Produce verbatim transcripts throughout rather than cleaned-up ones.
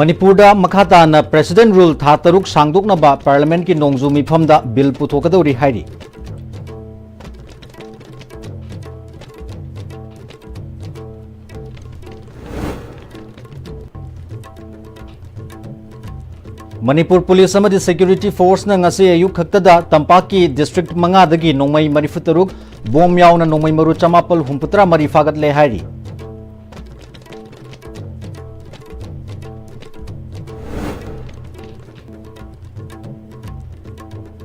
ꯃꯅꯤꯄꯨꯔꯗ ꯃꯈꯥ ꯇꯥꯅ President Rule ꯊꯥ ꯇꯔꯨꯛ ꯁꯥꯡꯗꯣꯛꯅꯕ Parliament ꯀꯤ ꯅꯣꯡꯖꯨ ꯃꯤꯐꯝꯗ bill ꯄꯨꯊꯣꯛꯀꯗꯧꯔꯤ ꯍꯥꯏꯔꯤ꯫ ꯃꯅꯤꯄꯨꯔ ꯄꯨꯂꯤꯁ ꯑꯃꯗꯤ security force ꯅ ꯉꯁꯤ ꯑꯌꯨꯛ ꯈꯛꯇꯗ ꯇꯝꯄꯥꯛꯀꯤ district ꯃꯉꯥꯗꯒꯤ ꯅꯣꯡꯃꯩ ꯃꯔꯤꯐꯨ ꯇꯔꯨꯛ, bomb ꯌꯥꯎꯅ ꯅꯣꯡꯃꯩ ꯃꯔꯨ ꯆꯃꯥꯄꯜ ꯍꯨꯝꯐꯨꯇꯔꯥ ꯃꯔꯤ ꯐꯥꯒꯠꯂꯦ ꯍꯥꯏꯔꯤ꯫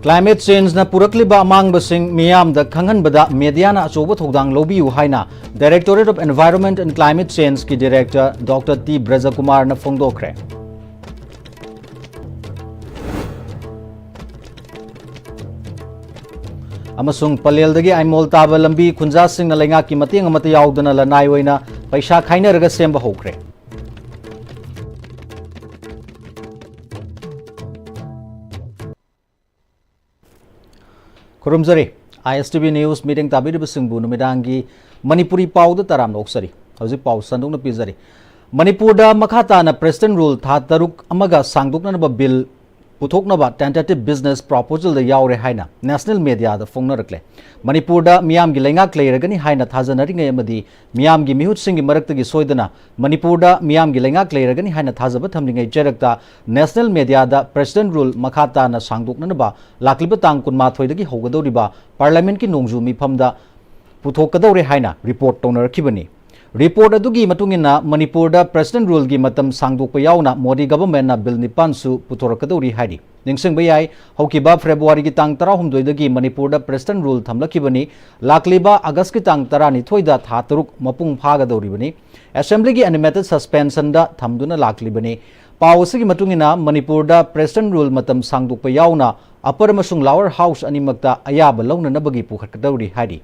Climate change ꯅ ꯄꯨꯔꯛꯂꯤꯕ ꯑꯃꯥꯡꯕꯁꯤꯡ ꯃꯤꯌꯥꯝꯗ ꯈꯪꯍꯟꯕꯗ media ꯅ ꯑꯆꯧꯕ ꯊꯧꯗꯥꯡ ꯂꯧꯕꯤꯌꯨ ꯍꯥꯏꯅ Directorate of Environment and Climate Change ꯀꯤ Director Doctor ꯇꯤ ꯕ꯭ꯔꯖꯀꯨꯃꯥꯔꯅ ꯐꯣꯡꯗꯣꯛꯈ꯭ꯔꯦ꯫ ꯑꯃꯁꯨꯡ ꯄꯂꯦꯜꯗꯒꯤ ꯑꯥꯏꯃꯣꯜ ꯇꯥꯕ ꯂꯝꯕꯤ ꯈꯨꯟꯖꯥꯁꯤꯡꯅ ꯂꯩꯉꯥꯛꯀꯤ ꯃꯇꯦꯡ ꯑꯃꯠꯇ ꯌꯥꯎꯗꯅ ꯂꯅꯥꯏ ꯑꯣꯏꯅ ꯄꯩꯁꯥ ꯈꯥꯏꯅꯔꯒ ꯁꯦꯝꯕ ꯍꯧꯈ꯭ꯔꯦ꯫ ꯈꯨꯔꯨꯝꯖꯔꯤ꯫ ISTV News meeting ꯇꯥꯕꯤꯔꯤꯕꯁꯤꯡꯕꯨ ꯅꯨꯃꯤꯗꯥꯡꯒꯤ ꯃꯅꯤꯄꯨꯔꯤ ꯄꯥꯎꯗ ꯇꯔꯥꯝꯅ ꯑꯣꯛꯆꯔꯤ꯫ ꯍꯧꯖꯤꯛ ꯄꯥꯎ ꯁꯟꯗꯣꯛꯅ ꯄꯤꯖꯔꯤ꯫ ꯃꯅꯤꯄꯨꯔꯗ ꯃꯈꯥ ꯇꯥꯅ President Rule ꯊꯥ ꯇꯔꯨꯛ ꯑꯃꯒ ꯁꯥꯡꯗꯣꯛꯅꯅꯕ bill ꯄꯨꯊꯣꯛꯅꯕ tentative business proposal ꯗ ꯌꯥꯎꯔꯦ ꯍꯥꯏꯅ national media ꯗ ꯐꯣꯡꯅꯔꯛꯂꯦ꯫ ꯃꯅꯤꯄꯨꯔꯗ ꯃꯤꯌꯥꯝꯒꯤ ꯂꯩꯉꯥꯛ ꯂꯩꯔꯒꯅꯤ ꯍꯥꯏꯅ ꯊꯥꯖꯅꯔꯤꯉꯩ ꯑꯃꯗꯤ ꯃꯤꯌꯥꯝꯒꯤ ꯃꯤꯍꯨꯠꯁꯤꯡꯒꯤ ꯃꯔꯛꯇꯒꯤ ꯁꯣꯏꯗꯅ ꯃꯅꯤꯄꯨꯔꯗ ꯃꯤꯌꯥꯝꯒꯤ ꯂꯩꯉꯥꯛ ꯂꯩꯔꯒꯅꯤ ꯍꯥꯏꯅ ꯊꯥꯖꯕ ꯊꯝꯂꯤꯉꯩ ꯆꯩꯔꯛꯇ national media ꯗ President Rule ꯃꯈꯥ ꯇꯥꯅ ꯁꯥꯡꯗꯣꯛꯅꯅꯕ ꯂꯥꯛꯂꯤꯕ ꯇꯥꯡ ꯀꯨꯟꯃꯥꯊꯣꯏꯗꯒꯤ ꯍꯧꯒꯗꯧꯔꯤꯕ Parliament ꯀꯤ ꯅꯣꯡꯖꯨ ꯃꯤꯐꯝꯗ ꯄꯨꯊꯣꯛꯀꯗꯧꯔꯦ ꯍꯥꯏꯅ report ꯇꯧꯅꯔꯛꯈꯤꯕꯅꯤ꯫ Report ꯑꯗꯨꯒꯤ ꯃꯇꯨꯡ ꯏꯟꯅ ꯃꯅꯤꯄꯨꯔꯗ President Rule ꯒꯤ ꯃꯇꯝ ꯁꯥꯡꯗꯣꯛꯄ ꯌꯥꯎꯅ ꯃꯣꯗꯤ government ꯅ bill ꯅꯤꯄꯥꯟ ꯁꯨ ꯄꯨꯊꯣꯔꯛꯀꯗꯧꯔꯤ ꯍꯥꯏꯔꯤ꯫ ꯅꯤꯡꯁꯤꯡꯕ ꯌꯥꯏ, ꯍꯧꯈꯤꯕ February ꯒꯤ ꯇꯥꯡ ꯇꯔꯥꯍꯨꯝꯗꯣꯏꯗꯒꯤ ꯃꯅꯤꯄꯨꯔꯗ President Rule ꯊꯝꯂꯛꯈꯤꯕꯅꯤ꯫ ꯂꯥꯛꯂꯤꯕ August ꯀꯤ ꯇꯥꯡ ꯇꯔꯥꯅꯤꯊꯣꯏꯗ ꯊꯥ ꯇꯔꯨꯛ ꯃꯄꯨꯡ ꯐꯥꯒꯗꯧꯔꯤꯕꯅꯤ꯫ Assembly ꯒꯤ animated suspension ꯗ ꯊꯝꯗꯨꯅ ꯂꯥꯛꯂꯤꯕꯅꯤ꯫ ꯄꯥꯎ ꯑꯁꯤꯒꯤ ꯃꯇꯨꯡ ꯏꯟꯅ ꯃꯅꯤꯄꯨꯔꯗ President Rule ꯃꯇꯝ ꯁꯥꯡꯗꯣꯛꯄ ꯌꯥꯎꯅ Upper ꯑꯃꯁꯨꯡ Lower House ꯑꯅꯤꯃꯛꯇ ꯑꯌꯥꯕ ꯂꯧꯅꯅꯕꯒꯤ ꯄꯨꯈꯠꯀꯗꯧꯔꯤ ꯍꯥꯏꯔꯤ꯫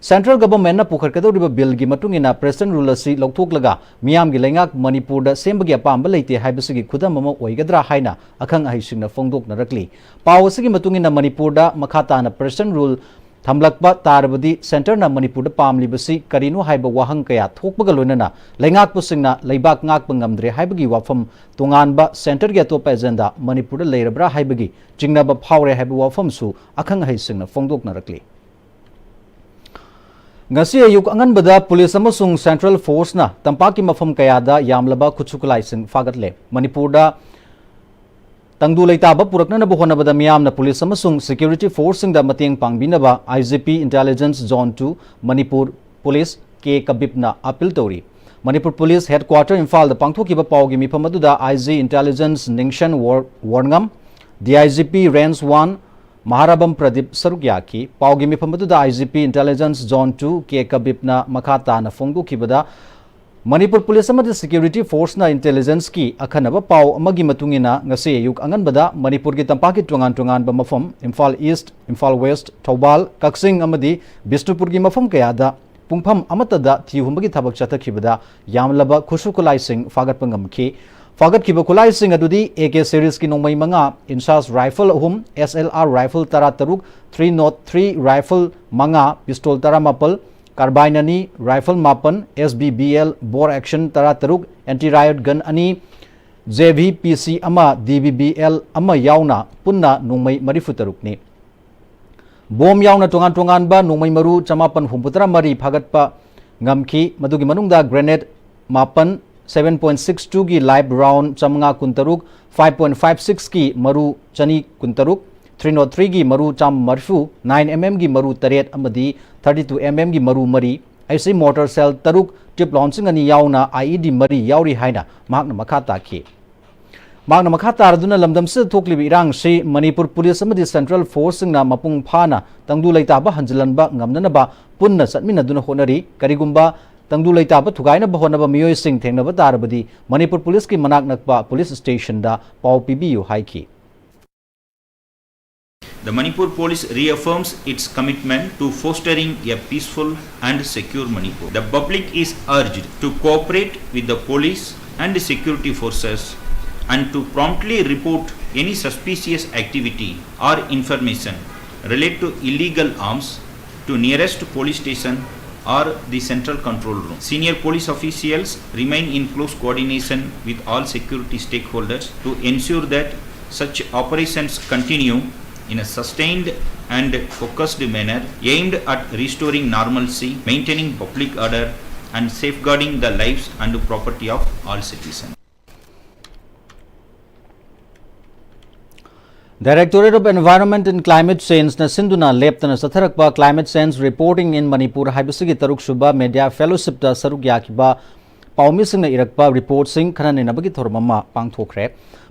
Central government ꯅ ꯄꯨꯈꯠꯀꯗꯧꯔꯤꯕ bill ꯒꯤ ꯃꯇꯨꯡ ꯏꯟꯅ President Rule ꯑꯁꯤ ꯂꯧꯊꯣꯛꯂꯒ ꯃꯤꯌꯥꯝꯒꯤ ꯂꯩꯉꯥꯛ ꯃꯅꯤꯄꯨꯔꯗ ꯁꯦꯝꯕꯒꯤ ꯑꯄꯥꯝꯕ ꯂꯩꯇꯦ ꯍꯥꯏꯕꯁꯤꯒꯤ ꯈꯨꯗꯝ ꯑꯃ ꯑꯣꯏꯒꯗ꯭ꯔꯥ ꯍꯥꯏꯅ ꯑꯈꯪ ꯑꯍꯩꯁꯤꯡꯅ ꯐꯣꯡꯗꯣꯛꯅꯔꯛꯂꯤ꯫ ꯄꯥꯎ ꯑꯁꯤꯒꯤ ꯃꯇꯨꯡ ꯏꯟꯅ ꯃꯅꯤꯄꯨꯔꯗ ꯃꯈꯥ ꯇꯥꯅ President Rule ꯊꯝꯂꯛꯄ ꯇꯥꯔꯕꯗꯤ ꯁꯦꯟꯇꯔꯅ ꯃꯅꯤꯄꯨꯔꯗ ꯄꯥꯝꯂꯤꯕꯁꯤ ꯀꯔꯤꯅꯣ ꯍꯥꯏꯕ ꯋꯥꯍꯪ ꯀꯌꯥ ꯊꯣꯛꯄꯒ ꯂꯣꯏꯅꯅ ꯂꯩꯉꯥꯛꯄꯁꯤꯡꯅ ꯂꯩꯕꯥꯛ ꯉꯥꯛꯄ ꯉꯝꯗ꯭ꯔꯦ ꯍꯥꯏꯕꯒꯤ ꯋꯥꯐꯝ ꯇꯣꯉꯥꯟꯕ ꯁꯦꯟꯇꯔꯒꯤ ꯑꯇꯣꯞꯄ ꯑꯦꯖꯦꯟꯗꯥ ꯃꯅꯤꯄꯨꯔꯗ ꯂꯩꯔꯕ꯭ꯔꯥ ꯍꯥꯏꯕꯒꯤ ꯆꯤꯡꯅꯕ ꯐꯥꯎꯔꯦ ꯍꯥꯏꯕ ꯋꯥꯐꯝꯁꯨ ꯑꯈꯪ ꯑꯍꯩꯁꯤꯡꯅ ꯐꯣꯡꯗꯣꯛꯅꯔꯛꯂꯤ꯫ ꯉꯁꯤ ꯑꯌꯨꯛ ꯑꯉꯟꯕꯗ ꯄꯨꯂꯤꯁ ꯑꯃꯁꯨꯡ ꯁꯦꯟꯇ꯭ꯔꯦꯜ ꯐꯣꯔꯁꯅ ꯇꯝꯄꯥꯛꯀꯤ ꯃꯐꯝ ꯀꯌꯥꯗ ꯌꯥꯝꯂꯕ ꯈꯨꯠꯁꯨ ꯈꯨꯠꯂꯥꯏꯁꯤꯡ ꯐꯥꯒꯠꯂꯦ꯫ ꯃꯅꯤꯄꯨꯔꯗ ꯇꯪꯗꯨ ꯂꯩꯇꯥꯕ ꯄꯨꯔꯛꯅꯅꯕ ꯍꯣꯠꯅꯕꯗ ꯃꯤꯌꯥꯝꯅ ꯄꯨꯂꯤꯁ ꯑꯃꯁꯨꯡ ꯁꯦꯀ꯭ꯌꯨꯔꯤꯇꯤ ꯐꯣꯔꯁꯁꯤꯡꯗ ꯃꯇꯦꯡ ꯄꯥꯡꯕꯤꯅꯕ I G P intelligence zone two Manipur police K ꯀꯕꯤꯞꯅ ꯑꯄꯤꯜ ꯇꯧꯔꯤ꯫ ꯃꯅꯤꯄꯨꯔ ꯄꯨꯂꯤꯁ ꯍꯦꯗꯀ꯭ꯋꯥꯇꯔ ꯏꯝꯐꯥꯜꯗ ꯄꯥꯡꯊꯣꯛꯈꯤꯕ ꯄꯥꯎꯒꯤ ꯃꯤꯐꯝ ꯑꯗꯨꯗ ꯑꯥꯏ ꯖꯤ ꯏꯟꯇꯦꯂꯤꯖꯦꯟꯁ ꯅꯤꯡꯁꯟ ꯋꯣꯔ-, ꯋꯣꯔꯉꯝ, D I G P range one ꯃꯍꯥꯔꯥꯕꯝ ꯄ꯭ꯔꯗꯤꯞ ꯁꯔꯨꯛ ꯌꯥꯈꯤ꯫ ꯄꯥꯎꯒꯤ ꯃꯤꯐꯝ ꯑꯗꯨꯗ I G P intelligence zone two K ꯀꯕꯤꯞꯅ ꯃꯈꯥ ꯇꯥꯅ ꯐꯣꯡꯗꯣꯛꯈꯤꯕꯗ, ꯃꯅꯤꯄꯨꯔ ꯄꯨꯂꯤꯁ ꯑꯃꯗꯤ ꯁꯦꯀ꯭ꯌꯨꯔꯤꯇꯤ ꯐꯣꯔꯁꯅ ꯏꯟꯇꯦꯂꯤꯖꯦꯟꯁꯀꯤ ꯑꯈꯟꯅꯕ ꯄꯥꯎ ꯑꯃꯒꯤ ꯃꯇꯨꯡ ꯏꯟꯅ, ꯉꯁꯤ ꯑꯌꯨꯛ ꯑꯉꯟꯕꯗ ꯃꯅꯤꯄꯨꯔꯒꯤ ꯇꯝꯄꯥꯛꯀꯤ ꯇꯣꯉꯥꯟ ꯇꯣꯉꯥꯟꯕ ꯃꯐꯝ, ꯏꯝꯐꯥꯜ ꯏꯁ꯭ꯠ, ꯏꯝꯐꯥꯜ ꯋꯦꯁ꯭ꯠ, ꯊꯧꯕꯥꯜ, ꯀꯛꯆꯤꯡ ꯑꯃꯗꯤ ꯕꯤꯁꯅꯨꯄꯨꯔꯒꯤ ꯃꯐꯝ ꯀꯌꯥꯗ ꯄꯨꯡꯐꯝ ꯑꯃꯠꯇꯗ ꯊꯤ ꯍꯨꯝꯕꯒꯤ ꯊꯕꯛ ꯆꯠꯊꯈꯤꯕꯗ ꯌꯥꯝꯂꯕ ꯈꯨꯠꯁꯨ ꯈꯨꯠꯂꯥꯏꯁꯤꯡ ꯐꯥꯒꯠꯄ ꯉꯝꯈꯤ꯫ ꯐꯥꯒꯠꯈꯤꯕ ꯈꯨꯠꯂꯥꯏꯁꯤꯡ ꯑꯗꯨꯗꯤ ꯑꯦ ꯀꯦ ꯁꯦꯔꯤꯁꯀꯤ ꯅꯣꯡꯃꯩ ꯃꯉꯥ, ꯏꯟꯁꯥꯁ ꯔꯥꯏꯐꯜ ꯑꯍꯨꯝ, ꯑꯦꯁ ꯑꯦꯜ ꯑꯥꯔ ꯔꯥꯏꯐꯜ ꯇꯔꯥ ꯇꯔꯨꯛ, ꯊ꯭ꯔꯤ ꯅꯣꯠ ꯊ꯭ꯔꯤ ꯔꯥꯏꯐꯜ ꯃꯉꯥ, ꯄꯤꯁꯇꯣꯜ ꯇꯔꯥꯃꯥꯄꯜ, ꯀꯥꯔꯕꯥꯏꯟ ꯑꯅꯤ, ꯔꯥꯏꯐꯜ ꯃꯥꯄꯟ, ꯑꯦꯁ ꯕꯤ ꯕꯤ ꯑꯦꯜ ꯕꯣꯔ ꯑꯦꯛꯁꯟ ꯇꯔꯥ ꯇꯔꯨꯛ, ꯑꯦꯟꯇꯤ ꯔꯥꯏꯌꯠ ꯒꯟ ꯑꯅꯤ, ꯖꯦ ꯚꯤ ꯄꯤ ꯁꯤ ꯑꯃ, ꯗꯤ ꯕꯤ ꯕꯤ ꯑꯦꯜ ꯑꯃ ꯌꯥꯎꯅ ꯄꯨꯟꯅ ꯅꯣꯡꯃꯩ ꯃꯔꯤꯐꯨ ꯇꯔꯨꯛꯅꯤ꯫ ꯕꯣꯝ ꯌꯥꯎꯅ ꯇꯣꯉꯥꯟ ꯇꯣꯉꯥꯟꯕ ꯅꯣꯡꯃꯩ ꯃꯔꯨ ꯆꯃꯥꯄꯟ ꯍꯨꯝꯐꯨꯇꯔꯥ ꯃꯔꯤ ꯐꯥꯒꯠꯄ ꯉꯝꯈꯤ꯫ ꯃꯗꯨꯒꯤ ꯃꯅꯨꯡꯗ ꯒ꯭ꯔꯦꯅꯦꯗ ꯃꯥꯄꯟ, seven point six two ꯒꯤ ꯂꯥꯏꯚ ꯔꯥꯎꯟ ꯆꯥꯃꯉꯥ ꯀꯨꯟꯇꯔꯨꯛ, five point five six ꯀꯤ ꯃꯔꯨ ꯆꯅꯤ ꯀꯨꯟꯇꯔꯨꯛ, three nought three ꯒꯤ ꯃꯔꯨ ꯆꯥꯝꯃ ꯃꯔꯤꯐꯨ, nine M M ꯒꯤ ꯃꯔꯨ ꯇꯔꯦꯠ ꯑꯃꯗꯤ thirty two M M ꯒꯤ ꯃꯔꯨ ꯃꯔꯤ, ꯑꯩꯁꯤ ꯃꯣꯔꯇꯔ ꯁꯦꯜ ꯇꯔꯨꯛ, ꯇ꯭ꯌꯨꯕ ꯂꯥꯎꯟꯁꯤꯡ ꯑꯅꯤ ꯌꯥꯎꯅ ꯑꯥꯏ ꯏ ꯗꯤ ꯃꯔꯤ ꯌꯥꯎꯔꯤ ꯍꯥꯏꯅ ꯃꯍꯥꯛꯅ ꯃꯈꯥ ꯇꯥꯈꯤ꯫ ꯃꯍꯥꯛꯅ ꯃꯈꯥ ꯇꯥꯔꯗꯨꯅ ꯂꯝꯗꯝꯁꯤꯗ ꯊꯣꯛꯂꯤꯕ ꯏꯔꯥꯡꯁꯤ ꯃꯅꯤꯄꯨꯔ ꯄꯨꯂꯤꯁ ꯑꯃꯗꯤ ꯁꯦꯟꯇ꯭ꯔꯦꯜ ꯐꯣꯔꯁꯁꯤꯡꯅ ꯃꯄꯨꯡ ꯐꯥꯅ ꯇꯪꯗꯨ ꯂꯩꯇꯥꯕ ꯍꯟꯖꯤꯜꯍꯟꯕ ꯉꯝꯅꯅꯕ ꯄꯨꯟꯅ ꯆꯠꯃꯤꯟꯅꯗꯨꯅ ꯍꯣꯠꯅꯔꯤ꯫ ꯀꯔꯤꯒꯨꯝꯕ ꯇꯪꯗꯨ ꯂꯩꯇꯥꯕ ꯊꯨꯒꯥꯏꯅꯕ ꯍꯣꯠꯅꯕ ꯃꯤꯑꯣꯏꯁꯤꯡ ꯊꯦꯡꯅꯕ ꯇꯥꯔꯕꯗꯤ ꯃꯅꯤꯄꯨꯔ ꯄꯨꯂꯤꯁꯀꯤ ꯃꯅꯥꯛ ꯅꯛꯄ ꯄꯨꯂꯤꯁ ꯁ꯭ꯇꯦꯁꯟꯗ ꯄꯥꯎ ꯄꯤꯕꯤꯌꯨ ꯍꯥꯏꯈꯤ꯫ The Manipur Police reaffirms its commitment to fostering a peaceful and secure Manipur. The public is urged to cooperate with the police and security forces and to promptly report any suspicious activity or information relate to illegal arms to nearest police station or the central control room. Senior police officials remain in close coordination with all security stakeholders to ensure that such operations continue in a sustained and focused manner aimed at restoring normalcy, maintaining public order, and safeguarding the lives and property of all citizens. Directorate of Environment and Climate Change ꯅ ꯁꯤꯟꯗꯨꯅ ꯂꯦꯞꯇꯅ ꯆꯠꯊꯔꯛꯄ Climate Change Reporting in Manipur ꯍꯥꯏꯕꯁꯤꯒꯤ ꯇꯔꯨꯛ ꯁꯨꯕ media fellowship ꯇ ꯁꯔꯨꯛ ꯌꯥꯈꯤꯕ ꯄꯥꯎꯃꯤꯁꯤꯡꯅ ꯏꯔꯛꯄ report ꯁꯤꯡ ꯈꯟꯅ ꯅꯩꯅꯕꯒꯤ ꯊꯧꯔꯝ ꯑꯃ ꯄꯥꯡꯊꯣꯛꯈ꯭ꯔꯦ꯫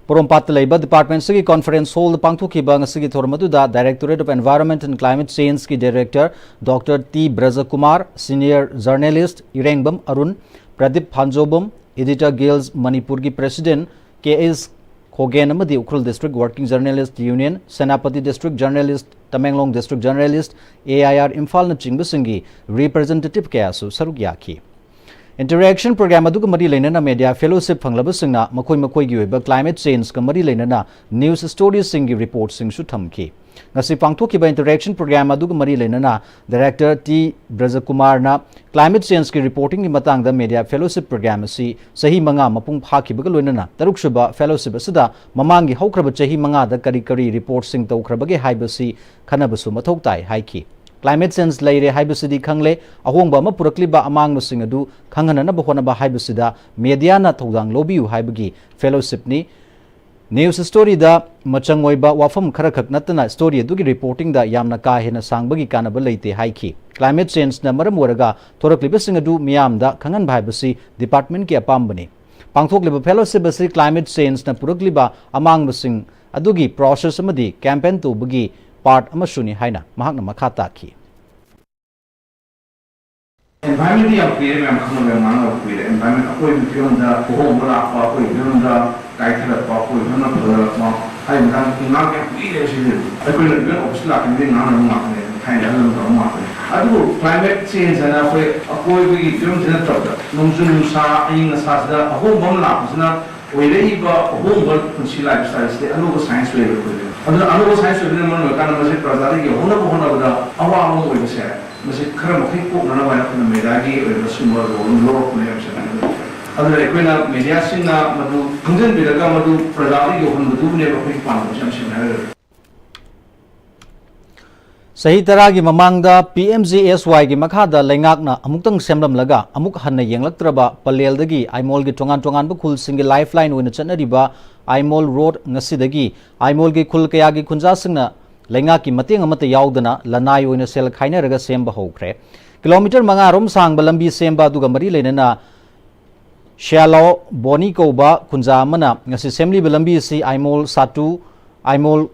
ꯄꯣꯔꯣꯝꯄꯥꯠꯇ ꯂꯩꯕ department ꯁꯤꯒꯤ conference hall ꯗ ꯄꯥꯡꯊꯣꯛꯈꯤꯕ ꯉꯁꯤꯒꯤ ꯊꯧꯔꯝ ꯑꯗꯨꯗ Directorate of Environment and Climate Change ꯀꯤ director Doctor T Brajakumar, senior journalist ꯏꯔꯦꯡꯕꯝ Arun, Pradeep ꯐꯥꯟꯖꯧꯕꯝ, Editor Guild Manipur ꯒꯤ president K S ꯈꯣꯒꯦꯟ ꯑꯃꯗꯤ Ukhrul District Working Journalist Union, Senapati District Journalist, Tamenglong District Journalist, A I R ꯏꯝꯐꯥꯜꯅꯆꯤꯡꯕꯁꯤꯡꯒꯤ representative ꯀꯌꯥꯁꯨ ꯁꯔꯨꯛ ꯌꯥꯈꯤ꯫ Interaction program ꯑꯗꯨꯒ ꯃꯔꯤ ꯂꯩꯅꯅ media fellowship ꯐꯪꯂꯕꯁꯤꯡꯅ ꯃꯈꯣꯏ ꯃꯈꯣꯏꯒꯤ ꯑꯣꯏꯕ climate change ꯀ ꯃꯔꯤ ꯂꯩꯅꯅ news story ꯁꯤꯡꯒꯤ report ꯁꯤꯡꯁꯨ ꯊꯝꯈꯤ꯫ ꯉꯁꯤ ꯄꯥꯡꯊꯣꯛꯈꯤꯕ interaction program ꯑꯗꯨꯒ ꯃꯔꯤ ꯂꯩꯅꯅ director T ꯕ꯭ꯔꯖꯀꯨꯃꯥꯔꯅ climate change ꯀꯤ reporting ꯒꯤ ꯃꯇꯥꯡꯗ media fellowship program ꯑꯁꯤ ꯆꯍꯤ ꯃꯉꯥ ꯃꯄꯨꯡ ꯐꯥꯈꯤꯕꯒ ꯂꯣꯏꯅꯅ ꯇꯔꯨꯛ ꯁꯨꯕ fellowship ꯑꯁꯤꯗ ꯃꯃꯥꯡꯒꯤ ꯍꯧꯈ꯭ꯔꯕ ꯆꯍꯤ ꯃꯉꯥꯗ ꯀꯔꯤ ꯀꯔꯤ report ꯁꯤꯡ ꯇꯧꯈ꯭ꯔꯕꯒꯦ ꯍꯥꯏꯕꯁꯤ ꯈꯟꯅꯕꯁꯨ ꯃꯊꯧ ꯇꯥꯏ ꯍꯥꯏꯈꯤ꯫ Climate change ꯂꯩꯔꯦ ꯍꯥꯏꯕꯁꯤꯗꯤ ꯈꯪꯂꯦ, ꯑꯍꯣꯡꯕ ꯑꯃ ꯄꯨꯔꯛꯂꯤꯕ ꯑꯃꯥꯡꯕꯁꯤꯡ ꯑꯗꯨ ꯈꯪꯍꯟꯅꯅꯕ ꯍꯣꯠꯅꯕ ꯍꯥꯏꯕꯁꯤꯗ media ꯅ ꯊꯧꯗꯥꯡ ꯂꯧꯕꯤꯌꯨ ꯍꯥꯏꯕꯒꯤ fellowship ꯅꯤ꯫ News story ꯗ ꯃꯆꯪ ꯑꯣꯏꯕ ꯋꯥꯐꯝ ꯈꯔꯈꯛ ꯅꯠꯇꯅ story ꯑꯗꯨꯒꯤ reporting ꯗ ꯌꯥꯝꯅ ꯀꯥ ꯍꯦꯟꯅ ꯁꯥꯡꯕꯒꯤ ꯀꯥꯟꯅꯕ ꯂꯩꯇꯦ ꯍꯥꯏꯈꯤ꯫ Climate change ꯅ ꯃꯔꯝ ꯑꯣꯏꯔꯒ ꯊꯣꯔꯛꯂꯤꯕꯁꯤꯡ ꯑꯗꯨ ꯃꯤꯌꯥꯝꯗ ꯈꯪꯍꯟꯕ ꯍꯥꯏꯕꯁꯤ department ꯀꯤ ꯑꯄꯥꯝꯕꯅꯤ꯫ ꯄꯥꯡꯊꯣꯛꯂꯤꯕ fellowship ꯑꯁꯤ climate change ꯅ ꯄꯨꯔꯛꯂꯤꯕ ꯑꯃꯥꯡꯕꯁꯤꯡ ꯑꯗꯨꯒꯤ process ꯑꯃꯗꯤ campaign ꯇꯧꯕꯒꯤ part ꯑꯃꯁꯨꯅꯤ ꯍꯥꯏꯅ ꯃꯍꯥꯛꯅ ꯃꯈꯥ ꯇꯥꯈꯤ꯫ Environment ꯗꯤ ꯌꯥꯝ ꯀꯨꯏꯔꯦ, ꯃꯌꯥꯝ ꯈꯪꯅꯕ, ꯌꯥꯝ ꯉꯥꯡꯅꯕ ꯀꯨꯏꯔꯦ꯫ Environment ꯑꯩꯈꯣꯏ ꯐꯤꯕꯝꯗ ꯑꯍꯣꯡꯕ ꯂꯥꯛꯄ, ꯑꯩꯈꯣꯏ ꯐꯤꯕꯝꯗ ꯀꯥꯏꯊꯔꯛꯄ, ꯑꯩꯈꯣꯏ ꯐꯤꯕꯝꯗ ꯐꯒꯠꯂꯛꯄ ꯍꯥꯏꯕ ꯃꯇꯥꯡꯗ ꯉꯥꯡꯕ ꯌꯥꯝ ꯀꯨꯏꯔꯦ꯫ ꯁꯤꯗꯤ ꯑꯩꯈꯣꯏꯅ ꯐꯤꯕꯝ office ꯂꯥꯛꯈꯤꯕꯗꯒꯤ ꯉꯥꯡꯅꯕ ꯉꯥꯛꯇꯅꯦ, ꯊꯥꯏꯅ ꯑꯍꯜ ꯂꯃꯟ ꯇꯧꯕ ꯉꯥꯛꯇꯅꯦ꯫ ꯑꯗꯨꯕꯨ climate change ꯍꯥꯏꯅ ꯑꯩꯈꯣꯏ ꯑꯀꯣꯏꯕꯒꯤ ꯐꯤꯕꯝꯁꯤ ꯅꯠꯇꯕꯗ, ꯅꯣꯡꯖꯨ ꯅꯨꯡꯁꯥ, ꯑꯏꯪ ꯑꯁꯥꯁꯤꯗ ꯑꯍꯣꯡꯕ ꯑꯃ ꯂꯥꯛꯄꯁꯤꯅ ꯑꯣꯏꯔꯛꯏꯕ ꯑꯍꯣꯡꯕ ꯄꯨꯟꯁꯤ ꯂꯥꯏꯐ ꯁ꯭ꯇꯥꯏꯜꯁꯤꯗꯤ ꯑꯅꯧꯕ ꯁꯥꯏꯟꯁ ꯑꯣꯏꯕ ꯑꯩꯈꯣꯏꯅ꯫ ꯑꯗꯨꯅ ꯑꯅꯧꯕ ꯁꯥꯏꯟꯁ ꯑꯣꯏꯕꯅ ꯃꯔꯝ ꯑꯣꯏꯔꯀꯥꯟꯗ ꯃꯁꯤ ꯄ꯭ꯔꯖꯥꯗ ꯌꯧꯍꯟꯅꯕ ꯍꯣꯠꯅꯕꯗ ꯑꯋꯥꯕ ꯑꯃ ꯑꯣꯏꯕꯁꯦ, ꯃꯁꯤ ꯈꯔ ꯃꯈꯩ ꯀꯣꯛꯅꯅꯕ ꯍꯥꯏꯅ ꯑꯩꯈꯣꯏꯅ ꯃꯦꯗꯤꯌꯥꯒꯤ ꯑꯣꯏꯕ ꯁꯤꯒꯨꯝꯕ ꯔꯣꯜ ꯑꯃ ꯂꯧꯔꯛꯄꯅꯦ ꯍꯥꯏꯕꯁꯦ ꯍꯥꯏꯅꯤꯡꯉꯤ꯫ ꯑꯗꯨꯅ ꯑꯩꯈꯣꯏꯅ ꯃꯦꯗꯤꯌꯥꯁꯤꯡꯅ ꯃꯗꯨ ꯈꯪꯖꯤꯟꯕꯤꯔꯒ ꯃꯗꯨ ꯄ꯭ꯔꯖꯥꯗ ꯌꯧꯍꯟꯕꯗꯨꯕꯨꯅꯦꯕ ꯑꯩꯈꯣꯏꯒꯤ ꯄꯥꯟꯗꯝꯁꯦ, ꯌꯥꯝ ꯁꯦꯡꯅ ꯍꯥꯏꯔꯒꯗꯤ꯫ ꯆꯍꯤ ꯇꯔꯥꯒꯤ ꯃꯃꯥꯡꯗ ꯄꯤ ꯑꯦꯝ ꯖꯤ ꯑꯦꯁ ꯋꯥꯏꯒꯤ ꯃꯈꯥꯗ ꯂꯩꯉꯥꯛꯅ ꯑꯃꯨꯛꯇꯪ ꯁꯦꯝꯂꯝꯂꯒ ꯑꯃꯨꯛ ꯍꯟꯅ ꯌꯦꯡꯂꯛꯇ꯭ꯔꯕ ꯄꯂꯦꯜꯗꯒꯤ ꯑꯥꯏꯃꯣꯜꯒꯤ ꯇꯣꯉꯥꯟ ꯇꯣꯉꯥꯟꯕ ꯈꯨꯜꯁꯤꯡꯒꯤ ꯂꯥꯏꯐ ꯂꯥꯏꯟ ꯑꯣꯏꯅ ꯆꯠꯅꯔꯤꯕ ꯑꯥꯏꯃꯣꯜ ꯔꯣꯗ ꯉꯁꯤꯗꯒꯤ ꯑꯥꯏꯃꯣꯜꯒꯤ ꯈꯨꯜ ꯀꯌꯥꯒꯤ ꯈꯨꯟꯖꯥꯁꯤꯡꯅ ꯂꯩꯉꯥꯛꯀꯤ ꯃꯇꯦꯡ ꯑꯃꯠꯇ ꯌꯥꯎꯗꯅ ꯂꯅꯥꯏ ꯑꯣꯏꯅ ꯁꯦꯜ ꯈꯥꯏꯅꯔꯒ ꯁꯦꯝꯕ ꯍꯧꯈ꯭ꯔꯦ꯫ ꯀꯤꯂꯣꯃꯤꯇꯔ ꯃꯉꯥ ꯔꯣꯝ ꯁꯥꯡꯕ ꯂꯝꯕꯤ ꯁꯦꯝꯕ ꯑꯗꯨꯒ ꯃꯔꯤ ꯂꯩꯅꯅ ꯁꯤꯌꯥꯂꯥꯎ ꯕꯣꯅꯤ ꯀꯧꯕ ꯈꯨꯟꯖꯥ ꯑꯃꯅ ꯉꯁꯤ ꯁꯦꯝꯂꯤꯕ ꯂꯝꯕꯤ ꯑꯁꯤ ꯑꯥꯏꯃꯣꯜ ꯁꯥꯇꯨ, ꯑꯥꯏꯃꯣꯜ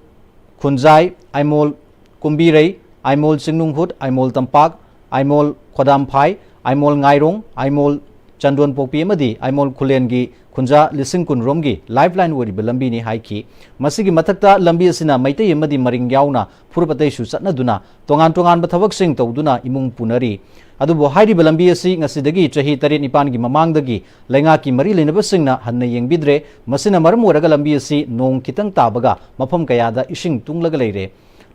ꯈꯨꯟꯖꯥꯏ, ꯑꯥꯏꯃꯣꯜ ꯀꯨꯝꯕꯤꯔꯩ, ꯑꯥꯏꯃꯣꯜ ꯆꯤꯡꯅꯨꯡꯍꯨꯠ, ꯑꯥꯏꯃꯣꯜ ꯇꯝꯄꯥꯛ, ꯑꯥꯏꯃꯣꯜ ꯈꯣꯗꯥꯝꯐꯥꯏ, ꯑꯥꯏꯃꯣꯜ ꯉꯥꯏꯔꯣꯡ, ꯑꯥꯏꯃꯣꯜ ꯆꯟꯗꯣꯟꯄꯣꯛꯄꯤ ꯑꯃꯗꯤ ꯑꯥꯏꯃꯣꯜ ꯈꯨꯂꯦꯟꯒꯤ ꯈꯨꯟꯖꯥ ꯂꯤꯁꯤꯡ ꯀꯨꯟ ꯔꯣꯝꯒꯤ ꯂꯥꯏꯐ ꯂꯥꯏꯟ ꯑꯣꯏꯔꯤꯕ ꯂꯝꯕꯤꯅꯤ ꯍꯥꯏꯈꯤ꯫ ꯃꯁꯤꯒꯤ ꯃꯊꯛꯇ ꯂꯝꯕꯤ ꯑꯁꯤꯅ ꯃꯩꯇꯩ ꯑꯃꯗꯤ ꯃꯔꯤꯡ ꯌꯥꯎꯅ ꯐꯨꯔꯨꯞ ꯑꯇꯩꯁꯨ ꯆꯠꯅꯗꯨꯅ ꯇꯣꯉꯥꯟ ꯇꯣꯉꯥꯟꯕ ꯊꯕꯛꯁꯤꯡ ꯇꯧꯗꯨꯅ ꯏꯃꯨꯡ ꯄꯨꯅꯔꯤ꯫ ꯑꯗꯨꯕꯨ ꯍꯥꯏꯔꯤꯕ ꯂꯝꯕꯤ ꯑꯁꯤ ꯉꯁꯤꯗꯒꯤ ꯆꯍꯤ ꯇꯔꯦꯠ ꯅꯤꯄꯥꯟꯒꯤ ꯃꯃꯥꯡꯗꯒꯤ ꯂꯩꯉꯥꯛꯀꯤ ꯃꯔꯤ ꯂꯩꯅꯕꯁꯤꯡꯅ ꯍꯟꯅ ꯌꯦꯡꯕꯤꯗ꯭ꯔꯦ꯫ ꯃꯁꯤꯅ ꯃꯔꯝ ꯑꯣꯏꯔꯒ ꯂꯝꯕꯤ ꯑꯁꯤ ꯅꯣꯡ ꯈꯤꯇꯪ ꯇꯥꯕꯒ ꯃꯐꯝ ꯀꯌꯥꯗ ꯏꯁꯤꯡ ꯇꯨꯡꯂꯒ ꯂꯩꯔꯦ꯫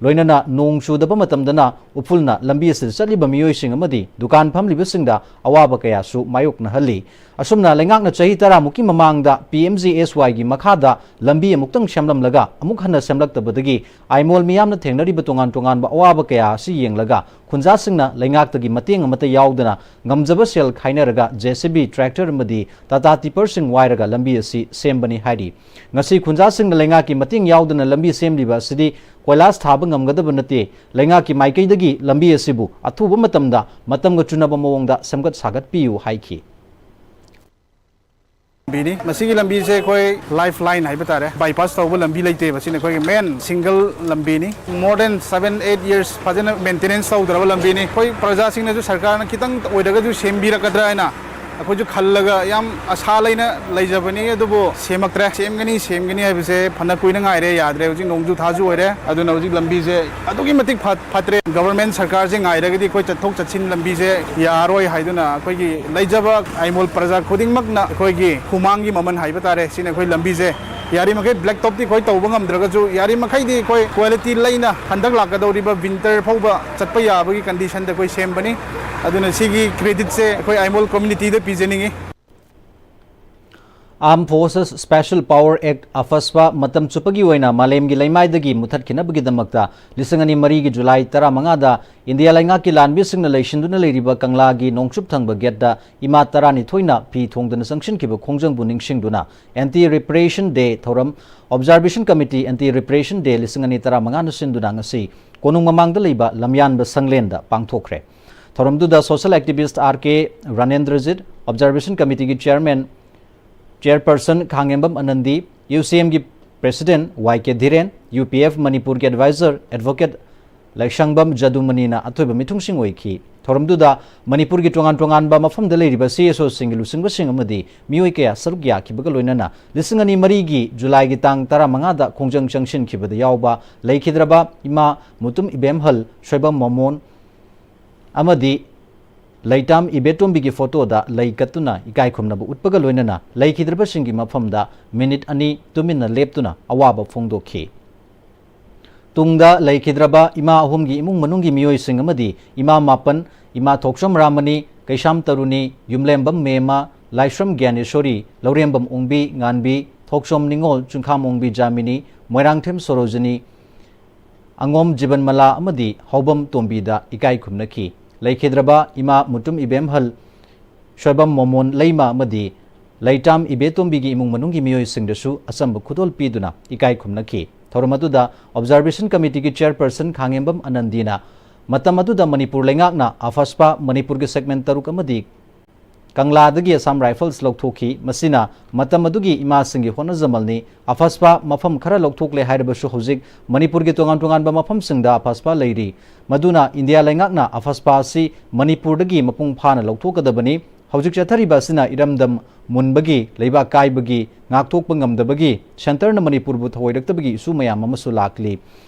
ꯂꯣꯏꯅꯅ ꯅꯣꯡ ꯆꯨꯗꯕ ꯃꯇꯝꯗꯅ ꯎꯐꯨꯜꯅ ꯂꯝꯕꯤ ꯑꯁꯤꯗ ꯆꯠꯂꯤꯕ ꯃꯤꯑꯣꯏꯁꯤꯡ ꯑꯃꯗꯤ ꯗꯨꯀꯥꯟ ꯐꯝꯂꯤꯕꯁꯤꯡꯗ ꯑꯋꯥꯕ ꯀꯌꯥꯁꯨ ꯃꯥꯌꯣꯛꯅꯍꯜꯂꯤ꯫ ꯑꯁꯨꯝꯅ ꯂꯩꯉꯥꯛꯅ ꯆꯍꯤ ꯇꯔꯥꯃꯨꯛꯀꯤ ꯃꯃꯥꯡꯗ ꯄꯤ ꯑꯦꯝ ꯖꯤ ꯑꯦꯁ ꯋꯥꯏꯒꯤ ꯃꯈꯥꯗ ꯂꯝꯕꯤ ꯑꯃꯨꯛꯇꯪ ꯁꯦꯝꯂꯝꯂꯒ ꯑꯃꯨꯛ ꯍꯟꯅ ꯁꯦꯝꯂꯛꯇꯕꯗꯒꯤ ꯑꯥꯏꯃꯣꯜ ꯃꯤꯌꯥꯝꯅ ꯊꯦꯡꯅꯔꯤꯕ ꯇꯣꯉꯥꯟ ꯇꯣꯉꯥꯟꯕ ꯑꯋꯥꯕ ꯀꯌꯥ ꯑꯁꯤ ꯌꯦꯡꯂꯒ ꯈꯨꯟꯖꯥꯁꯤꯡꯅ ꯂꯩꯉꯥꯛꯇꯒꯤ ꯃꯇꯦꯡ ꯑꯃꯠꯇ ꯌꯥꯎꯗꯅ ꯉꯝꯖꯕ ꯁꯦꯜ ꯈꯥꯏꯅꯔꯒ ꯖꯦ ꯁꯤ ꯕꯤ, ꯇ꯭ꯔꯦꯛꯇꯔ ꯑꯃꯗꯤ ꯇꯥꯇꯥ ꯇꯤꯄꯔꯁꯤꯡ ꯋꯥꯏꯔꯒ ꯂꯝꯕꯤ ꯑꯁꯤ ꯁꯦꯝꯕꯅꯤ ꯍꯥꯏꯔꯤ꯫ ꯉꯁꯤ ꯈꯨꯟꯖꯥꯁꯤꯡꯅ ꯂꯩꯉꯥꯛꯀꯤ ꯃꯇꯦꯡ ꯌꯥꯎꯗꯅ ꯂꯝꯕꯤ ꯁꯦꯝꯂꯤꯕ ꯑꯁꯤꯗꯤ ꯀꯣꯏꯂꯥꯁ ꯊꯥꯕ ꯉꯝꯒꯗꯕ ꯅꯠꯇꯦ꯫ ꯂꯩꯉꯥꯛꯀꯤ ꯃꯥꯏꯀꯩꯗꯒꯤ ꯂꯝꯕꯤ ꯑꯁꯤꯕꯨ ꯑꯊꯨꯕ ꯃꯇꯝꯗ ꯃꯇꯝꯒ ꯆꯨꯅꯕ ꯃꯑꯣꯡꯗ ꯁꯦꯝꯒꯠ ꯁꯥꯒꯠꯄꯤꯌꯨ ꯍꯥꯏꯈꯤ꯫ ꯂꯝꯕꯤꯅꯤ꯫ ꯃꯁꯤꯒꯤ ꯂꯝꯕꯤꯁꯦ ꯑꯩꯈꯣꯏ ꯂꯥꯏꯐ ꯂꯥꯏꯟ ꯍꯥꯏꯕ ꯇꯥꯔꯦ, ꯕꯥꯏꯄꯥꯁ ꯇꯧꯕ ꯂꯝꯕꯤ ꯂꯩꯇꯦꯕ꯫ ꯁꯤꯅ ꯑꯩꯈꯣꯏꯒꯤ ꯃꯦꯟ ꯁꯤꯡꯒꯜ ꯂꯝꯕꯤꯅꯤ꯫ More than seven eight years ꯐꯖꯅ ꯃꯦꯟꯇꯦꯅꯦꯟꯁ ꯇꯧꯗ꯭ꯔꯕ ꯂꯝꯕꯤꯅꯤ꯫ ꯑꯩꯈꯣꯏ ꯄ꯭ꯔꯖꯥꯁꯤꯡꯅꯁꯨ ꯁꯔꯀꯥꯔꯅ ꯈꯤꯇꯪ ꯑꯣꯏꯔꯒꯁꯨ ꯁꯦꯝꯕꯤꯔꯛꯀꯗ꯭ꯔꯥ ꯍꯥꯏꯅ ꯑꯩꯈꯣꯏꯁꯨ ꯈꯜꯂꯒ ꯌꯥꯝ ꯑꯁꯥ ꯂꯩꯅ ꯂꯩꯖꯕꯅꯤ, ꯑꯗꯨꯕꯨ ꯁꯦꯝꯃꯛꯇ꯭ꯔꯦ꯫ ꯁꯦꯝꯒꯅꯤ, ꯁꯦꯝꯒꯅꯤ ꯍꯥꯏꯕꯁꯦ ꯐꯅ ꯀꯨꯏꯅ ꯉꯥꯏꯔꯦ, ꯌꯥꯗ꯭ꯔꯦ꯫ ꯍꯧꯖꯤꯛ ꯅꯣꯡꯖꯨ ꯊꯥꯁꯨ ꯑꯣꯏꯔꯦ, ꯑꯗꯨꯅ ꯍꯧꯖꯤꯛ ꯂꯝꯕꯤꯁꯦ ꯑꯗꯨꯛꯀꯤ ꯃꯇꯤꯛ ꯐꯠ-, ꯐꯠꯇ꯭ꯔꯦ꯫ ꯒꯕꯔꯃꯦꯟ ꯁꯔꯀꯥꯔꯁꯦ ꯉꯥꯏꯔꯒꯗꯤ ꯑꯩꯈꯣꯏ ꯆꯠꯊꯣꯛ ꯆꯠꯁꯤꯟ ꯂꯝꯕꯤꯁꯦ ꯌꯥꯔꯣꯏ ꯍꯥꯏꯗꯨꯅ ꯑꯩꯈꯣꯏꯒꯤ ꯂꯩꯖꯕ ꯑꯥꯏꯃꯣꯜ ꯄ꯭ꯔꯖꯥ ꯈꯨꯗꯤꯡꯃꯛꯅ ꯑꯩꯈꯣꯏꯒꯤ ꯍꯨꯃꯥꯡꯒꯤ ꯃꯃꯜ ꯍꯥꯏꯕ ꯇꯥꯔꯦ, ꯁꯤꯅ ꯑꯩꯈꯣꯏ ꯂꯝꯕꯤꯁꯦ ꯌꯥꯔꯤꯃꯈꯩ ꯕ꯭ꯂꯦꯛ ꯇꯣꯞꯇꯤ ꯑꯩꯈꯣꯏ ꯇꯧꯕ ꯉꯝꯗ꯭ꯔꯒꯁꯨ, ꯌꯥꯔꯤꯃꯈꯩꯗꯤ ꯑꯩꯈꯣꯏ ꯀ꯭ꯋꯥꯂꯤꯇꯤ ꯂꯩꯅ ꯍꯟꯗꯛ ꯂꯥꯛꯀꯗꯧꯔꯤꯕ ꯋꯤꯟꯇꯔ ꯐꯥꯎꯕ ꯆꯠꯄ ꯌꯥꯕꯒꯤ ꯀꯟꯗꯤꯁꯟꯗ ꯑꯩꯈꯣꯏ ꯁꯦꯝꯕꯅꯤ꯫ ꯑꯗꯨꯅ ꯁꯤꯒꯤ ꯀ꯭ꯔꯦꯗꯤꯠꯁꯦ ꯑꯩꯈꯣꯏ Aimol ꯀꯝꯃ꯭ꯌꯨꯅꯤꯇꯤꯗ ꯄꯤꯖꯅꯤꯡꯉꯤ꯫ Armed Forces Special Power Act, ꯑꯐꯁꯄꯥ, ꯃꯇꯝ ꯆꯨꯞꯄꯒꯤ ꯑꯣꯏꯅ ꯃꯥꯂꯦꯝꯒꯤ ꯂꯩꯃꯥꯏꯗꯒꯤ ꯃꯨꯊꯠꯈꯤꯅꯕꯒꯤꯗꯃꯛꯇ ꯂꯤꯁꯤꯡ ꯑꯅꯤ ꯃꯔꯤꯒꯤ ꯖꯨꯂꯥꯏ ꯇꯔꯥꯃꯉꯥꯗ ꯏꯟꯗꯤꯌꯥ ꯂꯩꯉꯥꯛꯀꯤ ꯂꯥꯟꯃꯤꯁꯤꯡꯅ ꯂꯩꯁꯤꯟꯗꯨꯅ ꯂꯩꯔꯤꯕ ꯀꯪꯂꯥꯒꯤ ꯅꯣꯡꯆꯨꯞ ꯊꯪꯕ ꯒꯦꯠꯇ ꯏꯃꯥ ꯇꯔꯥꯅꯤꯊꯣꯏꯅ ꯐꯤ ꯊꯣꯡꯗꯨꯅ ꯆꯪꯁꯤꯟꯈꯤꯕ ꯈꯣꯡꯖꯪꯕꯨ ꯅꯤꯡꯁꯤꯡꯗꯨꯅ Anti Reparation Day ꯊꯧꯔꯝ Observation Committee Anti Reparation Day ꯂꯤꯁꯤꯡ ꯑꯅꯤ ꯇꯔꯥꯃꯉꯥꯅ ꯁꯤꯟꯗꯨꯅ ꯉꯁꯤ ꯀꯣꯅꯨꯡ ꯃꯃꯥꯡꯗ ꯂꯩꯕ ꯂꯝꯌꯥꯟꯕ ꯁꯪꯂꯦꯟꯗ ꯄꯥꯡꯊꯣꯛꯈ꯭ꯔꯦ꯫ ꯊꯧꯔꯝꯗꯨꯗ social activist R K ꯔꯥꯅꯦꯟꯗ꯭ꯔꯖꯤꯠ, Observation Committeeꯒꯤ Chairman, Chairperson ꯈꯥꯉꯦꯝꯕꯝ ꯑꯅꯟꯗꯤ, UCMꯒꯤ President Y K ꯙꯤꯔꯦꯟ, UPF ꯃꯅꯤꯄꯨꯔꯒꯤ Advisor Advocate ꯂꯩꯁꯪꯕꯝ ꯖꯗꯨꯃꯅꯤꯅ ꯑꯊꯣꯏꯕ ꯃꯤꯊꯨꯡꯁꯤꯡ ꯑꯣꯏꯈꯤ꯫ ꯊꯧꯔꯝꯗꯨꯗ ꯃꯅꯤꯄꯨꯔꯒꯤ ꯇꯣꯉꯥꯟ ꯇꯣꯉꯥꯟꯕ ꯃꯐꯝꯗ ꯂꯩꯔꯤꯕ CSOꯁꯤꯡꯒꯤ ꯂꯨꯆꯤꯡꯕꯁꯤꯡ ꯑꯃꯗꯤ ꯃꯤꯑꯣꯏ ꯀꯌꯥ ꯁꯔꯨꯛ ꯌꯥꯈꯤꯕꯒ ꯂꯣꯏꯅꯅ ꯂꯤꯁꯤꯡ ꯑꯅꯤ ꯃꯔꯤꯒꯤ ꯖꯨꯂꯥꯏꯒꯤ ꯇꯥꯡ ꯇꯔꯥꯃꯉꯥꯗ ꯈꯣꯡꯖꯪ ꯆꯪꯁꯤꯟꯈꯤꯕꯗ ꯌꯥꯎꯕ ꯂꯩꯈꯤꯗ꯭ꯔꯕ ꯏꯃꯥ ꯃꯨꯇꯨꯝ ꯏꯕꯦꯝꯍꯜ ꯁꯣꯏꯕꯝ ꯃꯣꯃꯣꯟ ꯑꯃꯗꯤ ꯂꯩꯇꯥꯝ ꯏꯕꯦꯇꯣꯝꯕꯤꯒꯤ ꯐꯣꯇꯣꯗ ꯂꯩ ꯀꯠꯇꯨꯅ ꯏꯀꯥꯏ ꯈꯨꯝꯅꯕ ꯎꯠꯄꯒ ꯂꯣꯏꯅꯅ ꯂꯩꯈꯤꯗ꯭ꯔꯕꯁꯤꯡꯒꯤ ꯃꯐꯝꯗ ꯃꯤꯅꯤꯠ ꯑꯅꯤ ꯇꯨꯃꯤꯟꯅ ꯂꯦꯞꯇꯨꯅ ꯑꯋꯥꯕ ꯐꯣꯡꯗꯣꯛꯈꯤ꯫ ꯇꯨꯡꯗ ꯂꯩꯈꯤꯗ꯭ꯔꯕ ꯏꯃꯥ ꯑꯍꯨꯝꯒꯤ ꯏꯃꯨꯡ ꯃꯅꯨꯡꯒꯤ ꯃꯤꯑꯣꯏꯁꯤꯡ ꯑꯃꯗꯤ ꯏꯃꯥ ꯃꯥꯄꯟ, ꯏꯃꯥ ꯊꯣꯛꯆꯣꯝ ꯔꯥꯃꯅꯤ, ꯀꯩꯁꯥꯝ ꯇꯔꯨꯅꯤ, ꯌꯨꯝꯂꯦꯝꯕꯝ ꯃꯦꯃ, ꯂꯥꯏꯁ꯭ꯔꯝ ꯒ꯭ꯌꯥꯅꯦꯁꯣꯔꯤ, ꯂꯧꯔꯦꯝꯕꯝ ꯑꯣꯡꯕꯤ, ꯉꯥꯟꯕꯤ, ꯊꯣꯛꯆꯣꯝ ꯅꯤꯉꯣꯜ, ꯆꯨꯡꯈꯥꯝ ꯑꯣꯡꯕꯤ ꯖꯥꯃꯤꯅꯤ, ꯃꯣꯏꯔꯥꯡꯊꯦꯝ ꯁꯣꯔꯣꯖꯤꯅꯤ, ꯑꯉꯣꯝ ꯖꯤꯕꯟꯃꯂꯥ ꯑꯃꯗꯤ ꯍꯧꯕꯝ ꯇꯣꯝꯕꯤꯗ ꯏꯀꯥꯏ ꯈꯨꯝꯅꯈꯤ꯫ ꯂꯩꯈꯤꯗ꯭ꯔꯕ ꯏꯃꯥ ꯃꯨꯇꯨꯝ ꯏꯕꯦꯝꯍꯜ ꯁꯣꯏꯕꯝ ꯃꯣꯃꯣꯟ ꯂꯩꯃ ꯑꯃꯗꯤ ꯂꯩꯇꯥꯝ ꯏꯕꯦꯇꯣꯝꯕꯤꯒꯤ ꯏꯃꯨꯡ ꯃꯅꯨꯡꯒꯤ ꯃꯤꯑꯣꯏꯁꯤꯡꯗꯁꯨ ꯑꯆꯝꯕ ꯈꯨꯗꯣꯜ ꯄꯤꯗꯨꯅ ꯏꯀꯥꯏ ꯈꯨꯝꯅꯈꯤ꯫ ꯊꯧꯔꯝ ꯑꯗꯨꯗ Observation Committeeꯒꯤ Chairperson ꯈꯥꯉꯦꯝꯕꯝ ꯑꯅꯟꯗꯤꯅ ꯃꯇꯝ ꯑꯗꯨꯗ ꯃꯅꯤꯄꯨꯔ ꯂꯩꯉꯥꯛꯅ ꯑꯐꯁꯄꯥ ꯃꯅꯤꯄꯨꯔꯒꯤ segment ꯇꯔꯨꯛ ꯑꯃꯗꯤ ꯀꯪꯂꯥꯗꯒꯤ Assam Rifles ꯂꯧꯊꯣꯛꯈꯤ꯫ ꯃꯁꯤꯅ ꯃꯇꯝ ꯑꯗꯨꯒꯤ ꯏꯃꯥꯁꯤꯡꯒꯤ ꯍꯣꯠꯅꯖꯃꯜꯅꯤ꯫ ꯑꯐꯁꯄꯥ ꯃꯐꯝ ꯈꯔ ꯂꯧꯊꯣꯛꯂꯦ ꯍꯥꯏꯔꯕꯁꯨ ꯍꯧꯖꯤꯛ ꯃꯅꯤꯄꯨꯔꯒꯤ ꯇꯣꯉꯥꯟ ꯇꯣꯉꯥꯟꯕ ꯃꯐꯝꯁꯤꯡꯗ ꯑꯐꯁꯄꯥ ꯂꯩꯔꯤ꯫ ꯃꯗꯨꯅ ꯏꯟꯗꯤꯌꯥ ꯂꯩꯉꯥꯛꯅ ꯑꯐꯁꯄꯥ ꯑꯁꯤ ꯃꯅꯤꯄꯨꯔꯗꯒꯤ ꯃꯄꯨꯡ ꯐꯥꯅ ꯂꯧꯊꯣꯛꯀꯗꯕꯅꯤ꯫ ꯍꯧꯖꯤꯛ ꯆꯠꯊꯔꯤꯕ ꯑꯁꯤꯅ ꯏꯔꯝꯗꯝ ꯃꯨꯟꯕꯒꯤ, ꯂꯩꯕꯥꯛ ꯀꯥꯏꯕꯒꯤ, ꯉꯥꯛꯊꯣꯛꯄ ꯉꯝꯗꯕꯒꯤ, centreꯅ ꯃꯅꯤꯄꯨꯔꯕꯨ ꯊꯧꯑꯣꯏꯔꯛꯇꯕꯒꯤ issue ꯃꯌꯥꯝ ꯑꯃꯁꯨ ꯂꯥꯛꯂꯤ꯫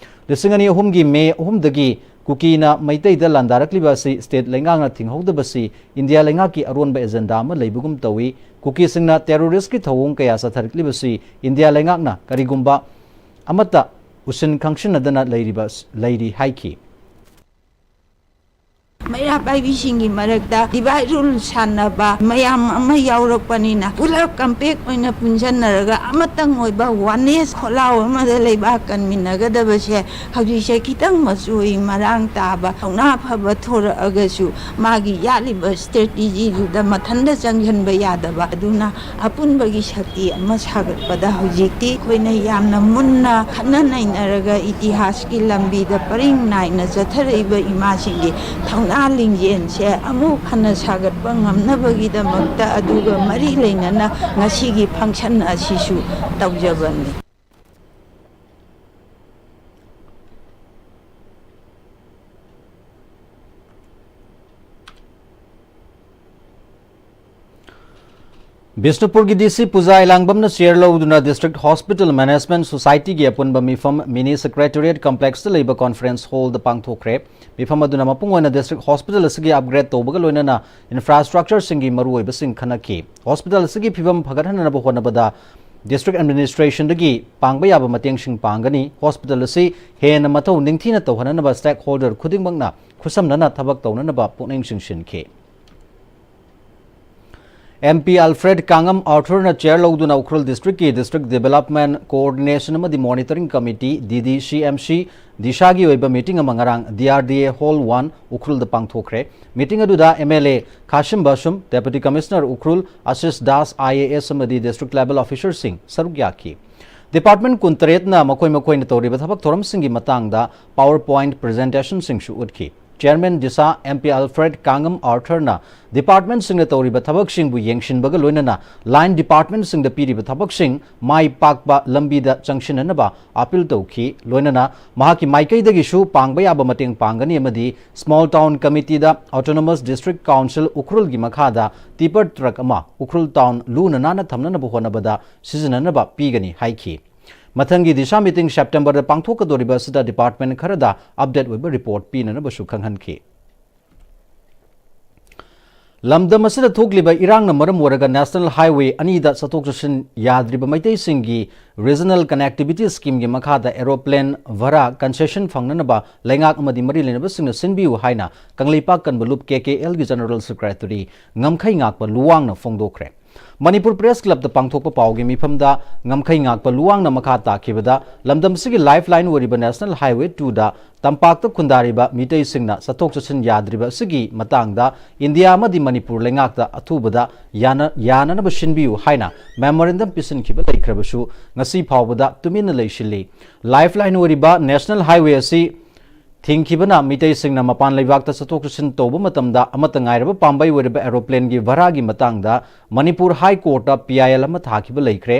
ꯂꯤꯁꯤꯡ ꯑꯅꯤ ꯑꯍꯨꯝꯒꯤ ꯃꯦ ꯑꯍꯨꯝꯗꯒꯤ ꯀꯨꯀꯤꯅ ꯃꯩꯇꯩꯗ ꯂꯥꯟꯗꯥꯔꯛꯂꯤꯕ ꯑꯁꯤ state ꯂꯩꯉꯥꯛꯅ ꯊꯤꯡꯍꯧꯗꯕꯁꯤ ꯏꯟꯗꯤꯌꯥ ꯂꯩꯉꯥꯛꯀꯤ ꯑꯔꯣꯟꯕ agenda ꯑꯃ ꯂꯩꯕꯒꯨꯝ ꯇꯧꯏ꯫ ꯀꯨꯀꯤꯁꯤꯡꯅ terroristꯀꯤ ꯊꯧꯑꯣꯡ ꯀꯌꯥ ꯆꯠꯊꯔꯛꯂꯤꯕꯁꯤ ꯏꯟꯗꯤꯌꯥ ꯂꯩꯉꯥꯛꯅ ꯀꯔꯤꯒꯨꯝꯕ ꯑꯃꯠꯇ ꯎꯁꯤꯟ ꯈꯪꯁꯤꯟꯅꯗꯅ ꯂꯩꯔꯤꯕ, ꯂꯩꯔꯤ ꯍꯥꯏꯈꯤ꯫ ꯃꯩꯔꯥ ꯄꯥꯏꯕꯤꯁꯤꯡꯒꯤ ꯃꯔꯛꯇ divide rule ꯁꯥꯟꯅꯕ ꯃꯌꯥꯝ ꯑꯃ ꯌꯥꯎꯔꯛꯄꯅꯤꯅ, ꯄꯨꯂꯞ compact ꯑꯣꯏꯅ ꯄꯨꯟꯁꯤꯟꯅꯔꯒ ꯑꯃꯇꯪ ꯑꯣꯏꯕ oneness ꯈꯣꯜꯂꯥꯎ ꯑꯃꯗ ꯂꯩꯕꯥꯛ ꯀꯟꯃꯤꯟꯅꯒꯗꯕꯁꯦ ꯍꯧꯖꯤꯛꯁꯦ ꯈꯤꯇꯪ ꯃꯆꯣꯏ ꯃꯔꯥꯡ ꯇꯥꯕ, ꯊꯧꯅꯥ ꯐꯕ ꯊꯣꯔꯛꯑꯒꯁꯨ ꯃꯥꯒꯤ ꯌꯥꯠꯂꯤꯕ strategyꯗꯨꯗ ꯃꯊꯟꯇ ꯆꯪꯁꯤꯟꯕ ꯌꯥꯗꯕ꯫ ꯑꯗꯨꯅ ꯑꯄꯨꯟꯕꯒꯤ ꯁꯛꯇꯤ ꯑꯃ ꯁꯥꯒꯠꯄꯗ ꯍꯧꯖꯤꯛꯇꯤ ꯑꯩꯈꯣꯏꯅ ꯌꯥꯝꯅ ꯃꯨꯟꯅ ꯈꯟꯅ ꯅꯩꯅꯔꯒ ꯏꯇꯤꯍꯥꯁꯀꯤ ꯂꯝꯕꯤꯗ ꯄꯔꯤꯡ ꯅꯥꯏꯅ ꯆꯠꯊꯔꯛꯏꯕ ꯏꯃꯥꯁꯤꯡꯒꯤ ꯊꯧꯅꯥ ꯂꯤꯡꯖꯦꯜꯁꯦ ꯑꯃꯨꯛ ꯍꯟꯅ ꯁꯥꯒꯠꯄ ꯉꯝꯅꯕꯒꯤꯗꯃꯛꯇ ꯑꯗꯨꯒ ꯃꯔꯤ ꯂꯩꯅꯅ ꯉꯁꯤꯒꯤ function ꯑꯁꯤꯁꯨ ꯇꯧꯖꯕꯅꯤ꯫ ꯕꯤꯁꯅꯨꯄꯨꯔꯒꯤ DC ꯄꯨꯖꯥ ꯏꯂꯥꯡꯕꯝꯅ chair ꯂꯧꯗꯨꯅ District Hospital Management Societyꯒꯤ ꯑꯄꯨꯟꯕ ꯃꯤꯐꯝ Mini Secretariat Complexꯇ ꯂꯩꯕ conference hallꯗ ꯄꯥꯡꯊꯣꯛꯈ꯭ꯔꯦ꯫ ꯃꯤꯐꯝ ꯑꯗꯨꯅ ꯃꯄꯨꯡ ꯑꯣꯏꯅ district hospital ꯑꯁꯤꯒꯤ upgrade ꯇꯧꯕꯒ ꯂꯣꯏꯅꯅ infrastructureꯁꯤꯡꯒꯤ ꯃꯔꯨꯑꯣꯏꯕꯁꯤꯡ ꯈꯟꯅꯈꯤ꯫ Hospital ꯑꯁꯤꯒꯤ ꯐꯤꯕꯝ ꯐꯒꯠꯍꯟꯅꯕ ꯍꯣꯠꯅꯕꯗ district administrationꯗꯒꯤ ꯄꯥꯡꯕ ꯌꯥꯕ ꯃꯇꯦꯡꯁꯤꯡ ꯄꯥꯡꯒꯅꯤ꯫ Hospital ꯑꯁꯤ ꯍꯦꯟꯅ ꯃꯊꯧ ꯅꯤꯡꯊꯤꯅ ꯇꯧꯍꯟꯅꯅꯕ stakeholder ꯈꯨꯗꯤꯡꯃꯛꯅ ꯈꯨꯠꯁꯝꯅꯅ ꯊꯕꯛ ꯇꯧꯅꯅꯕ ꯄꯨꯛꯅꯤꯡ ꯆꯤꯡꯁꯤꯟꯈꯤ꯫ MP Alfred Kangam Arthurꯅ chair ꯂꯧꯗꯨꯅ ꯎꯈ꯭ꯔꯨꯜ districtꯀꯤ District Development Coordination ꯑꯃꯗꯤ Monitoring Committee, DDCMC, DISHAꯒꯤ ꯑꯣꯏꯕ meeting ꯑꯃ ꯉꯔꯥꯡ DRDA Hall one ꯎꯈ꯭ꯔꯨꯜꯗ ꯄꯥꯡꯊꯣꯛꯈ꯭ꯔꯦ꯫ Meeting ꯑꯗꯨꯗ MLA ꯈꯥꯁꯤꯝ ꯕꯥꯁꯨꯝ, Deputy Commissioner ꯎꯈ꯭ꯔꯨꯜ ꯑꯁꯤꯁ ꯗꯥꯁ IAS ꯑꯃꯗꯤ district level officerꯁꯤꯡ ꯁꯔꯨꯛ ꯌꯥꯈꯤ꯫ Department ꯀꯨꯟꯇꯔꯦꯠꯅ ꯃꯈꯣꯏ ꯃꯈꯣꯏꯅ ꯇꯧꯔꯤꯕ ꯊꯕꯛ ꯊꯧꯔꯝꯁꯤꯡꯒꯤ ꯃꯇꯥꯡꯗ PowerPoint presentationꯁꯤꯡꯁꯨ ꯎꯠꯈꯤ꯫ Chairman DISHA, MP Alfred ꯀꯥꯡꯉꯝ ꯑꯥꯔꯊꯔꯅ departmentꯁꯤꯡꯅ ꯇꯧꯔꯤꯕ ꯊꯕꯛꯁꯤꯡꯕꯨ ꯌꯦꯡꯁꯤꯟꯕꯒ ꯂꯣꯏꯅꯅ line departmentꯁꯤꯡꯗ ꯄꯤꯔꯤꯕ ꯊꯕꯛꯁꯤꯡ ꯃꯥꯏ ꯄꯥꯛꯄ ꯂꯝꯕꯤꯗ ꯆꯪꯁꯤꯟꯅꯅꯕ appeal ꯇꯧꯈꯤ꯫ ꯂꯣꯏꯅꯅ ꯃꯍꯥꯛꯀꯤ ꯃꯥꯏꯀꯩꯗꯒꯤꯁꯨ ꯄꯥꯡꯕ ꯌꯥꯕ ꯃꯇꯦꯡ ꯄꯥꯡꯒꯅꯤ ꯑꯃꯗꯤ Small Town Committeeꯗ Autonomous District Council ꯎꯈ꯭ꯔꯨꯜꯒꯤ ꯃꯈꯥꯗ tipper truck ꯑꯃ ꯎꯈ꯭ꯔꯨꯜ town ꯂꯨꯅ ꯅꯥꯟꯅ ꯊꯝꯅꯅꯕ ꯍꯣꯠꯅꯕꯗ ꯁꯤꯖꯤꯟꯅꯅꯕ ꯄꯤꯒꯅꯤ ꯍꯥꯏꯈꯤ꯫ ꯃꯊꯪꯒꯤ DISHA meeting Septemberꯗ ꯄꯥꯡꯊꯣꯛꯀꯗꯧꯔꯤꯕ ꯑꯁꯤꯗ department ꯈꯔꯗ update ꯑꯣꯏꯕ report ꯄꯤꯅꯅꯕꯁꯨ ꯈꯪꯍꯟꯈꯤ꯫ ꯂꯝꯗꯝ ꯑꯁꯤꯗ ꯊꯣꯛꯂꯤꯕ ꯏꯔꯥꯡꯅ ꯃꯔꯝ ꯑꯣꯏꯔꯒ National Highway ꯑꯅꯤꯗ ꯆꯠꯊꯣꯛ ꯆꯠꯁꯤꯟ ꯌꯥꯗ꯭ꯔꯤꯕ ꯃꯩꯇꯩꯁꯤꯡꯒꯤ regional connectivity schemeꯒꯤ ꯃꯈꯥꯗ aeroplane ꯚꯔꯥ concession ꯐꯪꯅꯅꯕ ꯂꯩꯉꯥꯛ ꯑꯃꯗꯤ ꯃꯔꯤ ꯂꯩꯅꯕꯁꯤꯡꯅ ꯁꯤꯟꯕꯤꯌꯨ ꯍꯥꯏꯅ ꯀꯪꯂꯩꯄꯥꯛ ꯀꯟꯕ ꯂꯨꯞ KKLꯒꯤ General Secretary ꯉꯝꯈꯩ ꯉꯥꯛꯄ ꯂꯨꯋꯥꯡꯅ ꯐꯣꯡꯗꯣꯛꯈ꯭ꯔꯦ꯫ ꯃꯅꯤꯄꯨꯔ Press Clubꯇ ꯄꯥꯡꯊꯣꯛꯄ ꯄꯥꯎꯒꯤ ꯃꯤꯐꯝꯗ ꯉꯝꯈꯩ ꯉꯥꯛꯄ ꯂꯨꯋꯥꯡꯅ ꯃꯈꯥ ꯇꯥꯈꯤꯕꯗ, ꯂꯝꯗꯝ ꯑꯁꯤꯒꯤ lifeline ꯑꯣꯏꯔꯤꯕ National Highway twoꯗ ꯇꯝꯄꯥꯛꯇ ꯈꯨꯟꯗꯥꯔꯤꯕ ꯃꯤꯇꯩꯁꯤꯡꯅ ꯆꯠꯊꯣꯛ ꯆꯠꯁꯤꯟ ꯌꯥꯗ꯭ꯔꯤꯕ ꯑꯁꯤꯒꯤ ꯃꯇꯥꯡꯗ ꯏꯟꯗꯤꯌꯥ ꯑꯃꯗꯤ ꯃꯅꯤꯄꯨꯔ ꯂꯩꯉꯥꯛꯇ ꯑꯊꯨꯕꯗ ꯌꯥꯅ-, ꯌꯥꯅꯅꯕ ꯁꯤꯟꯕꯤꯌꯨ ꯍꯥꯏꯅ memorandum ꯄꯤꯁꯤꯟꯈꯤꯕ ꯂꯩꯈ꯭ꯔꯕꯁꯨ, ꯉꯁꯤ ꯐꯥꯎꯕꯗ ꯇꯨꯃꯤꯟꯅ ꯂꯩꯁꯤꯜꯂꯤ꯫ Lifeline ꯑꯣꯏꯔꯤꯕ National Highway ꯑꯁꯤ ꯊꯤꯡꯈꯤꯕꯅ ꯃꯤꯇꯩꯁꯤꯡꯅ ꯃꯄꯥꯟ ꯂꯩꯕꯥꯛꯇ ꯆꯠꯊꯣꯛ ꯆꯠꯁꯤꯟ ꯇꯧꯕ ꯃꯇꯝꯗ ꯑꯃꯠꯇ ꯉꯥꯏꯔꯕ ꯄꯥꯝꯕꯩ ꯑꯣꯏꯔꯤꯕ aeroplaneꯒꯤ ꯚꯔꯥꯒꯤ ꯃꯇꯥꯡꯗ ꯃꯅꯤꯄꯨꯔ High Courtꯇ PIL ꯑꯃ ꯊꯥꯈꯤꯕ ꯂꯩꯈ꯭ꯔꯦ꯫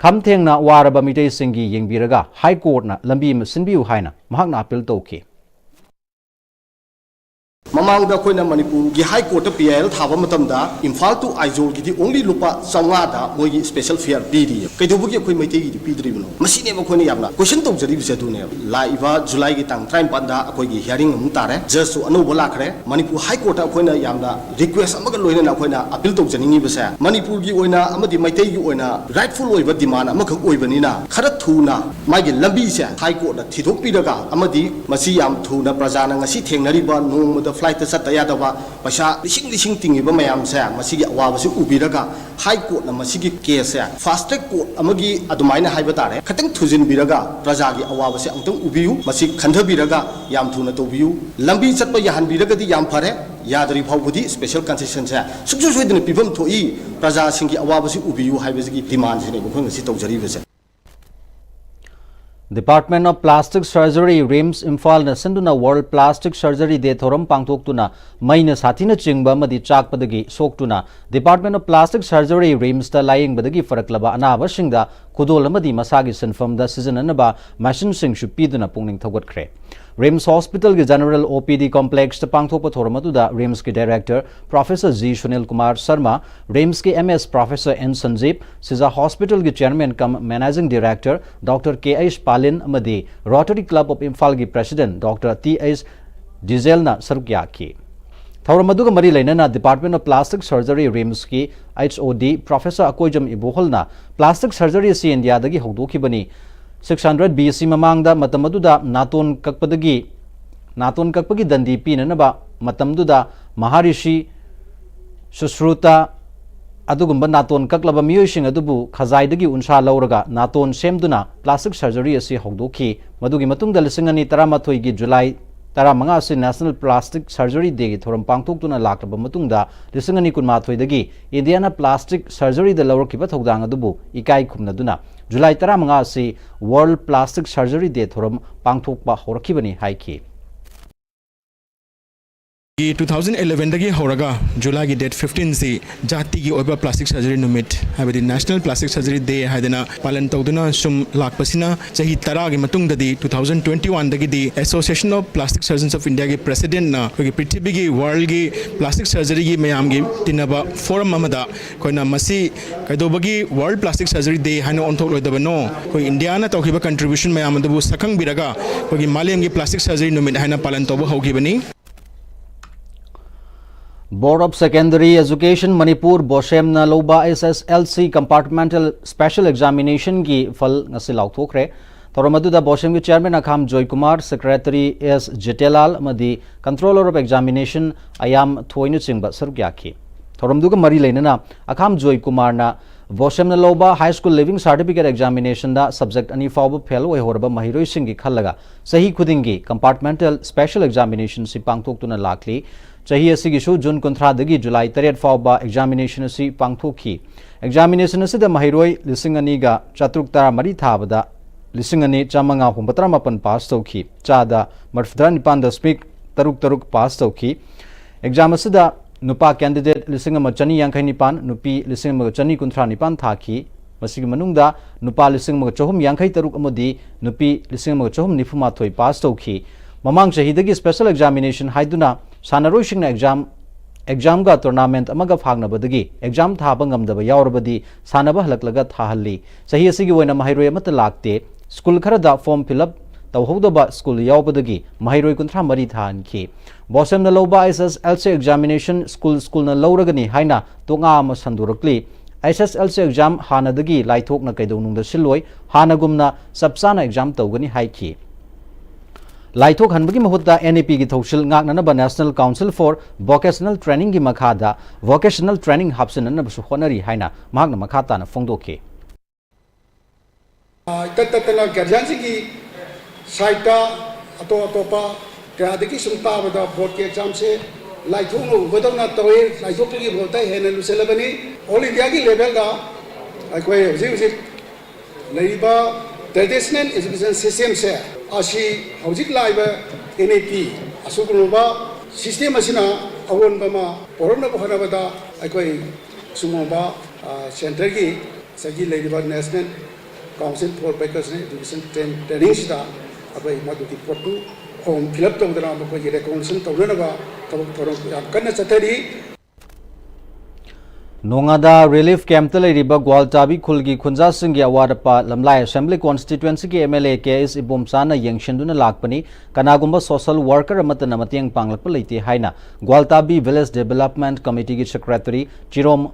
ꯈꯝ ꯊꯦꯡꯅ ꯋꯥꯔꯕ ꯃꯤꯇꯩꯁꯤꯡꯒꯤ ꯌꯦꯡꯕꯤꯔꯒ High Courtꯅ ꯂꯝꯕꯤ ꯑꯃ ꯁꯤꯟꯕꯤꯌꯨ ꯍꯥꯏꯅ ꯃꯍꯥꯛꯅ appeal ꯇꯧꯈꯤ꯫ ꯃꯃꯥꯡꯗ ꯑꯩꯈꯣꯏꯅ ꯃꯅꯤꯄꯨꯔꯒꯤ High Courtꯇ PIL ꯊꯥꯕ ꯃꯇꯝꯗ ꯏꯝꯐꯥꯜ to ꯑꯥꯏꯖꯣꯜꯒꯤꯗꯤ only ꯂꯨꯄꯥ ꯆꯥꯝꯃꯉꯥꯗ ꯃꯣꯏꯒꯤ special fare ꯄꯤꯔꯤꯌꯦ꯫ ꯀꯩꯗꯧꯕꯒꯤ ꯑꯩꯈꯣꯏ ꯃꯩꯇꯩꯒꯤꯗꯤ ꯄꯤꯗ꯭ꯔꯤꯕꯅꯣ? ꯃꯁꯤꯅꯦꯕ ꯑꯩꯈꯣꯏꯅ ꯌꯥꯝꯅ question ꯇꯧꯖꯔꯤꯕꯁꯦ꯫ ꯑꯗꯨꯅꯦꯕ ꯂꯥꯛꯏꯕ ꯖꯨꯂꯥꯏꯒꯤ ꯇꯥꯡ ꯇꯔꯥꯅꯤꯄꯥꯟꯗ ꯑꯩꯈꯣꯏꯒꯤ hearing ꯑꯃꯨꯛ ꯇꯥꯔꯦ꯫ Judgeꯁꯨ ꯑꯅꯧꯕ ꯂꯥꯛꯈ꯭ꯔꯦ꯫ ꯃꯅꯤꯄꯨꯔ High Courtꯇ ꯑꯩꯈꯣꯏꯅ ꯌꯥꯝꯅ request ꯑꯃꯒ ꯂꯣꯏꯅꯅ ꯑꯩꯈꯣꯏꯅ appeal ꯇꯧꯖꯅꯤꯡꯉꯤꯕꯁꯦ, ꯃꯅꯤꯄꯨꯔꯒꯤ ꯑꯣꯏꯅ ꯑꯃꯗꯤ ꯃꯩꯇꯩꯒꯤ ꯑꯣꯏꯅ rightful ꯑꯣꯏꯕ demand ꯑꯃꯈꯛ ꯑꯣꯏꯕꯅꯤꯅ, ꯈꯔ ꯊꯨꯅ ꯃꯥꯒꯤ ꯂꯝꯕꯤꯁꯦ High Courtꯅ ꯊꯤꯗꯣꯛꯄꯤꯔꯒ, ꯑꯃꯗꯤ ꯃꯁꯤ ꯌꯥꯝ ꯊꯨꯅ ꯄ꯭ꯔꯖꯥꯅ ꯉꯁꯤ ꯊꯦꯡꯅꯔꯤꯕ ꯅꯣꯡꯃꯗ flightꯇ ꯆꯠꯇ ꯌꯥꯗꯕ ꯄꯩꯁꯥ ꯂꯤꯁꯤꯡ ꯂꯤꯁꯤꯡ ꯇꯤꯡꯉꯤꯕ ꯃꯌꯥꯝꯁꯦ, ꯃꯁꯤꯒꯤ ꯑꯋꯥꯕꯁꯤ ꯎꯕꯤꯔꯒ, High Courtꯅ ꯃꯁꯤꯒꯤ caseꯁꯦ fast track court ꯑꯃꯒꯤ ꯑꯗꯨꯃꯥꯏꯅ ꯍꯥꯏꯕ ꯇꯥꯔꯦ, ꯈꯤꯇꯪ ꯊꯨꯖꯤꯟꯕꯤꯔꯒ ꯄ꯭ꯔꯖꯥꯒꯤ ꯑꯋꯥꯕꯁꯦ ꯑꯃꯨꯛꯇꯪ ꯎꯕꯤꯌꯨ꯫ ꯃꯁꯤ ꯈꯟꯊꯕꯤꯔꯒ ꯌꯥꯝ ꯊꯨꯅ ꯇꯧꯕꯤꯌꯨ꯫ ꯂꯝꯕꯤ ꯆꯠꯄ ꯌꯥꯍꯟꯕꯤꯔꯒꯗꯤ ꯌꯥꯝ ꯐꯔꯦ꯫ ꯌꯥꯗ꯭ꯔꯤ ꯐꯥꯎꯕꯗꯤ special concessionꯁꯦ ꯁꯨꯡꯁꯣꯏ ꯁꯣꯏꯗꯅ ꯄꯤꯐꯝ ꯊꯣꯛꯏ꯫ ꯄ꯭ꯔꯖꯥꯁꯤꯡꯒꯤ ꯑꯋꯥꯕꯁꯤ ꯎꯕꯤꯌꯨ ꯍꯥꯏꯕꯁꯤꯒꯤ demandꯁꯤꯅꯦꯕ ꯑꯩꯈꯣꯏ ꯉꯁꯤ ꯇꯧꯖꯔꯤꯕꯁꯦ꯫ Department of Plastic Surgery, RIMS, ꯏꯝꯐꯥꯜꯅ ꯁꯤꯟꯗꯨꯅ World Plastic Surgery Day ꯊꯧꯔꯝ ꯄꯥꯡꯊꯣꯛꯇꯨꯅ ꯃꯩꯅ ꯁꯥꯊꯤꯅ ꯆꯤꯡꯕ ꯑꯃꯗꯤ ꯆꯥꯛꯄꯗꯒꯤ ꯁꯣꯛꯇꯨꯅ Department of Plastic Surgery, RIMSꯇ ꯂꯥꯌꯦꯡꯕꯗꯒꯤ ꯐꯔꯛꯂꯕ ꯑꯅꯥꯕꯁꯤꯡꯗ ꯈꯨꯗꯣꯜ ꯑꯃꯗꯤ ꯃꯁꯥꯒꯤ ꯁꯤꯟꯐꯝꯗ ꯁꯤꯖꯤꯟꯅꯅꯕ ꯃꯦꯁꯤꯟꯁꯤꯡꯁꯨ ꯄꯤꯗꯨꯅ ꯄꯨꯛꯅꯤꯡ ꯊꯧꯒꯠꯈ꯭ꯔꯦ꯫ RIMS Hospitalꯒꯤ General OPD Complexꯇ ꯄꯥꯡꯊꯣꯛꯄ ꯊꯧꯔꯝ ꯑꯗꯨꯗ RIMSꯀꯤ Director Professor G Sunil Kumar Sharma, RIMSꯀꯤ MS Professor N ꯁꯟꯖꯤꯞ, Shija Hospitalꯒꯤ Chairman cum Managing Director Doctor Kh ꯄꯥꯂꯤꯟ ꯑꯃꯗꯤ Rotary Club of ꯏꯝꯐꯥꯜꯒꯤ President Doctor Th ꯗꯤꯖꯦꯜꯅ ꯁꯔꯨꯛ ꯌꯥꯈꯤ꯫ ꯊꯧꯔꯝ ꯑꯗꯨꯒ ꯃꯔꯤ ꯂꯩꯅꯅ Department of Plastic Surgery, RIMSꯀꯤ HOD Professor Akoijam ꯏꯕꯣꯍꯜꯅ plastic surgery ꯑꯁꯤ ꯏꯟꯗꯤꯌꯥꯗꯒꯤ ꯍꯧꯗꯣꯛꯈꯤꯕꯅꯤ꯫ Six hundred BC ꯃꯃꯥꯡꯗ ꯃꯇꯝ ꯑꯗꯨꯗ ꯅꯥꯇꯣꯟ ꯀꯛꯄꯗꯒꯤ, ꯅꯥꯇꯣꯟ ꯀꯛꯄꯒꯤ ꯗꯟꯗꯤ ꯄꯤꯅꯅꯕ ꯃꯇꯝꯗꯨꯗ ꯃꯍꯥꯔꯤꯁꯤ ꯁꯨꯁ꯭ꯔꯨꯇ ꯑꯗꯨꯒꯨꯝꯕ ꯅꯥꯇꯣꯟ ꯀꯛꯂꯕ ꯃꯤꯑꯣꯏꯁꯤꯡ ꯑꯗꯨꯕꯨ ꯈꯖꯥꯏꯗꯒꯤ ꯎꯟꯁꯥ ꯂꯧꯔꯒ ꯅꯥꯇꯣꯟ ꯁꯦꯝꯗꯨꯅ plastic surgery ꯑꯁꯤ ꯍꯧꯗꯣꯛꯈꯤ꯫ ꯃꯗꯨꯒꯤ ꯃꯇꯨꯡꯗ ꯂꯤꯁꯤꯡ ꯑꯅꯤ ꯇꯔꯥꯃꯥꯊꯣꯏꯒꯤ ꯖꯨꯂꯥꯏ ꯇꯔꯥꯃꯉꯥ ꯑꯁꯤ National Plastic Surgery Dayꯒꯤ ꯊꯧꯔꯝ ꯄꯥꯡꯊꯣꯛꯇꯨꯅ ꯂꯥꯛꯂꯕ ꯃꯇꯨꯡꯗ, ꯂꯤꯁꯤꯡ ꯑꯅꯤ ꯀꯨꯟꯃꯥꯊꯣꯏꯗꯒꯤ ꯏꯟꯗꯤꯌꯥꯅ plastic surgeryꯗ ꯂꯧꯔꯛꯈꯤꯕ ꯊꯧꯗꯥꯡ ꯑꯗꯨꯕꯨ ꯏꯀꯥꯏ ꯈꯨꯝꯅꯗꯨꯅ ꯖꯨꯂꯥꯏ ꯇꯔꯥꯃꯉꯥ ꯑꯁꯤ World Plastic Surgery Day ꯊꯧꯔꯝ ꯄꯥꯡꯊꯣꯛꯄ ꯍꯧꯔꯛꯈꯤꯕꯅꯤ ꯍꯥꯏꯈꯤ꯫ ꯇꯨ ꯊꯥꯎꯖꯟ ꯏꯂꯦꯚꯦꯟꯗꯒꯤ ꯍꯧꯔꯒ ꯖꯨꯂꯥꯏꯒꯤ date fifteenꯁꯤ ꯖꯥꯇꯤꯒꯤ ꯑꯣꯏꯕ plastic surgery ꯅꯨꯃꯤꯠ, ꯍꯥꯏꯕꯗꯤ National Plastic Surgery Day ꯍꯥꯏꯗꯅ ꯄꯥꯂꯟ ꯇꯧꯗꯨꯅ ꯁꯨꯝ ꯂꯥꯛꯄꯁꯤꯅ, ꯆꯍꯤ ꯇꯔꯥꯒꯤ ꯃꯇꯨꯡꯗꯗꯤ, two thousand twenty oneꯗꯒꯤꯗꯤ Association of Plastic Surgeons of Indiaꯒꯤ Presidentꯅ ꯑꯩꯈꯣꯏꯒꯤ ꯄ꯭ꯔꯤꯊꯤꯕꯤꯒꯤ, worldꯒꯤ plastic surgeryꯒꯤ ꯃꯌꯥꯝꯒꯤ ꯇꯤꯟꯅꯕ forum ꯑꯃꯗ ꯑꯩꯈꯣꯏꯅ ꯃꯁꯤ ꯀꯩꯗꯧꯕꯒꯤ World Plastic Surgery Day ꯍꯥꯏꯅ ꯑꯣꯟꯊꯣꯛꯂꯣꯏꯗꯕꯅꯣ? ꯑꯩꯈꯣꯏ ꯏꯟꯗꯤꯌꯥꯅ ꯇꯧꯈꯤꯕ contribution ꯃꯌꯥꯝ ꯑꯗꯨꯕꯨ ꯁꯛꯈꯪꯕꯤꯔꯒ ꯑꯩꯈꯣꯏꯒꯤ ꯃꯥꯂꯦꯝꯒꯤ plastic surgery ꯅꯨꯃꯤꯠ ꯍꯥꯏꯅ ꯄꯥꯂꯟ ꯇꯧꯕ ꯍꯧꯈꯤꯕꯅꯤ꯫ Board of Secondary Education Manipur, BOSEMꯅ ꯂꯧꯕ SSLC Compartmental Special Examinationꯒꯤ ꯐꯜ ꯉꯁꯤ ꯂꯥꯎꯊꯣꯛꯈ꯭ꯔꯦ꯫ ꯊꯧꯔꯝ ꯑꯗꯨꯗ BOSEMꯒꯤ Chairman ꯑꯈꯥꯝ ꯖꯣꯏꯀꯨꯃꯥꯔ, Secretary S ꯖꯤꯇꯦꯂꯥꯜ ꯑꯃꯗꯤ Controller of Examination ꯑꯌꯥꯝ ꯊꯣꯏꯅꯆꯤꯡꯕ ꯁꯔꯨꯛ ꯌꯥꯈꯤ꯫ ꯊꯧꯔꯝꯗꯨꯒ ꯃꯔꯤ ꯂꯩꯅꯅ ꯑꯈꯥꯝ ꯖꯣꯏꯀꯨꯃꯥꯔꯅ BOSEMꯅ ꯂꯧꯕ High School Leaving Certificate Examinationꯗ subject ꯑꯅꯤ ꯐꯥꯎꯕ fail ꯑꯣꯏꯍꯧꯔꯕ ꯃꯍꯩꯔꯣꯏꯁꯤꯡꯒꯤ ꯈꯜꯂꯒ ꯆꯍꯤ ꯈꯨꯗꯤꯡꯒꯤ Compartmental Special Examinationꯁꯤ ꯄꯥꯡꯊꯣꯛꯇꯨꯅ ꯂꯥꯛꯂꯤ꯫ ꯆꯍꯤ ꯑꯁꯤꯒꯤꯁꯨ ꯖꯨꯟ ꯀꯨꯟꯊ꯭ꯔꯥꯗꯒꯤ ꯖꯨꯂꯥꯏ ꯇꯔꯦꯠ ꯐꯥꯎꯕ examination ꯑꯁꯤ ꯄꯥꯡꯊꯣꯛꯈꯤ꯫ Examination ꯑꯁꯤꯗ ꯃꯍꯩꯔꯣꯏ ꯂꯤꯁꯤꯡ ꯑꯅꯤꯒ ꯆꯥꯇ꯭ꯔꯨꯛ ꯇꯔꯥꯃꯔꯤ ꯊꯥꯕꯗ ꯂꯤꯁꯤꯡ ꯑꯅꯤ ꯆꯥꯃꯉꯥ ꯍꯨꯝꯐꯨꯇꯔꯥ ꯃꯥꯄꯟ ꯄꯥꯁ ꯇꯧꯈꯤ꯫ ꯆꯥꯗ ꯃꯔꯤꯐꯨꯇꯔꯥ ꯅꯤꯄꯥꯟ ꯗꯁꯃꯤꯛ ꯇꯔꯨꯛ ꯇꯔꯨꯛ ꯄꯥꯁ ꯇꯧꯈꯤ꯫ ꯑꯦꯛꯖꯥꯝ ꯑꯁꯤꯗ ꯅꯨꯄꯥ ꯀꯦꯟꯗꯤꯗꯦꯠ ꯂꯤꯁꯤꯡ ꯑꯃ ꯆꯅꯤ ꯌꯥꯡꯈꯩ ꯅꯤꯄꯥꯟ, ꯅꯨꯄꯤ ꯂꯤꯁꯤꯡ ꯑꯃꯒ ꯆꯅꯤ ꯀꯨꯟꯊ꯭ꯔꯥ ꯅꯤꯄꯥꯟ ꯊꯥꯈꯤ꯫ ꯃꯁꯤꯒꯤ ꯃꯅꯨꯡꯗ ꯅꯨꯄꯥ ꯂꯤꯁꯤꯡ ꯑꯃꯒ ꯆꯍꯨꯝ ꯌꯥꯡꯈꯩ ꯇꯔꯨꯛ ꯑꯃꯗꯤ ꯅꯨꯄꯤ ꯂꯤꯁꯤꯡ ꯑꯃꯒ ꯆꯍꯨꯝ ꯅꯤꯐꯨ ꯃꯥꯊꯣꯏ ꯄꯥꯁ ꯇꯧꯈꯤ꯫ ꯃꯃꯥꯡ ꯆꯍꯤꯗꯒꯤ special examination ꯍꯥꯏꯗꯨꯅ ꯁꯥꯟꯅꯔꯣꯏꯁꯤꯡꯅ ꯑꯦꯛꯖꯥꯝ, ꯑꯦꯛꯖꯥꯝꯒ tournament ꯑꯃꯒ ꯐꯥꯡꯅꯕꯗꯒꯤ ꯑꯦꯛꯖꯥꯝ ꯊꯥꯕ ꯉꯝꯗꯕ ꯌꯥꯎꯔꯕꯗꯤ ꯁꯥꯟꯅꯕ ꯍꯜꯂꯛꯂꯒ ꯊꯥꯍꯜꯂꯤ꯫ ꯆꯍꯤ ꯑꯁꯤꯒꯤ ꯑꯣꯏꯅ ꯃꯍꯩꯔꯣꯏ ꯑꯃꯠꯇ ꯂꯥꯛꯇꯦ꯫ ꯁ꯭ꯀꯨꯜ ꯈꯔꯗ form fill up ꯇꯧꯍꯧꯗꯕ ꯁ꯭ꯀꯨꯜ ꯌꯥꯎꯕꯗꯒꯤ ꯃꯍꯩꯔꯣꯏ ꯀꯨꯟꯊ꯭ꯔꯥ ꯃꯔꯤ ꯊꯥꯍꯟꯈꯤ꯫ ꯕꯣꯁꯦꯝꯅ ꯂꯧꯕ H S S L C examination school ꯁ꯭ꯀꯨꯜꯅ ꯂꯧꯔꯒꯅꯤ ꯍꯥꯏꯅ ꯇꯣꯉꯥ ꯑꯃ ꯁꯟꯗꯣꯔꯛꯂꯤ꯫ H S S L C exam ꯍꯥꯟꯅꯗꯒꯤ ꯂꯥꯏꯊꯣꯛꯅ ꯀꯩꯗꯧꯅꯨꯡꯗ ꯁꯤꯜꯂꯣꯏ, ꯍꯥꯟꯅꯒꯨꯝꯅ ꯆꯞ ꯆꯥꯅ ꯑꯦꯛꯖꯥꯝ ꯇꯧꯒꯅꯤ ꯍꯥꯏꯈꯤ꯫ ꯂꯥꯏꯊꯣꯛꯍꯟꯕꯒꯤ ꯃꯍꯨꯠꯇ N E P ꯒꯤ ꯊꯧꯁꯤꯜ ꯉꯥꯛꯅꯅꯕ National Council for Vocational Training ꯒꯤ ꯃꯈꯥꯗ vocational training ꯍꯥꯞꯆꯤꯟꯅꯅꯕꯁꯨ ꯍꯣꯠꯅꯔꯤ ꯍꯥꯏꯅ ꯃꯍꯥꯛꯅ ꯃꯈꯥ ꯇꯥꯅ ꯐꯣꯡꯗꯣꯛꯈꯤ꯫ ꯏꯇꯠ ꯇꯠꯇꯅ ꯒꯥꯔꯖꯤꯌꯥꯟꯁꯤꯡꯒꯤ ꯁꯥꯏꯠꯇ ꯑꯇꯣꯞ ꯑꯇꯣꯞꯄ ꯀꯌꯥꯗꯒꯤ ꯁꯨꯝ ꯇꯥꯕꯗ ꯕꯣꯔꯗꯀꯤ ꯑꯦꯛꯖꯥꯝꯁꯦ ꯂꯥꯏꯊꯣꯛꯅ ꯎꯕꯗꯧꯅ ꯇꯧꯏ, ꯂꯥꯏꯊꯣꯛꯄꯒꯤ ꯃꯍꯨꯠꯇ ꯍꯦꯟꯅ ꯂꯨꯁꯜꯂꯕꯅꯤ꯫ ꯑꯣꯜ ꯏꯟꯗꯤꯌꯥꯒꯤ ꯂꯦꯚꯦꯜꯗ ꯑꯩꯈꯣꯏ ꯍꯧꯖꯤꯛ ꯍꯧꯖꯤꯛ ꯂꯩꯔꯤꯕ traditional education system ꯁꯦ ꯑꯁꯤ ꯍꯧꯖꯤꯛ ꯂꯥꯛꯏꯕ N E P ꯑꯁꯤꯒꯨꯝꯂꯕ system ꯑꯁꯤꯅ ꯑꯑꯣꯟꯕ ꯑꯃ ꯄꯨꯔꯛꯅꯕ ꯍꯣꯠꯅꯕꯗ ꯑꯩꯈꯣꯏ ꯁꯤꯒꯨꯝꯕ, ꯑ, centre ꯒꯤ ꯉꯁꯥꯏꯒꯤ ꯂꯩꯔꯤꯕ National Council for Vocational Education Train-, Training ꯁꯤꯗ ꯑꯩꯈꯣꯏ ꯃꯗꯨꯒꯤ ꯄꯣꯠꯇꯨ form fill up ꯇꯧꯗꯅ ꯃꯈꯣꯏꯒꯤ recognition ꯇꯧꯅꯅꯕ ꯊꯕꯛ ꯊꯧꯔꯝ ꯌꯥꯝ ꯀꯟꯅ ꯆꯠꯊꯔꯤ꯫ ꯅꯣꯉꯥꯗꯥ relief camp ꯇ ꯂꯩꯔꯤꯕ ꯒ꯭ꯋꯥꯜꯇꯥꯕꯤ ꯈꯨꯜꯒꯤ ꯈꯨꯟꯖꯥꯁꯤꯡꯒꯤ ꯑꯋꯥꯠ ꯑꯄꯥ ꯂꯝꯂꯥꯏ Assembly Constituency ꯒꯤ M L A K S ꯏꯕꯣꯝꯆꯥꯅ ꯌꯦꯡꯁꯤꯟꯗꯨꯅ ꯂꯥꯛꯄꯅꯤ꯫ ꯀꯅꯥꯒꯨꯝꯕ social worker ꯑꯃꯠꯇꯅ ꯃꯇꯦꯡ ꯄꯥꯡꯂꯛꯄ ꯂꯩꯇꯦ ꯍꯥꯏꯅ ꯒ꯭ꯋꯥꯜꯇꯥꯕꯤ Village Development Committee ꯒꯤ Secretary ꯆꯤꯔꯣꯝ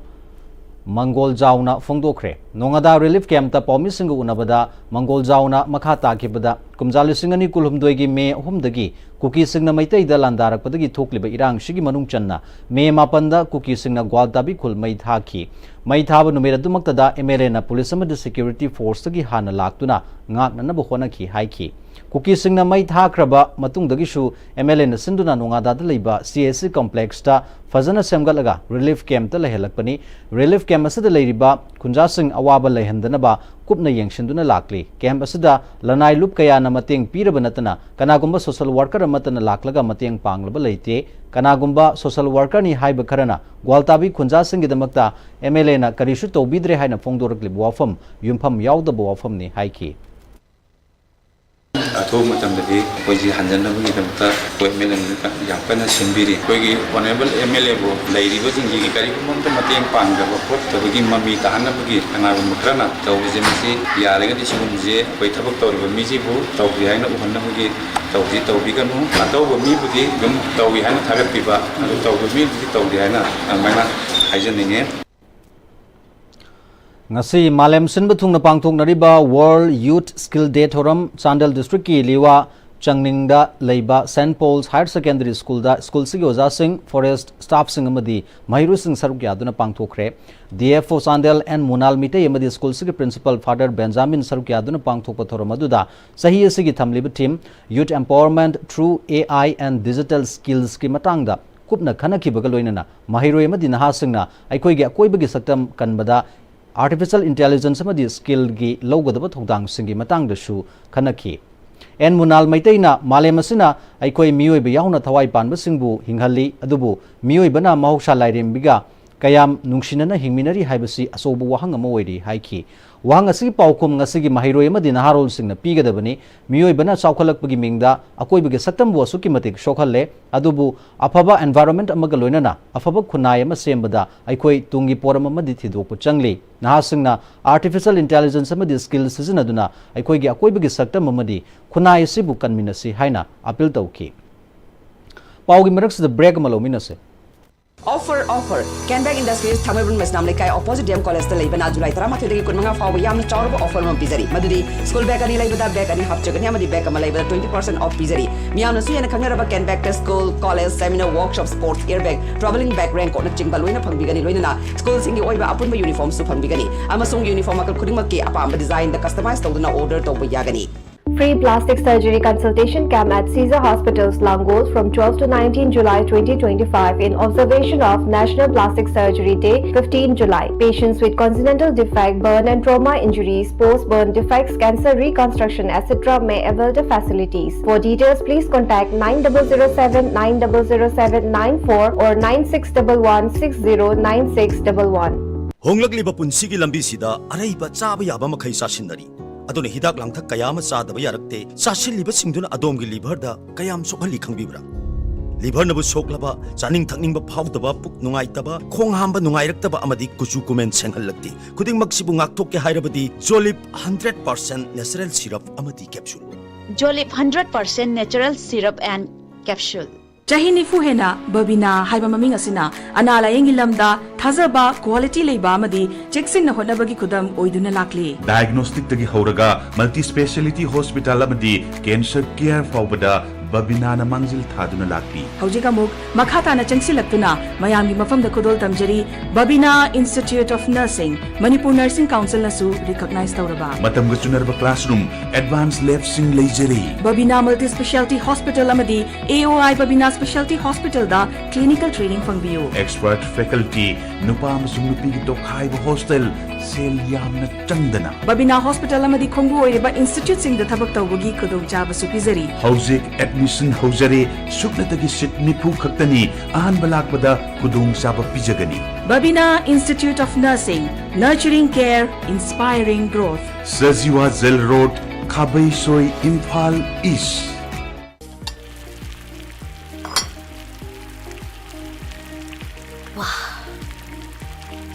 ꯃꯪꯒꯣꯜꯖꯥꯎꯅ ꯐꯣꯡꯗꯣꯛꯈ꯭ꯔꯦ꯫ ꯅꯣꯉꯥꯗꯥ relief camp ꯇ ꯄꯥꯎꯃꯤꯁꯤꯡꯒ ꯎꯅꯕꯗ ꯃꯪꯒꯣꯜꯖꯥꯎꯅ ꯃꯈꯥ ꯇꯥꯈꯤꯕꯗ, ꯀꯨꯝꯖꯥ ꯂꯤꯁꯤꯡ ꯑꯅꯤ ꯀꯨꯟꯍꯨꯝꯗꯣꯏꯒꯤ ꯃꯦ ꯑꯍꯨꯝꯗꯒꯤ ꯀꯨꯀꯤꯁꯤꯡꯅ ꯃꯩꯇꯩꯗ ꯂꯥꯟꯗꯥꯔꯛꯄꯗꯒꯤ ꯊꯣꯛꯂꯤꯕ ꯏꯔꯥꯡꯁꯤꯒꯤ ꯃꯅꯨꯡ ꯆꯟꯅ ꯃꯦ ꯃꯥꯄꯟꯗ ꯀꯨꯀꯤꯁꯤꯡꯅ ꯒ꯭ꯋꯥꯜꯇꯥꯕꯤ ꯈꯨꯜ ꯃꯩ ꯊꯥꯈꯤ꯫ ꯃꯩ ꯊꯥꯕ ꯅꯨꯃꯤꯠ ꯑꯗꯨꯃꯛꯇꯗ M L A ꯅ police ꯑꯃꯗꯤ security force ꯇꯒꯤ ꯍꯥꯟꯅ ꯂꯥꯛꯇꯨꯅ ꯉꯥꯛꯅꯅꯕ ꯍꯣꯠꯅꯈꯤ ꯍꯥꯏꯈꯤ꯫ ꯀꯨꯀꯤꯁꯤꯡꯅ ꯃꯩ ꯊꯥꯈ꯭ꯔꯕ ꯃꯇꯨꯡꯗꯒꯤꯁꯨ M L A ꯅ ꯁꯤꯟꯗꯨꯅ ꯅꯣꯉꯥꯗꯥꯗ ꯂꯩꯕ C H C complex ꯇ ꯐꯖꯅ ꯁꯦꯝꯒꯠꯂꯒ relief camp ꯇ ꯂꯩꯍꯜꯂꯛꯄꯅꯤ꯫ Relief camp ꯑꯁꯤꯗ ꯂꯩꯔꯤꯕ ꯈꯨꯟꯖꯥꯁꯤꯡ ꯑꯋꯥꯕ ꯂꯩꯍꯟꯗꯅꯕ ꯀꯨꯞꯅ ꯌꯦꯡꯁꯤꯟꯗꯨꯅ ꯂꯥꯛꯂꯤ꯫ ꯀꯦꯝꯞ ꯑꯁꯤꯗ ꯂꯅꯥꯏ ꯂꯨꯞ ꯀꯌꯥꯅ ꯃꯇꯦꯡ ꯄꯤꯔꯕ ꯅꯠꯇꯅ ꯀꯅꯥꯒꯨꯝꯕ ꯁꯣꯁꯦꯜ ꯋꯥꯔꯀꯔ ꯑꯃꯠꯇꯅ ꯂꯥꯛꯂꯒ ꯃꯇꯦꯡ ꯄꯥꯡꯂꯕ ꯂꯩꯇꯦ꯫ ꯀꯅꯥꯒꯨꯝꯕ ꯁꯣꯁꯦꯜ ꯋꯥꯔꯀꯔꯅꯤ ꯍꯥꯏꯕ ꯈꯔꯅ ꯒ꯭ꯋꯥꯜꯇꯥꯕꯤ ꯈꯨꯟꯖꯥꯁꯤꯡꯒꯤꯗꯃꯛꯇ ꯑꯦꯝ ꯑꯦꯜ ꯑꯦꯅ ꯀꯔꯤꯁꯨ ꯇꯧꯕꯤꯗ꯭ꯔꯦ ꯍꯥꯏꯅ ꯐꯣꯡꯗꯣꯔꯛꯂꯤꯕ ꯋꯥꯐꯝ ꯌꯨꯝꯐꯝ ꯌꯥꯎꯗꯕ ꯋꯥꯐꯝꯅꯤ ꯍꯥꯏꯈꯤ꯫ ꯑꯊꯨꯕ ꯃꯇꯝꯗꯗꯤ ꯑꯩꯈꯣꯏꯁꯤ ꯍꯟꯖꯟꯅꯕꯒꯤꯗꯃꯛꯇ ꯑꯩꯈꯣꯏ ꯑꯦꯝ ꯑꯦꯜ ꯑꯦꯅ ꯌꯥꯝ ꯀꯟꯅ ꯁꯤꯟꯕꯤꯔꯤ꯫ ꯑꯩꯈꯣꯏꯒꯤ ꯑꯣꯅꯔꯦꯕꯜ ꯑꯦꯝ ꯑꯦꯜ ꯑꯦꯕꯨ ꯂꯩꯔꯤꯕꯁꯤꯡꯁꯤ ꯀꯔꯤꯒꯨꯝꯕ ꯑꯃꯠꯇ ꯃꯇꯦꯡ ꯄꯥꯡꯗꯕ ꯈꯣꯠꯇꯕꯒꯤ ꯃꯃꯤ ꯇꯥꯍꯟꯅꯕꯒꯤ ꯀꯅꯥꯒꯨꯝꯕ ꯈꯔꯅ ꯇꯧꯕꯁꯦ, ꯃꯁꯤ ꯌꯥꯔꯒꯗꯤ ꯁꯤꯒꯨꯝꯕꯁꯦ ꯑꯩꯈꯣꯏ ꯊꯕꯛ ꯇꯧꯔꯤꯕ ꯃꯤꯁꯤꯕꯨ ꯇꯧꯗꯦ ꯍꯥꯏꯅ ꯎꯍꯟꯅꯕꯒꯤ ꯇꯧꯗꯤ ꯇꯧꯕꯤꯒꯅꯨ꯫ ꯑꯇꯧꯕ ꯃꯤꯕꯨꯗꯤ ꯑꯗꯨꯝ ꯇꯧꯏ ꯍꯥꯏꯅ ꯊꯥꯒꯠꯄꯤꯕ, ꯑꯗꯨ ꯇꯧꯗꯕ ꯃꯤꯕꯨꯗꯤ ꯇꯧꯗꯦ ꯍꯥꯏꯅ ꯑꯗꯨꯃꯥꯏꯅ ꯍꯥꯏꯖꯅꯤꯡꯉꯦ꯫ ꯉꯁꯤ ꯃꯥꯂꯦꯝ ꯁꯤꯟꯕ ꯊꯨꯡꯅ ꯄꯥꯡꯊꯣꯛꯅꯔꯤꯕ World Youth Skill Day ꯊꯧꯔꯝ ꯆꯥꯟꯗꯦꯜ ꯗꯤꯁꯇ꯭ꯔꯤꯛꯀꯤ ꯂꯤꯋꯥ ꯆꯪꯅꯤꯡꯗ ꯂꯩꯕ ꯁꯦꯟꯠ ꯄꯣꯜꯁ ꯍꯥꯌꯔ ꯁꯦꯀꯦꯟꯗꯔꯤ ꯁ꯭ꯀꯨꯜꯗ ꯁ꯭ꯀꯨꯜꯁꯤꯒꯤ ꯑꯣꯖꯥꯁꯤꯡ, ꯐꯣꯔꯦꯁ꯭ꯠ ꯁ꯭ꯇꯥꯐꯁꯤꯡ ꯑꯃꯗꯤ ꯃꯍꯩꯔꯣꯏꯁꯤꯡ ꯁꯔꯨꯛ ꯌꯥꯗꯨꯅ ꯄꯥꯡꯊꯣꯛꯈ꯭ꯔꯦ꯫ D F O Chandel and ꯃꯨꯅꯥꯜ Meitei ꯑꯃꯗꯤ ꯁ꯭ꯀꯨꯜꯁꯤꯒꯤ ꯄ꯭ꯔꯤꯟꯁꯤꯄꯥꯜ ꯐꯥꯗꯔ ꯕꯦꯟꯖꯥꯃꯤꯟ ꯁꯔꯨꯛ ꯌꯥꯗꯨꯅ ꯄꯥꯡꯊꯣꯛꯄ ꯊꯧꯔꯝ ꯑꯗꯨꯗ ꯆꯍꯤ ꯑꯁꯤꯒꯤ ꯊꯝꯂꯤꯕ theme Youth Empowerment Through A I and Digital Skillsꯀꯤ ꯃꯇꯥꯡꯗ ꯀꯨꯞꯅ ꯈꯟꯅꯈꯤꯕꯒ ꯂꯣꯏꯅꯅ ꯃꯍꯩꯔꯣꯏ ꯑꯃꯗꯤ ꯅꯍꯥꯁꯤꯡꯅ ꯑꯩꯈꯣꯏꯒꯤ ꯑꯀꯣꯏꯕꯒꯤ ꯁꯛꯇꯝ ꯀꯟꯕꯗ Artificial Intelligence ꯑꯃꯗꯤ ꯁ꯭ꯀꯤꯜꯒꯤ ꯂꯧꯒꯗꯕ ꯊꯧꯗꯥꯡꯁꯤꯡꯒꯤ ꯃꯇꯥꯡꯗꯁꯨ ꯈꯟꯅꯈꯤ꯫ ꯑꯦꯟ ꯃꯨꯅꯥꯜ ꯃꯩꯇꯩꯅ ꯃꯥꯂꯦꯝ ꯑꯁꯤꯅ ꯑꯩꯈꯣꯏ ꯃꯤꯑꯣꯏꯕ ꯌꯥꯎꯅ ꯊꯋꯥꯏ ꯄꯥꯟꯕꯁꯤꯡꯕꯨ ꯍꯤꯡꯍꯜꯂꯤ, ꯑꯗꯨꯕꯨ ꯃꯤꯑꯣꯏꯕꯅ ꯃꯍꯧꯁꯥ ꯂꯥꯏꯔꯦꯝꯕꯤꯒ ꯀꯌꯥꯝ ꯅꯨꯡꯁꯤꯅꯅ ꯍꯤꯡꯃꯤꯟꯅꯔꯤ ꯍꯥꯏꯕꯁꯤ ꯑꯆꯧꯕ ꯋꯥꯍꯪ ꯑꯃ ꯑꯣꯏꯔꯤ ꯍꯥꯏꯈꯤ꯫ ꯋꯥꯍꯪ ꯑꯁꯤꯒꯤ ꯄꯥꯎꯈꯨꯝ ꯉꯁꯤꯒꯤ ꯃꯍꯩꯔꯣꯏ ꯑꯃꯗꯤ ꯅꯍꯥꯔꯣꯜꯁꯤꯡꯅ ꯄꯤꯒꯗꯕꯅꯤ꯫ ꯃꯤꯑꯣꯏꯕꯅ ꯆꯥꯎꯈꯠꯂꯛꯄꯒꯤ ꯃꯤꯡꯗ ꯑꯀꯣꯏꯕꯒꯤ ꯁꯛꯇꯝꯕꯨ ꯑꯁꯨꯛꯀꯤ ꯃꯇꯤꯛ ꯁꯣꯛꯍꯜꯂꯦ, ꯑꯗꯨꯕꯨ ꯑꯐꯕ environment ꯑꯃꯒ ꯂꯣꯏꯅꯅ ꯑꯐꯕ ꯈꯨꯟꯅꯥꯏ ꯑꯃ ꯁꯦꯝꯕꯗ ꯑꯩꯈꯣꯏ ꯇꯨꯡꯒꯤ ꯄꯣꯔꯝ ꯑꯃꯗꯤ ꯊꯤꯗꯣꯛꯄ ꯆꯪꯂꯤ꯫ ꯅꯍꯥꯁꯤꯡꯅ Artificial Intelligence ꯑꯃꯗꯤ ꯁ꯭ꯀꯤꯜ ꯁꯤꯖꯤꯟꯅꯗꯨꯅ ꯑꯩꯈꯣꯏꯒꯤ ꯑꯀꯣꯏꯕꯒꯤ ꯁꯛꯇꯝ ꯑꯃꯗꯤ ꯈꯨꯟꯅꯥꯏ ꯑꯁꯤꯕꯨ ꯀꯟꯃꯤꯟꯅꯁꯤ ꯍꯥꯏꯅ ꯑꯥꯄꯤꯜ ꯇꯧꯈꯤ꯫ ꯄꯥꯎꯒꯤ ꯃꯔꯛꯁꯤꯗ ꯕ꯭ꯔꯦꯛ ꯑꯃ ꯂꯧꯃꯤꯟꯅꯁꯤ꯫ Offer, offer! Kenbag Industries, ꯊꯥꯡꯃꯩꯕꯟ ꯃꯩꯁꯅꯥꯝ ꯂꯩꯀꯥꯏ, opposite D M College ꯇ ꯂꯩꯕꯅ July ꯇꯔꯥꯃꯥꯊꯣꯏꯗꯒꯤ ꯀꯨꯟꯃꯉꯥ ꯐꯥꯎꯕ ꯌꯥꯝꯅ ꯆꯥꯎꯔꯕ offer ꯑꯃ ꯄꯤꯖꯔꯤ, ꯃꯗꯨꯗꯤ school bag ꯑꯅꯤ ꯂꯩꯕꯗ bag ꯑꯅꯤ ꯍꯥꯞꯆꯒꯅꯤ ꯑꯃꯗꯤ bag ꯑꯃ ꯂꯩꯕꯗ twenty percent off ꯄꯤꯖꯔꯤ꯫ ꯃꯤꯌꯥꯝꯅꯁꯨ ꯍꯦꯟꯅ ꯈꯪꯅꯔꯕ Kenbag ꯇ school, college, seminar, workshop, sports gear bag, travelling bag, raincoat ꯅꯆꯤꯡꯕ ꯂꯣꯏꯅ ꯐꯪꯕꯤꯒꯅꯤ, ꯂꯣꯏꯅꯅ school ꯁꯤꯡꯒꯤ ꯑꯣꯏꯕ ꯑꯄꯨꯟꯕ uniform ꯁꯨ ꯐꯪꯕꯤꯒꯅꯤ, ꯑꯃꯁꯨꯡ uniform ꯃꯈꯜ ꯈꯨꯗꯤꯡꯃꯛꯀꯤ ꯑꯄꯥꯝꯕ design ꯗ customize ꯇꯧꯗꯨꯅ order ꯇꯧꯕ ꯌꯥꯒꯅꯤ꯫ Free plastic surgery consultation camp at Caesar Hospitals, Langol from twelfth to nineteenth July twenty twenty-five in observation of National Plastic Surgery Day, fifteenth July. Patients with congenital defect, burn and trauma injuries, post-burn defects, cancer reconstruction, et cetera may avail the facilities. For details, please contact nine double zero seven, nine double zero seven nine four or nine six double one six zero nine six double one. ꯍꯣꯡꯂꯛꯂꯤꯕ ꯄꯨꯟꯁꯤꯒꯤ ꯂꯝꯕꯤꯁꯤꯗ ꯑꯔꯩꯕ ꯆꯥꯕ ꯌꯥꯕ ꯃꯈꯩ ꯆꯥꯁꯤꯟꯅꯔꯤ꯫ ꯑꯗꯨꯅ ꯍꯤꯗꯥꯛ ꯂꯥꯡꯊꯛ ꯀꯌꯥ ꯑꯃ ꯆꯥꯗꯕ ꯌꯥꯔꯛꯇꯦ꯫ ꯆꯥꯁꯤꯜꯂꯤꯕꯁꯤꯡꯗꯨꯅ ꯑꯗꯣꯝꯒꯤ ꯂꯤꯚꯔꯗ ꯀꯌꯥꯝ ꯁꯣꯛꯍꯜꯂꯤ ꯈꯪꯕꯤꯕ꯭ꯔꯥ? ꯂꯤꯚꯔꯅꯕꯨ ꯁꯣꯛꯂꯕ, ꯆꯥꯅꯤꯡ ꯊꯛꯅꯤꯡꯕ ꯐꯥꯎꯗꯕ, ꯄꯨꯛ ꯅꯨꯡꯉꯥꯏꯇꯕ, ꯈꯣꯡ ꯍꯥꯝꯕ ꯅꯨꯡꯉꯥꯏꯔꯛꯇꯕ ꯑꯃꯗꯤ ꯀꯨꯆꯨ ꯀꯨꯃꯦꯟ ꯁꯦꯡꯍꯜꯂꯛꯇꯦ꯫ ꯈꯨꯗꯤꯡꯃꯛꯁꯤꯕꯨ ꯉꯥꯛꯊꯣꯛꯀꯦ ꯍꯥꯏꯔꯕꯗꯤ Jolib hundred percent natural syrup ꯑꯃꯗꯤ capsule꯫ Jolib hundred percent natural syrup and capsule. ꯆꯍꯤ ꯅꯤꯐꯨ ꯍꯦꯟꯅ ꯕꯕꯤꯅꯥ ꯍꯥꯏꯕ ꯃꯃꯤꯡ ꯑꯁꯤꯅ ꯑꯅꯥ ꯂꯥꯌꯦꯡꯒꯤ ꯂꯝꯗ ꯊꯥꯖꯕ, quality ꯂꯩꯕ ꯑꯃꯗꯤ ꯆꯦꯛꯁꯤꯟꯅ ꯍꯣꯠꯅꯕꯒꯤ ꯈꯨꯗꯝ ꯑꯣꯏꯗꯨꯅ ꯂꯥꯛꯂꯤ꯫ Diagnosticꯇꯒꯤ ꯍꯧꯔꯒ multi speciality hospital ꯑꯃꯗꯤ cancer care ꯐꯥꯎꯕꯗ ꯕꯕꯤꯅꯥꯅ ꯃꯥꯡꯖꯤꯜ ꯊꯥꯗꯨꯅ ꯂꯥꯛꯂꯤ꯫ ꯍꯧꯖꯤꯛ ꯑꯃꯨꯛ ꯃꯈꯥ ꯇꯥꯅ ꯆꯪꯁꯤꯜꯂꯛꯇꯨꯅ ꯃꯌꯥꯝꯒꯤ ꯃꯐꯝꯗ ꯈꯨꯗꯣꯜ ꯇꯝꯖꯔꯤ ꯕꯕꯤꯅꯥ Institute of Nursing, Manipur Nursing Councilꯅꯁꯨ recognize ꯇꯧꯔꯕ꯫ ꯃꯇꯝꯒ ꯆꯨꯅꯔꯕ classroom, advance labꯁꯤꯡ ꯂꯩꯖꯔꯤ꯫ ꯕꯕꯤꯅꯥ Multi Speciality Hospital ꯑꯃꯗꯤ A O I Babina Speciality Hospitalꯗ clinical training ꯐꯪꯕꯤꯌꯨ꯫ Expert faculty, ꯅꯨꯄꯥ ꯑꯃꯁꯨꯡ ꯅꯨꯄꯤꯒꯤ ꯇꯣꯈꯥꯏꯕ hostel, ꯁꯦꯜ ꯌꯥꯝꯅ ꯆꯪꯗꯅ꯫ ꯕꯕꯤꯅꯥ Hospital ꯑꯃꯗꯤ ꯈꯣꯡꯕꯨ ꯑꯣꯏꯔꯤꯕ instituteꯁꯤꯡꯗ ꯊꯕꯛ ꯇꯧꯕꯒꯤ ꯈꯨꯗꯣꯡꯆꯥꯕꯁꯨ ꯄꯤꯖꯔꯤ꯫ ꯍꯧꯖꯤꯛ admission ꯍꯧꯖꯔꯦ, ꯁꯨꯞꯅꯇꯒꯤ seat ꯅꯤꯐꯨ ꯈꯛꯇꯅꯤ, ꯑꯍꯥꯟꯕ ꯂꯥꯛꯄꯗ ꯈꯨꯗꯣꯡꯆꯥꯕ ꯄꯤꯖꯒꯅꯤ꯫ ꯕꯕꯤꯅꯥ Institute of Nursing, nurturing care, inspiring growth. Sajiwa Jail Road, Khabeisoi, Imphal East꯫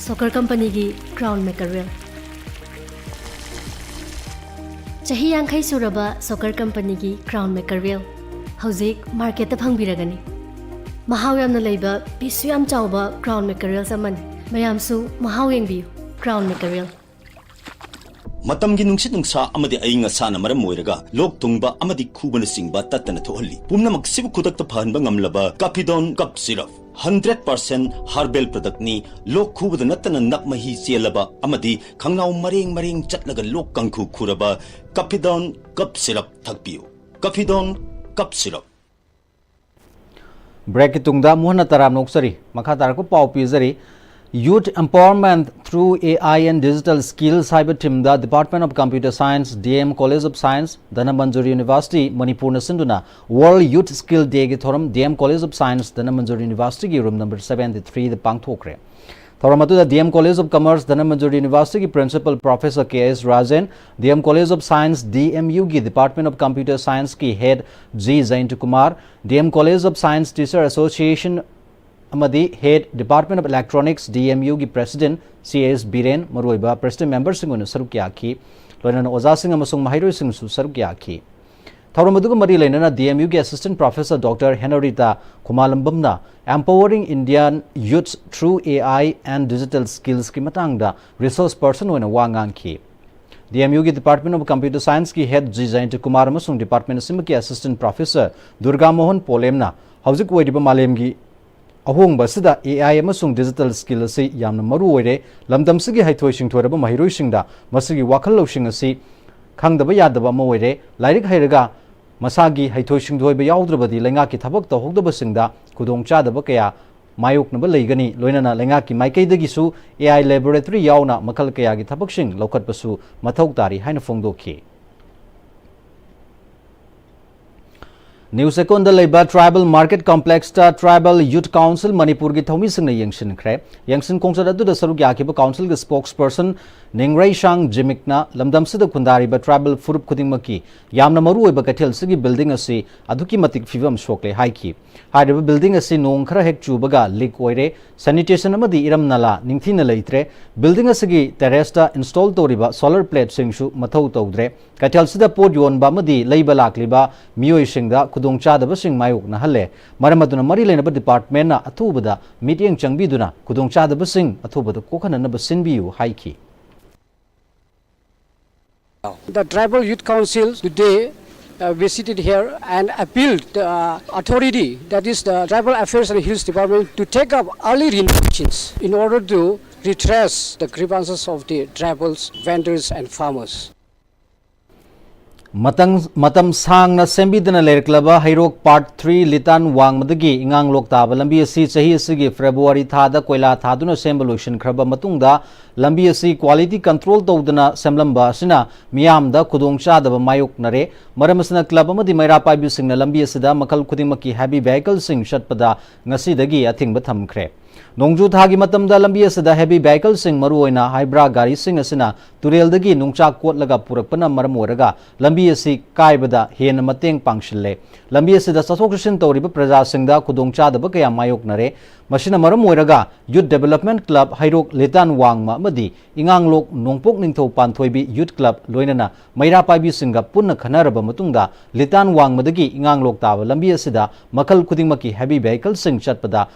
ꯁꯣꯀꯔ ꯀꯝꯄꯅꯤꯒꯤ Crown Mackerel꯫ ꯆꯍꯤ ꯌꯥꯡꯈꯩ ꯁꯨꯔꯕ ꯁꯣꯀꯔ ꯀꯝꯄꯅꯤꯒꯤ Crown Mackerel ꯍꯧꯖꯤꯛ marketꯇ ꯐꯪꯕꯤꯔꯒꯅꯤ꯫ ꯃꯍꯥꯎ ꯌꯥꯝꯅ ꯂꯩꯕ, pieceꯁꯨ ꯌꯥꯝ ꯆꯥꯎꯕ Crown Mackerels ꯑꯃꯅꯤ꯫ ꯃꯌꯥꯝꯁꯨ ꯃꯍꯥꯎ ꯌꯦꯡꯕꯤꯌꯨ꯫ Crown Mackerel꯫ ꯃꯇꯝꯒꯤ ꯅꯨꯡꯁꯤꯠ ꯅꯨꯡꯁꯥ ꯑꯃꯗꯤ ꯑꯏꯪ ꯑꯁꯥꯅ ꯃꯔꯝ ꯑꯣꯏꯔꯒ ꯂꯣꯛ ꯊꯨꯡꯕ ꯑꯃꯗꯤ ꯈꯨꯕꯅꯆꯤꯡꯕ ꯇꯠꯇꯅ ꯊꯣꯛꯍꯜꯂꯤ꯫ ꯄꯨꯝꯅꯃꯛꯁꯤꯕꯨ ꯈꯨꯗꯛꯇ ꯐꯍꯟꯕ ꯉꯝꯂꯕ ꯀꯥꯐꯤꯗꯣꯟ ꯀꯞ ꯁꯤꯔꯞ, ꯍꯟꯗ꯭ꯔꯦꯠ ꯄꯥꯔꯁꯦꯟ ꯍꯔꯕꯦꯜ ꯄ꯭ꯔꯗꯛꯅꯤ꯫ ꯂꯣꯛ ꯈꯨꯕꯗ ꯅꯠꯇꯅ ꯅꯞ ꯃꯍꯤ ꯆꯦꯜꯂꯕ ꯑꯃꯗꯤ ꯈꯪꯅꯥꯎ ꯃꯔꯦꯡ ꯃꯔꯦꯡ ꯆꯠꯂꯒ ꯂꯣꯛ ꯀꯥꯡꯈꯨ ꯈꯨꯔꯕ ꯀꯥꯐꯤꯗꯣꯟ ꯀꯞ ꯁꯤꯔꯞ ꯊꯛꯄꯤꯌꯨ꯫ ꯀꯥꯐꯤꯗꯣꯟ ꯀꯞ ꯁꯤꯔꯞ꯫ ꯕ꯭ꯔꯦꯛꯀꯤ ꯇꯨꯡꯗ ꯑꯃꯨꯛ ꯍꯟꯅ ꯇꯔꯥꯝꯅ ꯑꯣꯛꯆꯔꯤ꯫ ꯃꯈꯥ ꯇꯥꯔꯛꯄ ꯄꯥꯎ ꯄꯤꯖꯔꯤ꯫ Youth Empowerment Through A I and Digital Skills ꯍꯥꯏꯕ ꯊꯤꯝꯗ Department of Computer Science, D M College of Science, Dhanamanjuri University, ꯃꯅꯤꯄꯨꯔꯅ ꯁꯤꯟꯗꯨꯅ World Youth Skill Dayꯒꯤ ꯊꯧꯔꯝ D M College of Science, Dhanamanjuri Universityꯒꯤ room number seventy threeꯗ ꯄꯥꯡꯊꯣꯛꯈ꯭ꯔꯦ꯫ ꯊꯧꯔꯝ ꯑꯗꯨꯗ D M College of Commerce, Dhanamanjuri Universityꯒꯤ Principal Professor K S Rajen, D M College of Science, D M Uꯒꯤ Department of Computer Scienceꯀꯤ Head G Jayantakumar, D M College of Science Teacher Association ꯑꯃꯗꯤ Head Department of Electronics, D M Uꯒꯤ President C S Biren, ꯃꯔꯨꯑꯣꯏꯕ President memberꯁꯤꯡ ꯑꯣꯏꯅ ꯁꯔꯨꯛ ꯌꯥꯈꯤ꯫ ꯂꯣꯏꯅꯅ ꯑꯣꯖꯥꯁꯤꯡ ꯑꯃꯁꯨꯡ ꯃꯍꯩꯔꯣꯏꯁꯤꯡꯁꯨ ꯁꯔꯨꯛ ꯌꯥꯈꯤ꯫ ꯊꯧꯔꯝ ꯑꯗꯨꯒ ꯃꯔꯤ ꯂꯩꯅꯅ D M Uꯒꯤ Assistant Professor Doctor Henrietta ꯈꯨꯃꯥꯂꯝꯕꯝꯅ Empowering Indian Youth Through A I and Digital Skillsꯀꯤ ꯃꯇꯥꯡꯗ resource person ꯑꯣꯏꯅ ꯋꯥ ꯉꯥꯡꯈꯤ꯫ D M Uꯒꯤ Department of Computer Scienceꯀꯤ Head G Jayantakumar ꯑꯃꯁꯨꯡ department ꯑꯁꯤꯃꯛꯀꯤ Assistant Professor Durga Mohan ꯄꯣꯂꯦꯝꯅ ꯍꯧꯖꯤꯛ ꯑꯣꯏꯔꯤꯕ ꯃꯥꯂꯦꯝꯒꯤ ꯑꯍꯣꯡꯕ ꯑꯁꯤꯗ A I ꯑꯃꯁꯨꯡ digital skill ꯑꯁꯤ ꯌꯥꯝꯅ ꯃꯔꯨ ꯑꯣꯏꯔꯦ꯫ ꯂꯝꯗꯝꯁꯤꯒꯤ ꯍꯩꯊꯣꯏ ꯁꯤꯡꯊꯣꯏꯔꯕ ꯃꯍꯩꯔꯣꯏꯁꯤꯡꯗ ꯃꯁꯤꯒꯤ ꯋꯥꯈꯜ ꯂꯧꯁꯤꯡ ꯑꯁꯤ ꯈꯪꯗꯕ ꯌꯥꯗꯕ ꯑꯃ ꯑꯣꯏꯔꯦ꯫ ꯂꯥꯏꯔꯤꯛ ꯍꯩꯔꯒ ꯃꯁꯥꯒꯤ ꯍꯩꯊꯣꯏ ꯁꯤꯡꯊꯣꯏꯕ ꯌꯥꯎꯗ꯭ꯔꯕꯗꯤ ꯂꯩꯉꯥꯛꯀꯤ ꯊꯕꯛ ꯇꯧꯍꯧꯗꯕꯁꯤꯡꯗ ꯈꯨꯗꯣꯡꯆꯥꯗꯕ ꯀꯌꯥ ꯃꯥꯌꯣꯛꯅꯕ ꯂꯩꯒꯅꯤ꯫ ꯂꯣꯏꯅꯅ ꯂꯩꯉꯥꯛꯀꯤ ꯃꯥꯏꯀꯩꯗꯒꯤꯁꯨ A I laboratory ꯌꯥꯎꯅ ꯃꯈꯜ ꯀꯌꯥꯒꯤ ꯊꯕꯛꯁꯤꯡ ꯂꯧꯈꯠꯄꯁꯨ ꯃꯊꯧ ꯇꯥꯔꯤ ꯍꯥꯏꯅ ꯐꯣꯡꯗꯣꯛꯈꯤ꯫ ꯅ꯭ꯌꯨ ꯆꯦꯛꯀꯣꯟꯗ ꯂꯩꯕ Tribal Market Complexꯇ Tribal Youth Council ꯃꯅꯤꯄꯨꯔꯒꯤ ꯊꯧꯃꯤꯁꯤꯡꯅ ꯌꯦꯡꯁꯤꯟꯈ꯭ꯔꯦ꯫ ꯌꯦꯡꯁꯤꯟ ꯈꯣꯡꯆꯠ ꯑꯗꯨꯗ ꯁꯔꯨꯛ ꯌꯥꯈꯤꯕ councilꯒꯤ spokesperson ꯅꯤꯡꯔꯩꯁꯥꯡ ꯖꯤꯃꯤꯛꯅ ꯂꯝꯗꯝꯁꯤꯗ ꯈꯨꯟꯗꯥꯔꯤꯕ tribal ꯐꯨꯔꯨꯞ ꯈꯨꯗꯤꯡꯃꯛꯀꯤ ꯌꯥꯝꯅ ꯃꯔꯨꯑꯣꯏꯕ ꯀꯩꯊꯦꯜꯁꯤꯒꯤ building ꯑꯁꯤ ꯑꯗꯨꯛꯀꯤ ꯃꯇꯤꯛ ꯐꯤꯕꯝ ꯁꯣꯛꯂꯦ ꯍꯥꯏꯈꯤ꯫ ꯍꯥꯏꯔꯤꯕ building ꯑꯁꯤ ꯅꯣꯡ ꯈꯔ ꯍꯦꯛ ꯆꯨꯕꯒ leak ꯑꯣꯏꯔꯦ, sanitation ꯑꯃꯗꯤ ꯏꯔꯝ ꯅꯂꯥ ꯅꯤꯡꯊꯤꯅ ꯂꯩꯇ꯭ꯔꯦ꯫ Building ꯑꯁꯤꯒꯤ terraceꯇ install ꯇꯧꯔꯤꯕ solar plateꯁꯤꯡꯁꯨ ꯃꯊꯧ ꯇꯧꯗ꯭ꯔꯦ꯫ ꯀꯩꯊꯦꯜꯁꯤꯗ ꯄꯣꯠ ꯌꯣꯟꯕ ꯑꯃꯗꯤ ꯂꯩꯕ ꯂꯥꯛꯂꯤꯕ ꯃꯤꯑꯣꯏꯁꯤꯡꯗ ꯈꯨꯗꯣꯡꯆꯥꯗꯕꯁꯤꯡ ꯃꯥꯌꯣꯛꯅꯍꯜꯂꯦ꯫ ꯃꯔꯝ ꯑꯗꯨꯅ ꯃꯔꯤ ꯂꯩꯅꯕ departmentꯅ ꯑꯊꯨꯕꯗ ꯃꯤꯠꯌꯦꯡ ꯆꯪꯕꯤꯗꯨꯅ ꯈꯨꯗꯣꯡꯆꯥꯗꯕꯁꯤꯡ ꯑꯊꯨꯕꯗ ꯀꯣꯛꯍꯟꯅꯅꯕ ꯁꯤꯟꯕꯤꯌꯨ ꯍꯥꯏꯈꯤ꯫ The Tribal Youth Council today uh, visited here and appealed the uh, authority, that is the Tribal Affairs and Hills Department, to take up early renovations in order to redress the grievances of the tribals, vendors and farmers. ꯃꯇꯝ ꯃꯇꯝ ꯁꯥꯡꯅ ꯁꯦꯝꯕꯤꯗꯅ ꯂꯩꯔꯛꯂꯕ ꯍꯩꯔꯣꯛ part three ꯂꯤꯇꯥꯟ ꯋꯥꯡꯃꯗꯒꯤ ꯏꯉꯥꯡꯂꯣꯛ ꯇꯥꯕ ꯂꯝꯕꯤ ꯑꯁꯤ ꯆꯍꯤ ꯑꯁꯤꯒꯤ February ꯊꯥꯗ ꯀꯣꯏꯂꯥ ꯊꯥꯗꯨꯅ ꯁꯦꯝꯕ ꯂꯣꯏꯁꯤꯟꯈ꯭ꯔꯕ ꯃꯇꯨꯡꯗ ꯂꯝꯕꯤ ꯑꯁꯤ ꯀ꯭ꯋꯥꯂꯤꯇꯤ ꯀꯟꯇ꯭ꯔꯣꯜ ꯇꯧꯗꯅ ꯁꯦꯝꯂꯝꯕ ꯑꯁꯤꯅ ꯃꯤꯌꯥꯝꯗ ꯈꯨꯗꯣꯡꯆꯥꯗꯕ ꯃꯥꯌꯣꯛꯅꯔꯦ꯫ ꯃꯔꯝ ꯑꯁꯤꯅ ꯀ꯭ꯂꯕ ꯑꯃꯗꯤ ꯃꯩꯔꯥ ꯄꯥꯏꯕꯤꯁꯤꯡꯅ ꯂꯝꯕꯤ ꯑꯁꯤꯗ ꯃꯈꯜ ꯈꯨꯗꯤꯡꯃꯛꯀꯤ ꯍꯦꯚꯤ ꯚꯦꯍꯤꯀꯜꯁꯤꯡ ꯆꯠꯄꯗ ꯉꯁꯤꯗꯒꯤ ꯑꯊꯤꯡꯕ ꯊꯝꯈ꯭ꯔꯦ꯫ ꯅꯣꯡꯖꯨ ꯊꯥꯒꯤ ꯃꯇꯝꯗ ꯂꯝꯕꯤ ꯑꯁꯤꯗ ꯍꯦꯚꯤ ꯚꯦꯍꯤꯀꯜꯁꯤꯡ, ꯃꯔꯨꯑꯣꯏꯅ ꯍꯥꯏꯕ꯭ꯔꯥ ꯒꯥꯔꯤꯁꯤꯡ ꯑꯁꯤꯅ ꯇꯨꯔꯦꯜꯗꯒꯤ ꯅꯨꯡꯆꯥꯛ ꯀꯣꯠꯂꯒ ꯄꯨꯔꯛꯄꯅ ꯃꯔꯝ ꯑꯣꯏꯔꯒ ꯂꯝꯕꯤ ꯑꯁꯤ ꯀꯥꯏꯕꯗ ꯍꯦꯟꯅ ꯃꯇꯦꯡ ꯄꯥꯡꯁꯤꯜꯂꯦ꯫ ꯂꯝꯕꯤ ꯑꯁꯤꯗ ꯆꯠꯊꯣꯛ ꯆꯠꯁꯤꯟ ꯇꯧꯔꯤꯕ ꯄ꯭ꯔꯖꯥꯁꯤꯡꯗ ꯈꯨꯗꯣꯡꯆꯥꯗꯕ ꯀꯌꯥ ꯃꯥꯌꯣꯛꯅꯔꯦ꯫ ꯃꯁꯤꯅ ꯃꯔꯝ ꯑꯣꯏꯔꯒ ꯌꯨꯠ ꯗꯦꯕꯂꯞꯃꯦꯟꯠ ꯀ꯭ꯂꯕ ꯍꯩꯔꯣꯛ ꯂꯤꯇꯥꯟ ꯋꯥꯡꯃ ꯑꯃꯗꯤ ꯏꯉꯥꯡꯂꯣꯛ ꯅꯣꯡꯄꯣꯛ ꯅꯤꯡꯊꯧ ꯄꯥꯟꯊꯣꯏꯕꯤ ꯌꯨꯠ ꯀ꯭ꯂꯕ ꯂꯣꯏꯅꯅ ꯃꯩꯔꯥ ꯄꯥꯏꯕꯤꯁꯤꯡꯒ ꯄꯨꯟꯅ ꯈꯟꯅꯔꯕ ꯃꯇꯨꯡꯗ ꯂꯤꯇꯥꯟ ꯋꯥꯡꯃꯗꯒꯤ ꯏꯉꯥꯡꯂꯣꯛ ꯇꯥꯕ ꯂꯝꯕꯤ ꯑꯁꯤꯗ ꯃꯈꯜ ꯈꯨꯗꯤꯡꯃꯛꯀꯤ ꯍꯦꯚꯤ ꯚꯦꯍꯤꯀꯜꯁꯤꯡ ꯆꯠꯄꯗ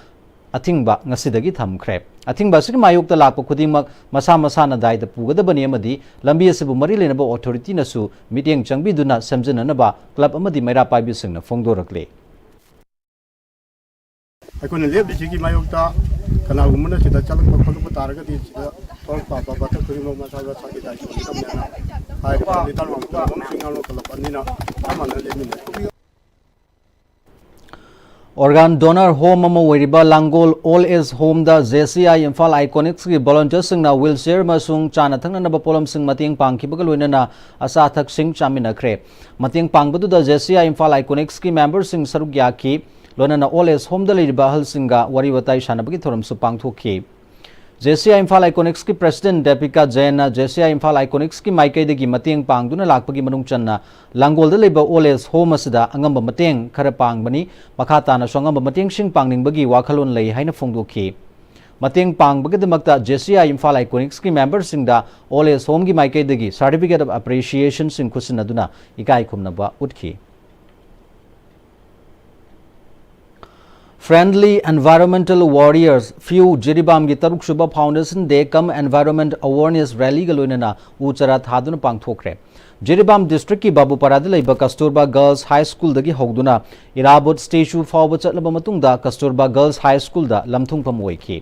ꯑꯊꯤꯡꯕ ꯉꯁꯤꯗꯒꯤ ꯊꯝꯈ꯭ꯔꯦ꯫ ꯑꯊꯤꯡꯕ ꯑꯁꯤꯒꯤ ꯃꯥꯌꯣꯛꯇ ꯂꯥꯛꯄ ꯈꯨꯗꯤꯡꯃꯛ ꯃꯁꯥ ꯃꯁꯥꯅ ꯗꯥꯏꯇ ꯄꯨꯒꯗꯕꯅꯤ ꯑꯃꯗꯤ ꯂꯝꯕꯤ ꯑꯁꯤꯕꯨ ꯃꯔꯤ ꯂꯩꯅꯕ ꯑꯣꯊꯣꯔꯤꯇꯤꯅꯁꯨ ꯃꯤꯠꯌꯦꯡ ꯆꯪꯕꯤꯗꯨꯅ ꯁꯦꯝꯖꯤꯟꯅꯅꯕ ꯀ꯭ꯂꯕ ꯑꯃꯗꯤ ꯃꯩꯔꯥ ꯄꯥꯏꯕꯤꯁꯤꯡꯅ ꯐꯣꯡꯗꯣꯔꯛꯂꯤ꯫ ꯑꯩꯈꯣꯏꯅ ꯂꯦꯞꯂꯤꯁꯤꯒꯤ ꯃꯥꯌꯣꯛꯇ ꯀꯅꯥꯒꯨꯝꯕꯅ ꯁꯤꯗ ꯆꯠꯂꯛꯄ ꯈꯣꯠꯂꯛꯄ ꯇꯥꯔꯒꯗꯤ ꯁꯤꯗ ꯊꯣꯛꯂꯛꯄ ꯑꯐꯕ ꯐꯠꯇ ꯈꯨꯗꯤꯡꯃꯛ ꯃꯁꯥ ꯃꯁꯥꯒꯤ ꯗꯥꯏꯇ ꯑꯣꯏꯒꯗꯕꯅꯦꯅ ꯍꯥꯏꯔꯤꯕ ꯂꯤꯇꯥꯟ ꯋꯥꯡꯃ ꯀ꯭ꯂꯕ ꯑꯃꯁꯨꯡ ꯏꯉꯥꯡꯂꯣꯛ ꯀ꯭ꯂꯕ ꯑꯅꯤꯅ ꯆꯞ ꯃꯥꯟꯅꯅ ꯂꯦꯞꯃꯤꯟꯅꯩ꯫ ꯑꯣꯔꯒꯥꯟ ꯗꯣꯅꯔ ꯍꯣꯝ ꯑꯃ ꯑꯣꯏꯔꯤꯕ ꯂꯥꯡꯒꯣꯜ ꯑꯣꯜ ꯑꯦꯖ ꯍꯣꯝꯗ ꯖꯦ ꯁꯤ ꯑꯥꯏ ꯏꯝꯐꯥꯜ ꯑꯥꯏꯀꯣꯅꯤꯛꯁꯀꯤ ꯚꯣꯂꯨꯟꯇꯤꯌꯔꯁꯤꯡꯅ ꯋꯤꯜꯆꯤꯌꯔ ꯑꯃꯁꯨꯡ ꯆꯥꯅ ꯊꯛꯅꯅꯕ ꯄꯣꯠꯂꯝꯁꯤꯡ ꯃꯇꯦꯡ ꯄꯥꯡꯈꯤꯕꯒ ꯂꯣꯏꯅꯅ ꯑꯆꯥ ꯑꯊꯛꯁꯤꯡ ꯆꯥꯃꯤꯟꯅꯈ꯭ꯔꯦ꯫ ꯃꯇꯦꯡ ꯄꯥꯡꯕꯗꯨꯗ ꯖꯦ ꯁꯤ ꯑꯥꯏ ꯏꯝꯐꯥꯜ ꯑꯥꯏꯀꯣꯅꯤꯛꯁꯀꯤ ꯃꯦꯝꯕꯔꯁꯤꯡ ꯁꯔꯨꯛ ꯌꯥꯈꯤ꯫ ꯂꯣꯏꯅꯅ ꯑꯣꯜ ꯑꯦꯖ ꯍꯣꯝꯗ ꯂꯩꯔꯤꯕ ꯑꯍꯜꯁꯤꯡꯒ ꯋꯥꯔꯤ ꯋꯥꯇꯥꯏ ꯁꯥꯟꯅꯕꯒꯤ ꯊꯧꯔꯝꯁꯨ ꯄꯥꯡꯊꯣꯛꯈꯤ꯫ ꯖꯦ ꯁꯤ ꯑꯥꯏ ꯏꯝꯐꯥꯜ ꯑꯥꯏꯀꯣꯅꯤꯛꯁꯀꯤ ꯄ꯭ꯔꯦꯁꯤꯗꯦꯟꯠ ꯗꯦꯕꯤꯀꯥ ꯖꯌꯟꯅ ꯖꯦ ꯁꯤ ꯑꯥꯏ ꯏꯝꯐꯥꯜ ꯑꯥꯏꯀꯣꯅꯤꯛꯁꯀꯤ ꯃꯥꯏꯀꯩꯗꯒꯤ ꯃꯇꯦꯡ ꯄꯥꯡꯗꯨꯅ ꯂꯥꯛꯄꯒꯤ ꯃꯅꯨꯡ ꯆꯟꯅ ꯂꯥꯡꯒꯣꯜꯗ ꯂꯩꯕ ꯑꯣꯜ ꯑꯦꯖ ꯍꯣꯝ ꯑꯁꯤꯗ ꯑꯉꯝꯕ ꯃꯇꯦꯡ ꯈꯔ ꯄꯥꯡꯕꯅꯤ꯫ ꯃꯈꯥ ꯇꯥꯅꯁꯨ ꯑꯉꯝꯕ ꯃꯇꯦꯡꯁꯤꯡ ꯄꯥꯡꯅꯤꯡꯕꯒꯤ ꯋꯥꯈꯜꯂꯣꯟ ꯂꯩ ꯍꯥꯏꯅ ꯐꯣꯡꯗꯣꯛꯈꯤ꯫ ꯃꯇꯦꯡ ꯄꯥꯡꯕꯒꯤꯗꯃꯛꯇ ꯖꯦ ꯁꯤ ꯑꯥꯏ ꯏꯝꯐꯥꯜ ꯑꯥꯏꯀꯣꯅꯤꯛꯁꯀꯤ ꯃꯦꯝꯕꯔꯁꯤꯡꯗ ꯑꯣꯜ ꯑꯦꯖ ꯍꯣꯝꯒꯤ ꯃꯥꯏꯀꯩꯗꯒꯤ ꯁꯥꯔꯇꯤꯐꯤꯀꯦꯠ ꯑꯣꯐ ꯑꯦꯄ꯭ꯔꯤꯁꯤꯌꯦꯁꯟꯁꯤꯡ ꯈꯨꯠꯁꯤꯟꯅꯗꯨꯅ ꯏꯀꯥꯏ ꯈꯨꯝꯅꯕ ꯎꯠꯈꯤ꯫ Friendly Environmental Warriors, ꯐꯤꯎ ꯖꯤꯔꯤꯕꯥꯝꯒꯤ ꯇꯔꯨꯛꯁꯨꯕ Foundation Day cum Environment Awareness Rally ꯒ ꯂꯣꯏꯅꯅ ꯎ ꯆꯥꯔꯥ ꯊꯥꯗꯨꯅ ꯄꯥꯡꯊꯣꯛꯈ꯭ꯔꯦ꯫ ꯖꯤꯔꯤꯕꯥꯝ district ꯀꯤ ꯕꯥꯕꯨꯄꯥꯔꯥꯗ ꯂꯩꯕ Kasturba Girls High School ꯗꯒꯤ ꯍꯧꯗꯨꯅ ꯏꯔꯥꯕꯣꯠ statue ꯐꯥꯎꯕ ꯆꯠꯂꯕ ꯃꯇꯨꯡꯗ Kasturba Girls High School ꯗ ꯂꯝꯊꯨꯡꯐꯝ ꯑꯣꯏꯈꯤ꯫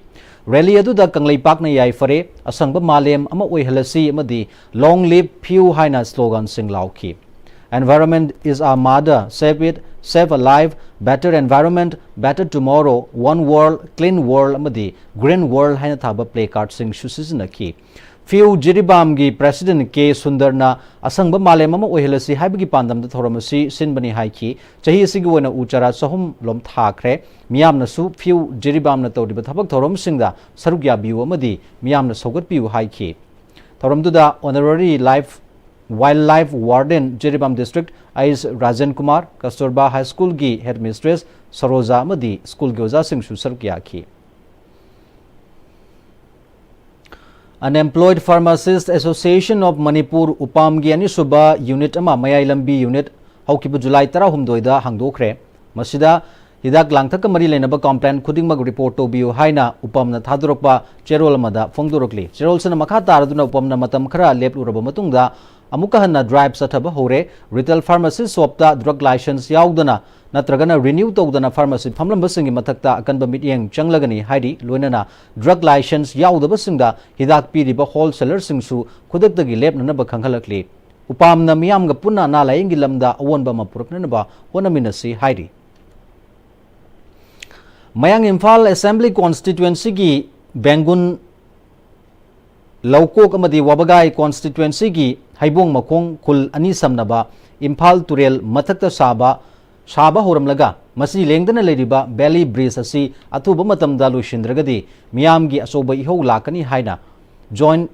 Rally ꯑꯗꯨꯗ ꯀꯪꯂꯩꯄꯥꯛꯅ ꯌꯥꯏꯐꯔꯦ, ꯑꯁꯪꯕ ꯃꯥꯂꯦꯝ ꯑꯃ ꯑꯣꯏꯍꯜꯂꯁꯤ ꯑꯃꯗꯤ Long Live ꯐꯤꯎ ꯍꯥꯏꯅ slogan ꯁꯤꯡ ꯂꯥꯎꯈꯤ꯫ Environment is our mother, save it, save a life, better environment, better tomorrow, one world, clean world ꯑꯃꯗꯤ green world ꯍꯥꯏꯅ ꯊꯥꯕ placard ꯁꯤꯡꯁꯨ ꯁꯤꯖꯤꯟꯅꯈꯤ꯫ ꯐꯤꯎ ꯖꯤꯔꯤꯕꯥꯝꯒꯤ President ꯀꯦ ꯁꯨꯟꯗꯔꯅ ꯑꯁꯪꯕ ꯃꯥꯂꯦꯝ ꯑꯃ ꯑꯣꯏꯍꯜꯂꯁꯤ ꯍꯥꯏꯕꯒꯤ ꯄꯥꯟꯗꯝꯗ ꯊꯧꯔꯝ ꯑꯁꯤ ꯁꯤꯟꯕꯅꯤ ꯍꯥꯏꯈꯤ꯫ ꯆꯍꯤ ꯑꯁꯤꯒꯤ ꯑꯣꯏꯅ ꯎ ꯆꯥꯔꯥ ꯆꯍꯨꯝ ꯂꯣꯝ ꯊꯥꯈ꯭ꯔꯦ꯫ ꯃꯤꯌꯥꯝꯅꯁꯨ ꯐꯤꯎ ꯖꯤꯔꯤꯕꯥꯝꯅ ꯇꯧꯔꯤꯕ ꯊꯕꯛ ꯊꯧꯔꯝꯁꯤꯡꯗ ꯁꯔꯨꯛ ꯌꯥꯕꯤꯌꯨ ꯑꯃꯗꯤ ꯃꯤꯌꯥꯝꯅ ꯁꯧꯒꯠꯄꯤꯌꯨ ꯍꯥꯏꯈꯤ꯫ ꯊꯧꯔꯝꯗꯨꯗ Honorary Life Wildlife Warden Jiribam District H Rajen Kumar, Kasturba High School ꯒꯤ Headmistress ꯁꯔꯣꯖꯥ ꯑꯃꯗꯤ school ꯒꯤ ꯑꯣꯖꯥꯁꯤꯡꯁꯨ ꯁꯔꯨꯛ ꯌꯥꯈꯤ꯫ Unemployed Pharmacist Association of Manipur, ꯎꯄꯥꯝꯒꯤ ꯑꯅꯤꯁꯨꯕ unit ꯑꯃ ꯃꯌꯥꯏ ꯂꯝꯕꯤ unit ꯍꯧꯈꯤꯕ ꯖꯨꯂꯥꯏ ꯇꯔꯥꯍꯨꯝꯗꯣꯏꯗ ꯍꯥꯡꯗꯣꯛꯈ꯭ꯔꯦ꯫ ꯃꯁꯤꯗ ꯍꯤꯗꯥꯛ ꯂꯥꯡꯊꯛꯀ ꯃꯔꯤ ꯂꯩꯅꯕ complaint ꯈꯨꯗꯤꯡꯃꯛ report ꯇꯧꯕꯤꯌꯨ ꯍꯥꯏꯅ ꯎꯄꯥꯝꯅ ꯊꯥꯗꯣꯔꯛꯄ ꯆꯦꯔꯣꯜ ꯑꯃꯗ ꯐꯣꯡꯗꯣꯔꯛꯂꯤ꯫ ꯆꯦꯔꯣꯜꯁꯤꯅ ꯃꯈꯥ ꯇꯥꯔꯗꯨꯅ ꯎꯄꯥꯝꯅ ꯃꯇꯝ ꯈꯔ ꯂꯦꯞꯂꯨꯔꯕ ꯃꯇꯨꯡꯗ ꯑꯃꯨꯛꯀ ꯍꯟꯅ drive ꯆꯠꯊꯕ ꯍꯧꯔꯦ꯫ Retail pharmacy shop ꯇ drug license ꯌꯥꯎꯗꯅ ꯅꯠꯇ꯭ꯔꯒꯅ renew ꯇꯧꯗꯅ pharmacy ꯐꯝꯂꯝꯕꯁꯤꯡꯒꯤ ꯃꯊꯛꯇ ꯑꯀꯟꯕ ꯃꯤꯠꯌꯦꯡ ꯆꯪꯂꯒꯅꯤ ꯍꯥꯏꯔꯤ꯫ ꯂꯣꯏꯅꯅ drug license ꯌꯥꯎꯗꯕꯁꯤꯡꯗ ꯍꯤꯗꯥꯛ ꯄꯤꯔꯤꯕ wholesaler ꯁꯤꯡꯁꯨ ꯈꯨꯗꯛꯇꯒꯤ ꯂꯦꯞꯅꯅꯕ ꯈꯪꯍꯜꯂꯛꯂꯤ꯫ ꯎꯄꯥꯝꯅ ꯃꯤꯌꯥꯝꯒ ꯄꯨꯟꯅ ꯑꯅꯥ ꯂꯥꯌꯦꯡꯒꯤ ꯂꯝꯗ ꯑꯑꯣꯟꯕ ꯑꯃ ꯄꯨꯔꯛꯅꯅꯕ ꯍꯣꯠꯅꯃꯤꯟꯅꯁꯤ ꯍꯥꯏꯔꯤ꯫ ꯃꯌꯥꯡ ꯏꯝꯐꯥꯜ Assembly Constituency ꯒꯤ ꯕꯦꯡꯒꯨꯟ ꯂꯧꯀꯣꯛ ꯑꯃꯗꯤ ꯋꯥꯕꯒꯥꯏ Constituency ꯒꯤ ꯍꯩꯕꯣꯡ ꯃꯈꯣꯡ ꯈꯨꯜ ꯑꯅꯤ ꯁꯝꯅꯕ ꯏꯝꯐꯥꯜ ꯇꯨꯔꯦꯜ ꯃꯊꯛꯇ ꯁꯥꯕ, ꯁꯥꯕ ꯍꯧꯔꯝꯂꯒ ꯃꯁꯤ ꯂꯦꯡꯗꯅ ꯂꯩꯔꯤꯕ Bailey Bridge ꯑꯁꯤ ꯑꯊꯨꯕ ꯃꯇꯝꯗ ꯂꯣꯏꯁꯤꯟꯗ꯭ꯔꯒꯗꯤ ꯃꯤꯌꯥꯝꯒꯤ ꯑꯆꯧꯕ ꯏꯍꯧ ꯂꯥꯛꯀꯅꯤ ꯍꯥꯏꯅ Joint,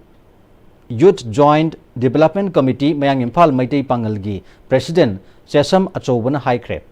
Youth Joint Development Committee, ꯃꯌꯥꯡ ꯏꯝꯐꯥꯜ ꯃꯩꯇꯩ ꯄꯥꯉꯜꯒꯤ President ꯆꯦꯁꯝ ꯑꯆꯧꯕꯅ ꯍꯥꯏꯈ꯭ꯔꯦ꯫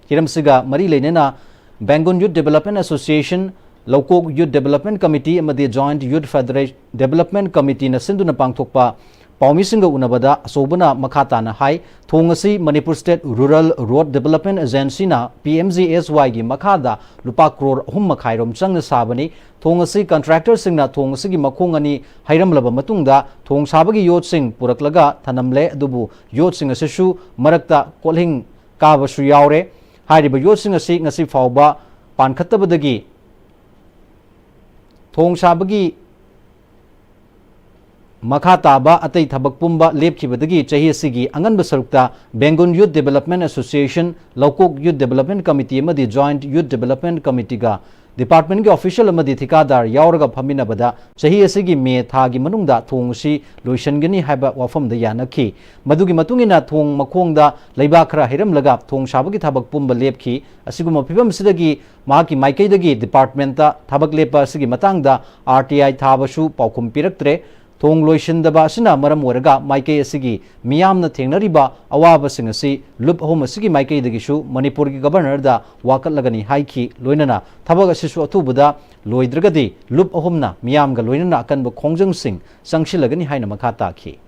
ꯍꯤꯔꯝꯁꯤꯒ ꯃꯔꯤ ꯂꯩꯅꯅ Bengun Youth Development Association, ꯂꯧꯀꯣꯛ Youth Development Committee ꯑꯃꯗꯤ Joint Youth Federa-, Development Committee ꯅ ꯁꯤꯟꯗꯨꯅ ꯄꯥꯡꯊꯣꯛꯄ ꯄꯥꯎꯃꯤꯁꯤꯡꯒ ꯎꯅꯕꯗ ꯑꯆꯧꯕꯅ ꯃꯈꯥ ꯇꯥꯅ ꯍꯥꯏ, ꯊꯣꯡ ꯑꯁꯤ Manipur state rural road development ꯑꯦꯖꯦꯟꯁꯤꯅ, ꯄꯤ ꯑꯦꯝ ꯖꯤ ꯑꯦꯁ ꯋꯥꯏꯒꯤ ꯃꯈꯥꯗ ꯂꯨꯄꯥ ꯀ꯭ꯔꯣꯔ ꯑꯍꯨꯝ ꯃꯈꯥꯏꯔꯣꯝ ꯆꯪꯅ ꯁꯥꯕꯅꯤ꯫ ꯊꯣꯡ ꯑꯁꯤ ꯀꯟꯇ꯭ꯔꯦꯛꯇꯔꯁꯤꯡꯅ ꯊꯣꯡ ꯑꯁꯤꯒꯤ ꯃꯈꯣꯡ ꯑꯅꯤ ꯍꯩꯔꯝꯂꯕ ꯃꯇꯨꯡꯗ ꯊꯣꯡ ꯁꯥꯕꯒꯤ ꯌꯣꯠꯁꯤꯡ ꯄꯨꯔꯛꯂꯒ ꯊꯅꯝꯂꯦ, ꯑꯗꯨꯕꯨ ꯌꯣꯠꯁꯤꯡ ꯑꯁꯤꯁꯨ ꯃꯔꯛꯇ ꯀꯣꯜꯍꯤꯡ ꯀꯥꯕꯁꯨ ꯌꯥꯎꯔꯦ꯫ ꯍꯥꯏꯔꯤꯕ ꯌꯣꯠꯁꯤꯡ ꯑꯁꯤ ꯉꯁꯤ ꯐꯥꯎꯕ ꯄꯥꯟꯈꯠꯇꯕꯗꯒꯤ ꯊꯣꯡ ꯁꯥꯕꯒꯤ ꯃꯈꯥ ꯇꯥꯕ ꯑꯇꯩ ꯊꯕꯛ ꯄꯨꯝꯕ ꯂꯦꯞꯈꯤꯕꯗꯒꯤ ꯆꯍꯤ ꯑꯁꯤꯒꯤ ꯑꯉꯟꯕ ꯁꯔꯨꯛꯇ ꯕꯦꯡꯒꯨꯟ ꯌꯨꯠ ꯗꯤꯕꯦꯂꯞꯃꯦꯟ ꯑꯦꯁꯣꯁꯤꯌꯦꯁꯟ, ꯂꯧꯀꯣꯛ ꯌꯨꯠ ꯗꯤꯕꯦꯂꯞꯃꯦꯟ ꯀꯃꯤꯇꯤ ꯑꯃꯗꯤ ꯖꯣꯏꯟꯠ ꯌꯨꯠ ꯗꯤꯕꯦꯂꯞꯃꯦꯟ ꯀꯃꯤꯇꯤꯒ ꯗꯤꯄꯥꯔꯠꯃꯦꯟꯒꯤ ꯑꯣꯐꯤꯁꯤꯌꯦꯜ ꯑꯃꯗꯤ ꯊꯤꯀꯥꯗꯥꯔ ꯌꯥꯎꯔꯒ ꯐꯝꯃꯤꯟꯅꯕꯗ ꯆꯍꯤ ꯑꯁꯤꯒꯤ ꯃꯦ ꯊꯥꯒꯤ ꯃꯅꯨꯡꯗ ꯊꯣꯡ ꯑꯁꯤ ꯂꯣꯏꯁꯤꯟꯒꯅꯤ ꯍꯥꯏꯕ ꯋꯥꯐꯝꯗ ꯌꯥꯅꯈꯤ꯫ ꯃꯗꯨꯒꯤ ꯃꯇꯨꯡ ꯏꯟꯅ ꯊꯣꯡ ꯃꯈꯣꯡꯗ ꯂꯩꯕꯥꯛ ꯈꯔ ꯍꯩꯔꯝꯂꯒ ꯊꯣꯡ ꯁꯥꯕꯒꯤ ꯊꯕꯛ ꯄꯨꯝꯕ ꯂꯦꯞꯈꯤ꯫ ꯑꯁꯤꯒꯨꯝꯕ ꯐꯤꯕꯝ ꯑꯁꯤꯗꯒꯤ ꯃꯍꯥꯛꯀꯤ ꯃꯥꯏꯀꯩꯗꯒꯤ ꯗꯤꯄꯥꯔꯠꯃꯦꯟꯇ ꯊꯕꯛ ꯂꯦꯞꯄ ꯑꯁꯤꯒꯤ ꯃꯇꯥꯡꯗ ꯑꯥꯔ ꯇꯤ ꯑꯥꯏ ꯊꯥꯕꯁꯨ ꯄꯥꯎꯈꯨꯝ ꯄꯤꯔꯛꯇ꯭ꯔꯦ꯫ ꯊꯣꯡ ꯂꯣꯏꯁꯤꯟꯗꯕ ꯑꯁꯤꯅ ꯃꯔꯝ ꯑꯣꯏꯔꯒ ꯃꯥꯏꯀꯩ ꯑꯁꯤꯒꯤ ꯃꯤꯌꯥꯝꯅ ꯊꯦꯡꯅꯔꯤꯕ ꯑꯋꯥꯕꯁꯤꯡ ꯑꯁꯤ ꯂꯨꯞ ꯑꯍꯨꯝ ꯑꯁꯤꯒꯤ ꯃꯥꯏꯀꯩꯗꯒꯤꯁꯨ ꯃꯅꯤꯄꯨꯔꯒꯤ ꯒꯕꯔꯅꯔꯗ ꯋꯥꯀꯠꯂꯒꯅꯤ ꯍꯥꯏꯈꯤ꯫ ꯂꯣꯏꯅꯅ ꯊꯕꯛ ꯑꯁꯤꯁꯨ ꯑꯊꯨꯕꯗ ꯂꯣꯏꯗ꯭ꯔꯒꯗꯤ ꯂꯨꯞ ꯑꯍꯨꯝꯅ ꯃꯤꯌꯥꯝꯒ ꯂꯣꯏꯅꯅ ꯑꯀꯟꯕ ꯈꯣꯡꯖꯪꯁꯤꯡ ꯆꯪꯁꯤꯜꯂꯒꯅꯤ ꯍꯥꯏꯅ ꯃꯈꯥ ꯇꯥꯈꯤ꯫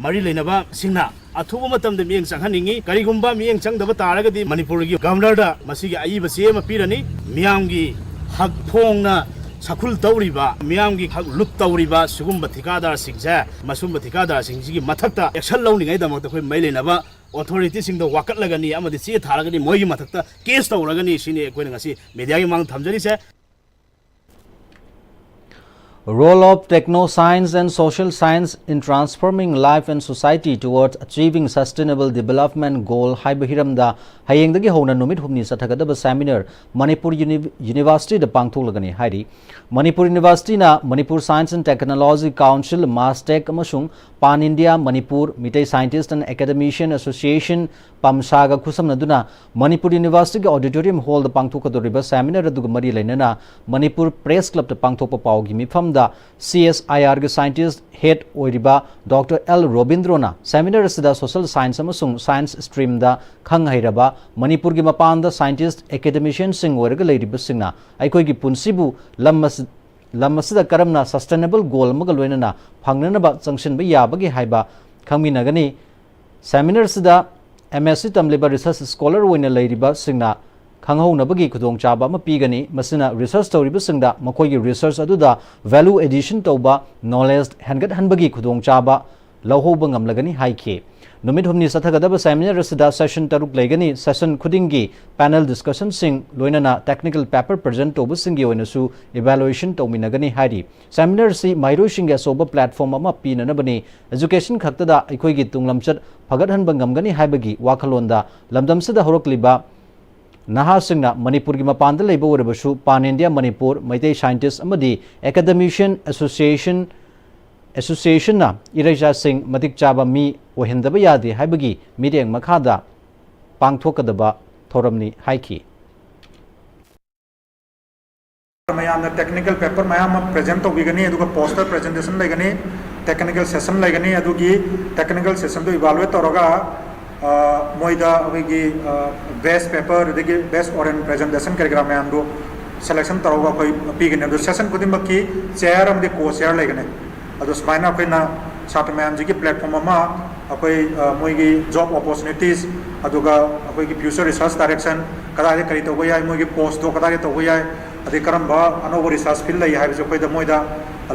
ꯃꯔꯤ ꯂꯩꯅꯕꯁꯤꯡꯅ ꯑꯊꯨꯕ ꯃꯇꯝꯗ ꯃꯤꯠꯌꯦꯡ ꯆꯪꯍꯟꯅꯤꯡꯏ꯫ ꯀꯔꯤꯒꯨꯝꯕ ꯃꯤꯠꯌꯦꯡ ꯆꯪꯗꯕ ꯇꯥꯔꯒꯗꯤ ꯃꯅꯤꯄꯨꯔꯒꯤ ꯒꯕꯔꯅꯔꯗ ꯃꯁꯤꯒꯤ ꯑꯏꯕ ꯆꯦ ꯑꯃ ꯄꯤꯔꯅꯤ꯫ ꯃꯤꯌꯥꯝꯒꯤ ꯍꯛ ꯐꯣꯡꯅ ꯁꯈꯨꯜ ꯇꯧꯔꯤꯕ, ꯃꯤꯌꯥꯝꯒꯤ ꯍꯛ ꯂꯨꯞ ꯇꯧꯔꯤꯕ ꯁꯤꯒꯨꯝꯕ ꯊꯤꯀꯥꯗꯥꯔꯁꯤꯡꯁꯦ, ꯃꯁꯨꯝꯕ ꯊꯤꯀꯥꯗꯥꯔꯁꯤꯡꯁꯤꯒꯤ ꯃꯊꯛꯇ action ꯂꯧꯅꯤꯡꯉꯥꯏꯗꯃꯛꯇ ꯑꯩꯈꯣꯏ ꯃꯔꯤ ꯂꯩꯅꯕ ꯑꯣꯊꯣꯔꯤꯇꯤꯁꯤꯡꯗ ꯋꯥꯀꯠꯂꯒꯅꯤ ꯑꯃꯗꯤ ꯆꯦ ꯊꯥꯔꯒꯅꯤ, ꯃꯣꯏꯒꯤ ꯃꯊꯛꯇ case ꯇꯧꯔꯒꯅꯤ꯫ ꯁꯤꯅꯤ ꯑꯩꯈꯣꯏꯅ ꯉꯁꯤ ꯃꯦꯗꯤꯌꯥꯒꯤ ꯃꯃꯥꯡꯗ ꯊꯝꯖꯔꯤꯁꯦ꯫ Role of techno science and social science in transforming life and society towards achieving sustainable development goal ꯍꯥꯏꯕ ꯍꯤꯔꯝꯗ ꯍꯌꯦꯡꯗꯒꯤ ꯍꯧꯅ ꯅꯨꯃꯤꯠ ꯍꯨꯝꯅꯤ ꯆꯠꯊꯒꯗꯕ seminar ꯃꯅꯤꯄꯨꯔ ꯌꯨꯅꯤ-, ꯌꯨꯅꯤꯚꯔꯁꯤꯇꯤꯗ ꯄꯥꯡꯊꯣꯛꯂꯒꯅꯤ ꯍꯥꯏꯔꯤ꯫ Manipur ꯌꯨꯅꯤꯚꯔꯁꯤꯇꯤꯅ Manipur Science and Technology Council, MASTEC, ꯑꯃꯁꯨꯡ Pan India Manipur Meitei Scientist and Academician Association, ꯄꯥꯝꯁꯥꯒ ꯈꯨꯠꯁꯝꯅꯗꯨꯅ Manipur ꯌꯨꯅꯤꯚꯔꯁꯤꯇꯤꯒꯤ ꯑꯣꯗꯤꯇꯣꯔꯤꯌꯝ ꯍꯣꯜꯗ ꯄꯥꯡꯊꯣꯛꯀꯗꯧꯔꯤꯕ seminar ꯑꯗꯨꯒ ꯃꯔꯤ ꯂꯩꯅꯅ ꯃꯅꯤꯄꯨꯔ ꯄ꯭ꯔꯦꯁ ꯀ꯭ꯂꯕꯇ ꯄꯥꯡꯊꯣꯛꯄ ꯄꯥꯎꯒꯤ ꯃꯤꯐꯝꯗ ꯁꯤ ꯑꯦꯁ ꯑꯥꯏ ꯑꯥꯔꯒꯤ scientist head ꯑꯣꯏꯔꯤꯕ ꯗꯣꯛꯇꯔ ꯑꯦꯜ ꯔꯣꯕꯤꯟꯗ꯭ꯔꯣꯅ seminar ꯑꯁꯤꯗ social science ꯑꯃꯁꯨꯡ science streamꯗ ꯈꯪ ꯍꯩꯔꯕ ꯃꯅꯤꯄꯨꯔꯒꯤ ꯃꯄꯥꯟꯗ scientist, academicianꯁꯤꯡ ꯑꯣꯏꯔꯒ ꯂꯩꯔꯤꯕꯁꯤꯡꯅ ꯑꯩꯈꯣꯏꯒꯤ ꯄꯨꯟꯁꯤꯕꯨ ꯂꯝ ꯑꯁꯤ-, ꯂꯝ ꯑꯁꯤꯗ ꯀꯔꯝꯅ sustainable goal ꯑꯃꯒ ꯂꯣꯏꯅꯅ ꯐꯪꯅꯅꯕ ꯆꯪꯁꯤꯟꯕ ꯌꯥꯕꯒꯦ ꯍꯥꯏꯕ ꯈꯪꯃꯤꯟꯅꯒꯅꯤ꯫ Seminar ꯑꯁꯤꯗ M S C ꯇꯝꯂꯤꯕ research scholar ꯑꯣꯏꯅ ꯂꯩꯔꯤꯕꯁꯤꯡꯅ ꯈꯪꯍꯧꯅꯕꯒꯤ ꯈꯨꯗꯣꯡꯆꯥꯕ ꯑꯃ ꯄꯤꯒꯅꯤ꯫ ꯃꯁꯤꯅ research ꯇꯧꯔꯤꯕꯁꯤꯡꯗ ꯃꯈꯣꯏꯒꯤ research ꯑꯗꯨꯗ value addition ꯇꯧꯕ, knowledge ꯍꯦꯟꯒꯠꯍꯟꯕꯒꯤ ꯈꯨꯗꯣꯡꯆꯥꯕ ꯂꯧꯍꯧꯕ ꯉꯝꯂꯒꯅꯤ ꯍꯥꯏꯈꯤ꯫ ꯅꯨꯃꯤꯠ ꯍꯨꯝꯅꯤ ꯆꯠꯊꯒꯗꯕ seminar ꯑꯁꯤꯗ session ꯇꯔꯨꯛ ꯂꯩꯒꯅꯤ꯫ Session ꯈꯨꯗꯤꯡꯒꯤ panel discussionꯁꯤꯡ, ꯂꯣꯏꯅꯅ technical paper present ꯇꯧꯕꯁꯤꯡꯒꯤ ꯑꯣꯏꯅꯁꯨ evaluation ꯇꯧꯃꯤꯟꯅꯒꯅꯤ ꯍꯥꯏꯔꯤ꯫ Seminar ꯑꯁꯤ ꯃꯍꯩꯔꯣꯏꯁꯤꯡꯒꯤ ꯑꯆꯧꯕ platform ꯑꯃ ꯄꯤꯅꯅꯕꯅꯤ꯫ Education ꯈꯛꯇꯗ ꯑꯩꯈꯣꯏꯒꯤ ꯇꯨꯡꯂꯝꯆꯠ ꯐꯒꯠꯍꯟꯕ ꯉꯝꯒꯅꯤ ꯍꯥꯏꯕꯒꯤ ꯋꯥꯈꯜꯂꯣꯟꯗ ꯂꯝꯗꯝꯁꯤꯗ ꯍꯧꯔꯛꯂꯤꯕ ꯅꯍꯥꯁꯤꯡꯅ ꯃꯅꯤꯄꯨꯔꯒꯤ ꯃꯄꯥꯟꯗ ꯂꯩꯕ ꯑꯣꯏꯔꯕꯁꯨ Pan India Manipur Meitei Scientist ꯑꯃꯗꯤ Academician Association, Associationꯅ ꯏꯔꯩꯆꯥꯁꯤꯡ ꯃꯇꯤꯛ ꯆꯥꯕ ꯃꯤ ꯑꯣꯏꯍꯟꯗꯕ ꯌꯥꯗꯦ ꯍꯥꯏꯕꯒꯤ ꯃꯤꯠꯌꯦꯡ ꯃꯈꯥꯗ ꯄꯥꯡꯊꯣꯛꯀꯗꯕ ꯊꯧꯔꯝꯅꯤ ꯍꯥꯏꯈꯤ꯫ ꯃꯌꯥꯝꯅ technical paper ꯃꯌꯥꯝ ꯑꯃ present ꯇꯧꯕꯤꯒꯅꯤ, ꯑꯗꯨꯒ poster presentation ꯂꯩꯒꯅꯤ, technical session ꯂꯩꯒꯅꯤ꯫ ꯑꯗꯨꯒꯤ technical sessionꯗꯨ evaluate ꯇꯧꯔꯒ, ꯑ, ꯃꯣꯏꯗ ꯑꯩꯈꯣꯏꯒꯤ, ꯑ, best paper, ꯑꯗꯒꯤ best oral presentation ꯀꯔꯤ ꯀꯔꯥ ꯃꯌꯥꯝꯗꯨ selection ꯇꯧꯔꯒ ꯑꯩꯈꯣꯏ ꯄꯤꯒꯅꯤ꯫ ꯑꯗꯨ session ꯈꯨꯗꯤꯡꯃꯛꯀꯤ chair ꯑꯃꯗꯤ co-chair ꯂꯩꯒꯅꯤ꯫ ꯑꯗꯨ ꯁꯨꯃꯥꯏꯅ ꯑꯩꯈꯣꯏꯅ ꯁꯥꯇ꯭ꯔ ꯃꯌꯥꯝꯁꯤꯒꯤ platform ꯑꯃ ꯑꯩꯈꯣꯏ, ꯑ, ꯃꯣꯏꯒꯤ job opportunities, ꯑꯗꯨꯒ ꯑꯩꯈꯣꯏꯒꯤ future research direction, ꯀꯗꯥꯏꯗ ꯀꯔꯤ ꯇꯧꯕ ꯌꯥꯏ, ꯃꯣꯏꯒꯤ postꯗꯣ ꯀꯗꯥꯏꯗ ꯇꯧꯕ ꯌꯥꯏ, ꯑꯗꯩ ꯀꯔꯝꯕ ꯑꯅꯧꯕ research field ꯂꯩ ꯍꯥꯏꯕꯁꯦ ꯑꯩꯈꯣꯏꯗ ꯃꯣꯏꯗ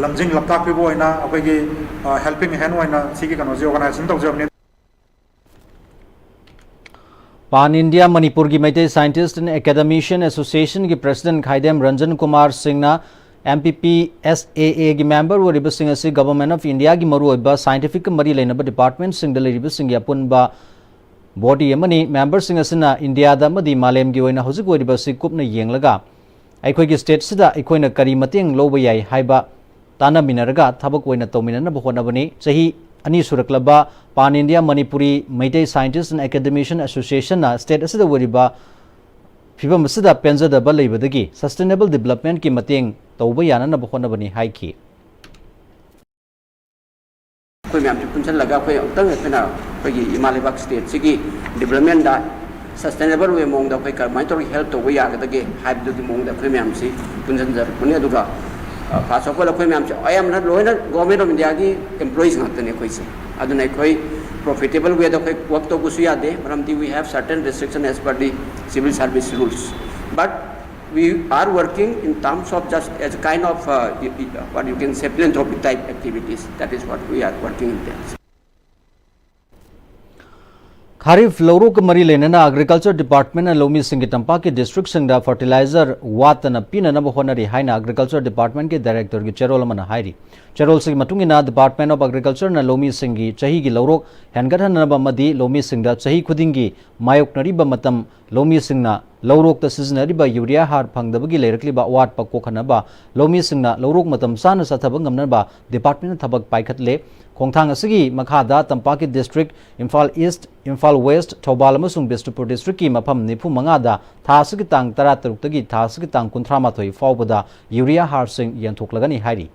ꯂꯝꯖꯤꯡ ꯂꯝꯇꯥꯛꯄꯤꯕ ꯑꯣꯏꯅ ꯑꯩꯈꯣꯏꯒꯤ, ꯑ, helping hand ꯑꯣꯏꯅ ꯁꯤꯒꯤ ꯀꯩꯅꯣꯁꯦ organization ꯇꯧꯖꯕꯅꯤ꯫ Pan India ꯃꯅꯤꯄꯨꯔꯒꯤ Meitei Scientist and Academician Associationꯒꯤ President ꯈꯥꯏꯗꯦꯝ ꯔꯟꯖꯟ ꯀꯨꯃꯥꯔ ꯁꯤꯡꯅ M P P S A Aꯒꯤ member ꯑꯣꯏꯔꯤꯕꯁꯤꯡ ꯑꯁꯤ Government of Indiaꯒꯤ ꯃꯔꯨꯑꯣꯏꯕ scientificꯀ ꯃꯔꯤ ꯂꯩꯅꯕ departmentꯁꯤꯡꯗ ꯂꯩꯔꯤꯕꯁꯤꯡꯒꯤ ꯑꯄꯨꯟꯕ body ꯑꯃꯅꯤ꯫ Memberꯁꯤꯡ ꯑꯁꯤꯅ ꯏꯟꯗꯤꯌꯥꯗ ꯑꯃꯗꯤ ꯃꯥꯂꯦꯝꯒꯤ ꯑꯣꯏꯅ ꯍꯧꯖꯤꯛ ꯑꯣꯏꯔꯤꯕ ꯑꯁꯤ ꯀꯨꯞꯅ ꯌꯦꯡꯂꯒ ꯑꯩꯈꯣꯏꯒꯤ stateꯁꯤꯗ ꯑꯩꯈꯣꯏꯅ ꯀꯔꯤ ꯃꯇꯦꯡ ꯂꯧꯕ ꯌꯥꯏ ꯍꯥꯏꯕ ꯇꯥꯟꯅꯃꯤꯟꯅꯔꯒ ꯊꯕꯛ ꯑꯣꯏꯅ ꯇꯧꯃꯤꯟꯅꯅꯕ ꯍꯣꯠꯅꯕꯅꯤ꯫ ꯆꯍꯤ ꯑꯅꯤ ꯁꯨꯔꯛꯂꯕ Pan India Manipuri Meitei Scientist and Academician Associationꯅ state ꯑꯁꯤꯗ ꯑꯣꯏꯔꯤꯕ ꯐꯤꯕꯝ ꯑꯁꯤꯗ ꯄꯦꯟꯖꯗꯕ ꯂꯩꯕꯗꯒꯤ sustainable developmentꯀꯤ ꯃꯇꯦꯡ ꯇꯧꯕ ꯌꯥꯅꯅꯕ ꯍꯣꯠꯅꯕꯅꯤ ꯍꯥꯏꯈꯤ꯫ ꯑꯩꯈꯣꯏ ꯃꯌꯥꯝꯁꯤ ꯄꯨꯟꯁꯤꯜꯂꯒ ꯑꯩꯈꯣꯏ ꯑꯃꯨꯛꯇꯪ ꯑꯩꯈꯣꯏꯅ ꯑꯩꯈꯣꯏꯒꯤ ꯏꯃꯥ ꯂꯩꯕꯥꯛ stateꯁꯤꯒꯤ developmentꯗ sustainable way ꯃꯑꯣꯡꯗ ꯑꯩꯈꯣꯏ ꯀꯔꯝꯍꯥꯏꯅ ꯇꯧꯔꯒ help ꯇꯧꯕ ꯌꯥꯒꯗꯒꯦ ꯍꯥꯏꯕꯗꯨꯒꯤ ꯃꯑꯣꯡꯗ ꯑꯩꯈꯣꯏ ꯃꯌꯥꯝꯁꯤ ꯄꯨꯟꯁꯤꯟꯖꯔꯛꯄꯅꯤ꯫ ꯑꯗꯨꯒ First of all, ꯑꯩꯈꯣꯏ ꯃꯌꯥꯝꯁꯦ ꯑꯌꯥꯝꯕꯅ ꯂꯣꯏꯅ Government of Indiaꯒꯤ employees ꯉꯥꯛꯇꯅꯦ ꯑꯩꯈꯣꯏꯁꯦ꯫ ꯑꯗꯨꯅ ꯑꯩꯈꯣꯏ profitable wayꯗ ꯑꯩꯈꯣꯏ work ꯇꯧꯕꯁꯨ ꯌꯥꯗꯦ, ꯃꯔꯝꯗꯤ we have certain restriction as per the civil service rules, but we are working in terms of just as a kind of uh, what you can say, philanthropic type activities. That is what we are working in there. ꯈꯥꯔꯤꯐ ꯂꯧꯔꯣꯛꯀ ꯃꯔꯤ ꯂꯩꯅꯅ Agriculture Departmentꯅ ꯂꯧꯃꯤꯁꯤꯡꯒꯤ ꯇꯝꯄꯥꯛꯀꯤ districtꯁꯤꯡꯗ fertilizer ꯋꯥꯠꯇꯅ ꯄꯤꯅꯅꯕ ꯍꯣꯠꯅꯔꯤ ꯍꯥꯏꯅ Agriculture Departmentꯀꯤ Directorꯒꯤ ꯆꯦꯔꯣꯜ ꯑꯃꯅ ꯍꯥꯏꯔꯤ꯫ ꯆꯦꯔꯣꯜꯁꯤꯒꯤ ꯃꯇꯨꯡ ꯏꯟꯅ Department of Agricultureꯅ ꯂꯧꯃꯤꯁꯤꯡꯒꯤ ꯆꯍꯤꯒꯤ ꯂꯧꯔꯣꯛ ꯍꯦꯟꯒꯠꯍꯟꯅꯕ ꯑꯃꯗꯤ ꯂꯧꯃꯤꯁꯤꯡꯗ ꯆꯍꯤ ꯈꯨꯗꯤꯡꯒꯤ ꯃꯥꯌꯣꯛꯅꯔꯤꯕ ꯃꯇꯝ ꯂꯧꯃꯤꯁꯤꯡꯅ ꯂꯧꯔꯣꯛꯇ ꯁꯤꯖꯤꯟꯅꯔꯤꯕ urea ꯍꯥꯔ ꯐꯪꯗꯕꯒꯤ ꯂꯩꯔꯛꯂꯤꯕ ꯑꯋꯥꯠꯄ ꯀꯣꯛꯍꯟꯅꯕ ꯂꯧꯃꯤꯁꯤꯡꯅ ꯂꯧꯔꯣꯛ ꯃꯇꯝ ꯆꯥꯅ ꯆꯠꯊꯕ ꯉꯝꯅꯕ departmentꯅ ꯊꯕꯛ ꯄꯥꯏꯈꯠꯂꯦ꯫ ꯈꯣꯡꯊꯥꯡ ꯑꯁꯤꯒꯤ ꯃꯈꯥꯗ ꯇꯝꯄꯥꯛꯀꯤ district, Imphal East, Imphal West, Thoubal ꯑꯃꯁꯨꯡ ꯕꯤꯁꯅꯨꯄꯨꯔ districtꯀꯤ ꯃꯐꯝ ꯅꯤꯐꯨ ꯃꯉꯥꯗ ꯊꯥ ꯑꯁꯤꯒꯤ ꯇꯥꯡ ꯇꯔꯥꯇꯔꯨꯛꯇꯒꯤ ꯊꯥ ꯑꯁꯤꯒꯤ ꯇꯥꯡ ꯀꯨꯟꯊ꯭ꯔꯥ ꯃꯥꯊꯣꯏ ꯐꯥꯎꯕꯗ urea ꯍꯥꯔꯁꯤꯡ ꯌꯦꯟꯊꯣꯛꯂꯒꯅꯤ ꯍꯥꯏꯔꯤ꯫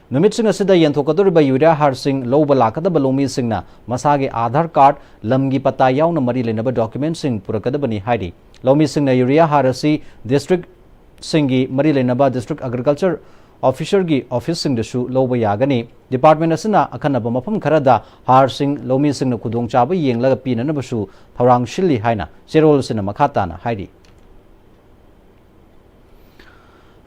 ꯅꯨꯃꯤꯠꯁꯤꯡ ꯑꯁꯤꯗ ꯌꯦꯟꯊꯣꯛꯀꯗꯧꯔꯤꯕ urea ꯍꯥꯔꯁꯤꯡ ꯂꯧꯕ ꯂꯥꯛꯀꯗꯕ ꯂꯧꯃꯤꯁꯤꯡꯅ ꯃꯁꯥꯒꯤ Aadhaar card, ꯂꯝꯒꯤ ꯄꯇꯥ ꯌꯥꯎꯅ ꯃꯔꯤ ꯂꯩꯅꯕ documentꯁꯤꯡ ꯄꯨꯔꯛꯀꯗꯕꯅꯤ ꯍꯥꯏꯔꯤ꯫ ꯂꯧꯃꯤꯁꯤꯡꯅ urea ꯍꯥꯔ ꯑꯁꯤ district ꯁꯤꯡꯒꯤ ꯃꯔꯤ ꯂꯩꯅꯕ district agriculture officerꯒꯤ officeꯁꯤꯡꯗꯁꯨ ꯂꯧꯕ ꯌꯥꯒꯅꯤ꯫ Department ꯑꯁꯤꯅ ꯑꯈꯟꯅꯕ ꯃꯐꯝ ꯈꯔꯗ ꯍꯥꯔꯁꯤꯡ ꯂꯧꯃꯤꯁꯤꯡꯅ ꯈꯨꯗꯣꯡꯆꯥꯕ ꯌꯦꯡꯂꯒ ꯄꯤꯅꯅꯕꯁꯨ ꯊꯧꯔꯥꯡ ꯁꯤꯜꯂꯤ ꯍꯥꯏꯅ ꯆꯦꯔꯣꯜ ꯑꯁꯤꯅ ꯃꯈꯥ ꯇꯥꯅ ꯍꯥꯏꯔꯤ꯫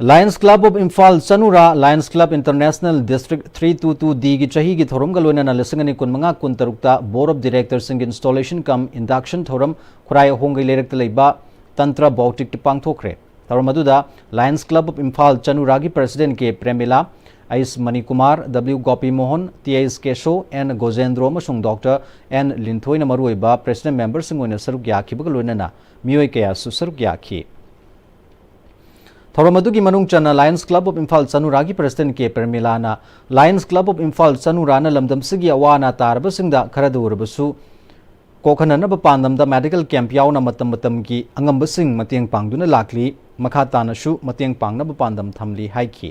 Lions Club of Imphal ꯆꯅꯨꯔꯥ, Lions Club International District three two two Dꯒꯤ ꯆꯍꯤꯒꯤ ꯊꯧꯔꯝꯒ ꯂꯣꯏꯅꯅ ꯂꯤꯁꯤꯡ ꯑꯅꯤ ꯀꯨꯟꯃꯉꯥ ꯀꯨꯟꯇꯔꯨꯛꯇ Board of Directorꯁꯤꯡꯒꯤ installation cum induction ꯊꯧꯔꯝ ꯈꯨꯔꯥꯏ ꯑꯍꯣꯡꯒꯩ ꯂꯩꯔꯛꯇ ꯂꯩꯕ ꯇꯟꯇ꯭ꯔ ꯕꯧꯇꯤꯛꯇ ꯄꯥꯡꯊꯣꯛꯈ꯭ꯔꯦ꯫ ꯊꯧꯔꯝ ꯑꯗꯨꯗ Lions Club of Imphal ꯆꯅꯨꯔꯥꯒꯤ President K Premila, S Manikumar, W Gopimohan, T S Kesho, N Gojendro ꯑꯃꯁꯨꯡ ꯗꯣꯛꯇꯔ ꯑꯦꯟ ꯂꯤꯟꯊꯣꯏꯅ ꯃꯔꯨꯑꯣꯏꯕ President memberꯁꯤꯡ ꯑꯣꯏꯅ ꯁꯔꯨꯛ ꯌꯥꯈꯤꯕꯒ ꯂꯣꯏꯅꯅ ꯃꯤꯑꯣꯏ ꯀꯌꯥꯁꯨ ꯁꯔꯨꯛ ꯌꯥꯈꯤ꯫ ꯊꯧꯔꯝ ꯑꯗꯨꯒꯤ ꯃꯅꯨꯡ ꯆꯟꯅ Lions Club of Imphal ꯆꯅꯨꯔꯥꯒꯤ President K ꯄ꯭ꯔꯦꯃꯤꯂꯥꯅ Lions Club of Imphal ꯆꯅꯨꯔꯥꯅ ꯂꯝꯗꯝꯁꯤꯒꯤ ꯑꯋꯥ ꯑꯅꯥ ꯇꯥꯔꯕꯁꯤꯡꯗ ꯈꯔꯗ ꯑꯣꯏꯔꯕꯁꯨ ꯀꯣꯛꯍꯟꯅꯅꯕ ꯄꯥꯟꯗꯝꯗ medical camp ꯌꯥꯎꯅ ꯃꯇꯝ ꯃꯇꯝꯒꯤ ꯑꯉꯝꯕꯁꯤꯡ ꯃꯇꯦꯡ ꯄꯥꯡꯗꯨꯅ ꯂꯥꯛꯂꯤ꯫ ꯃꯈꯥ ꯇꯥꯅꯁꯨ ꯃꯇꯦꯡ ꯄꯥꯡꯅꯕ ꯄꯥꯟꯗꯝ ꯊꯝꯂꯤ ꯍꯥꯏꯈꯤ꯫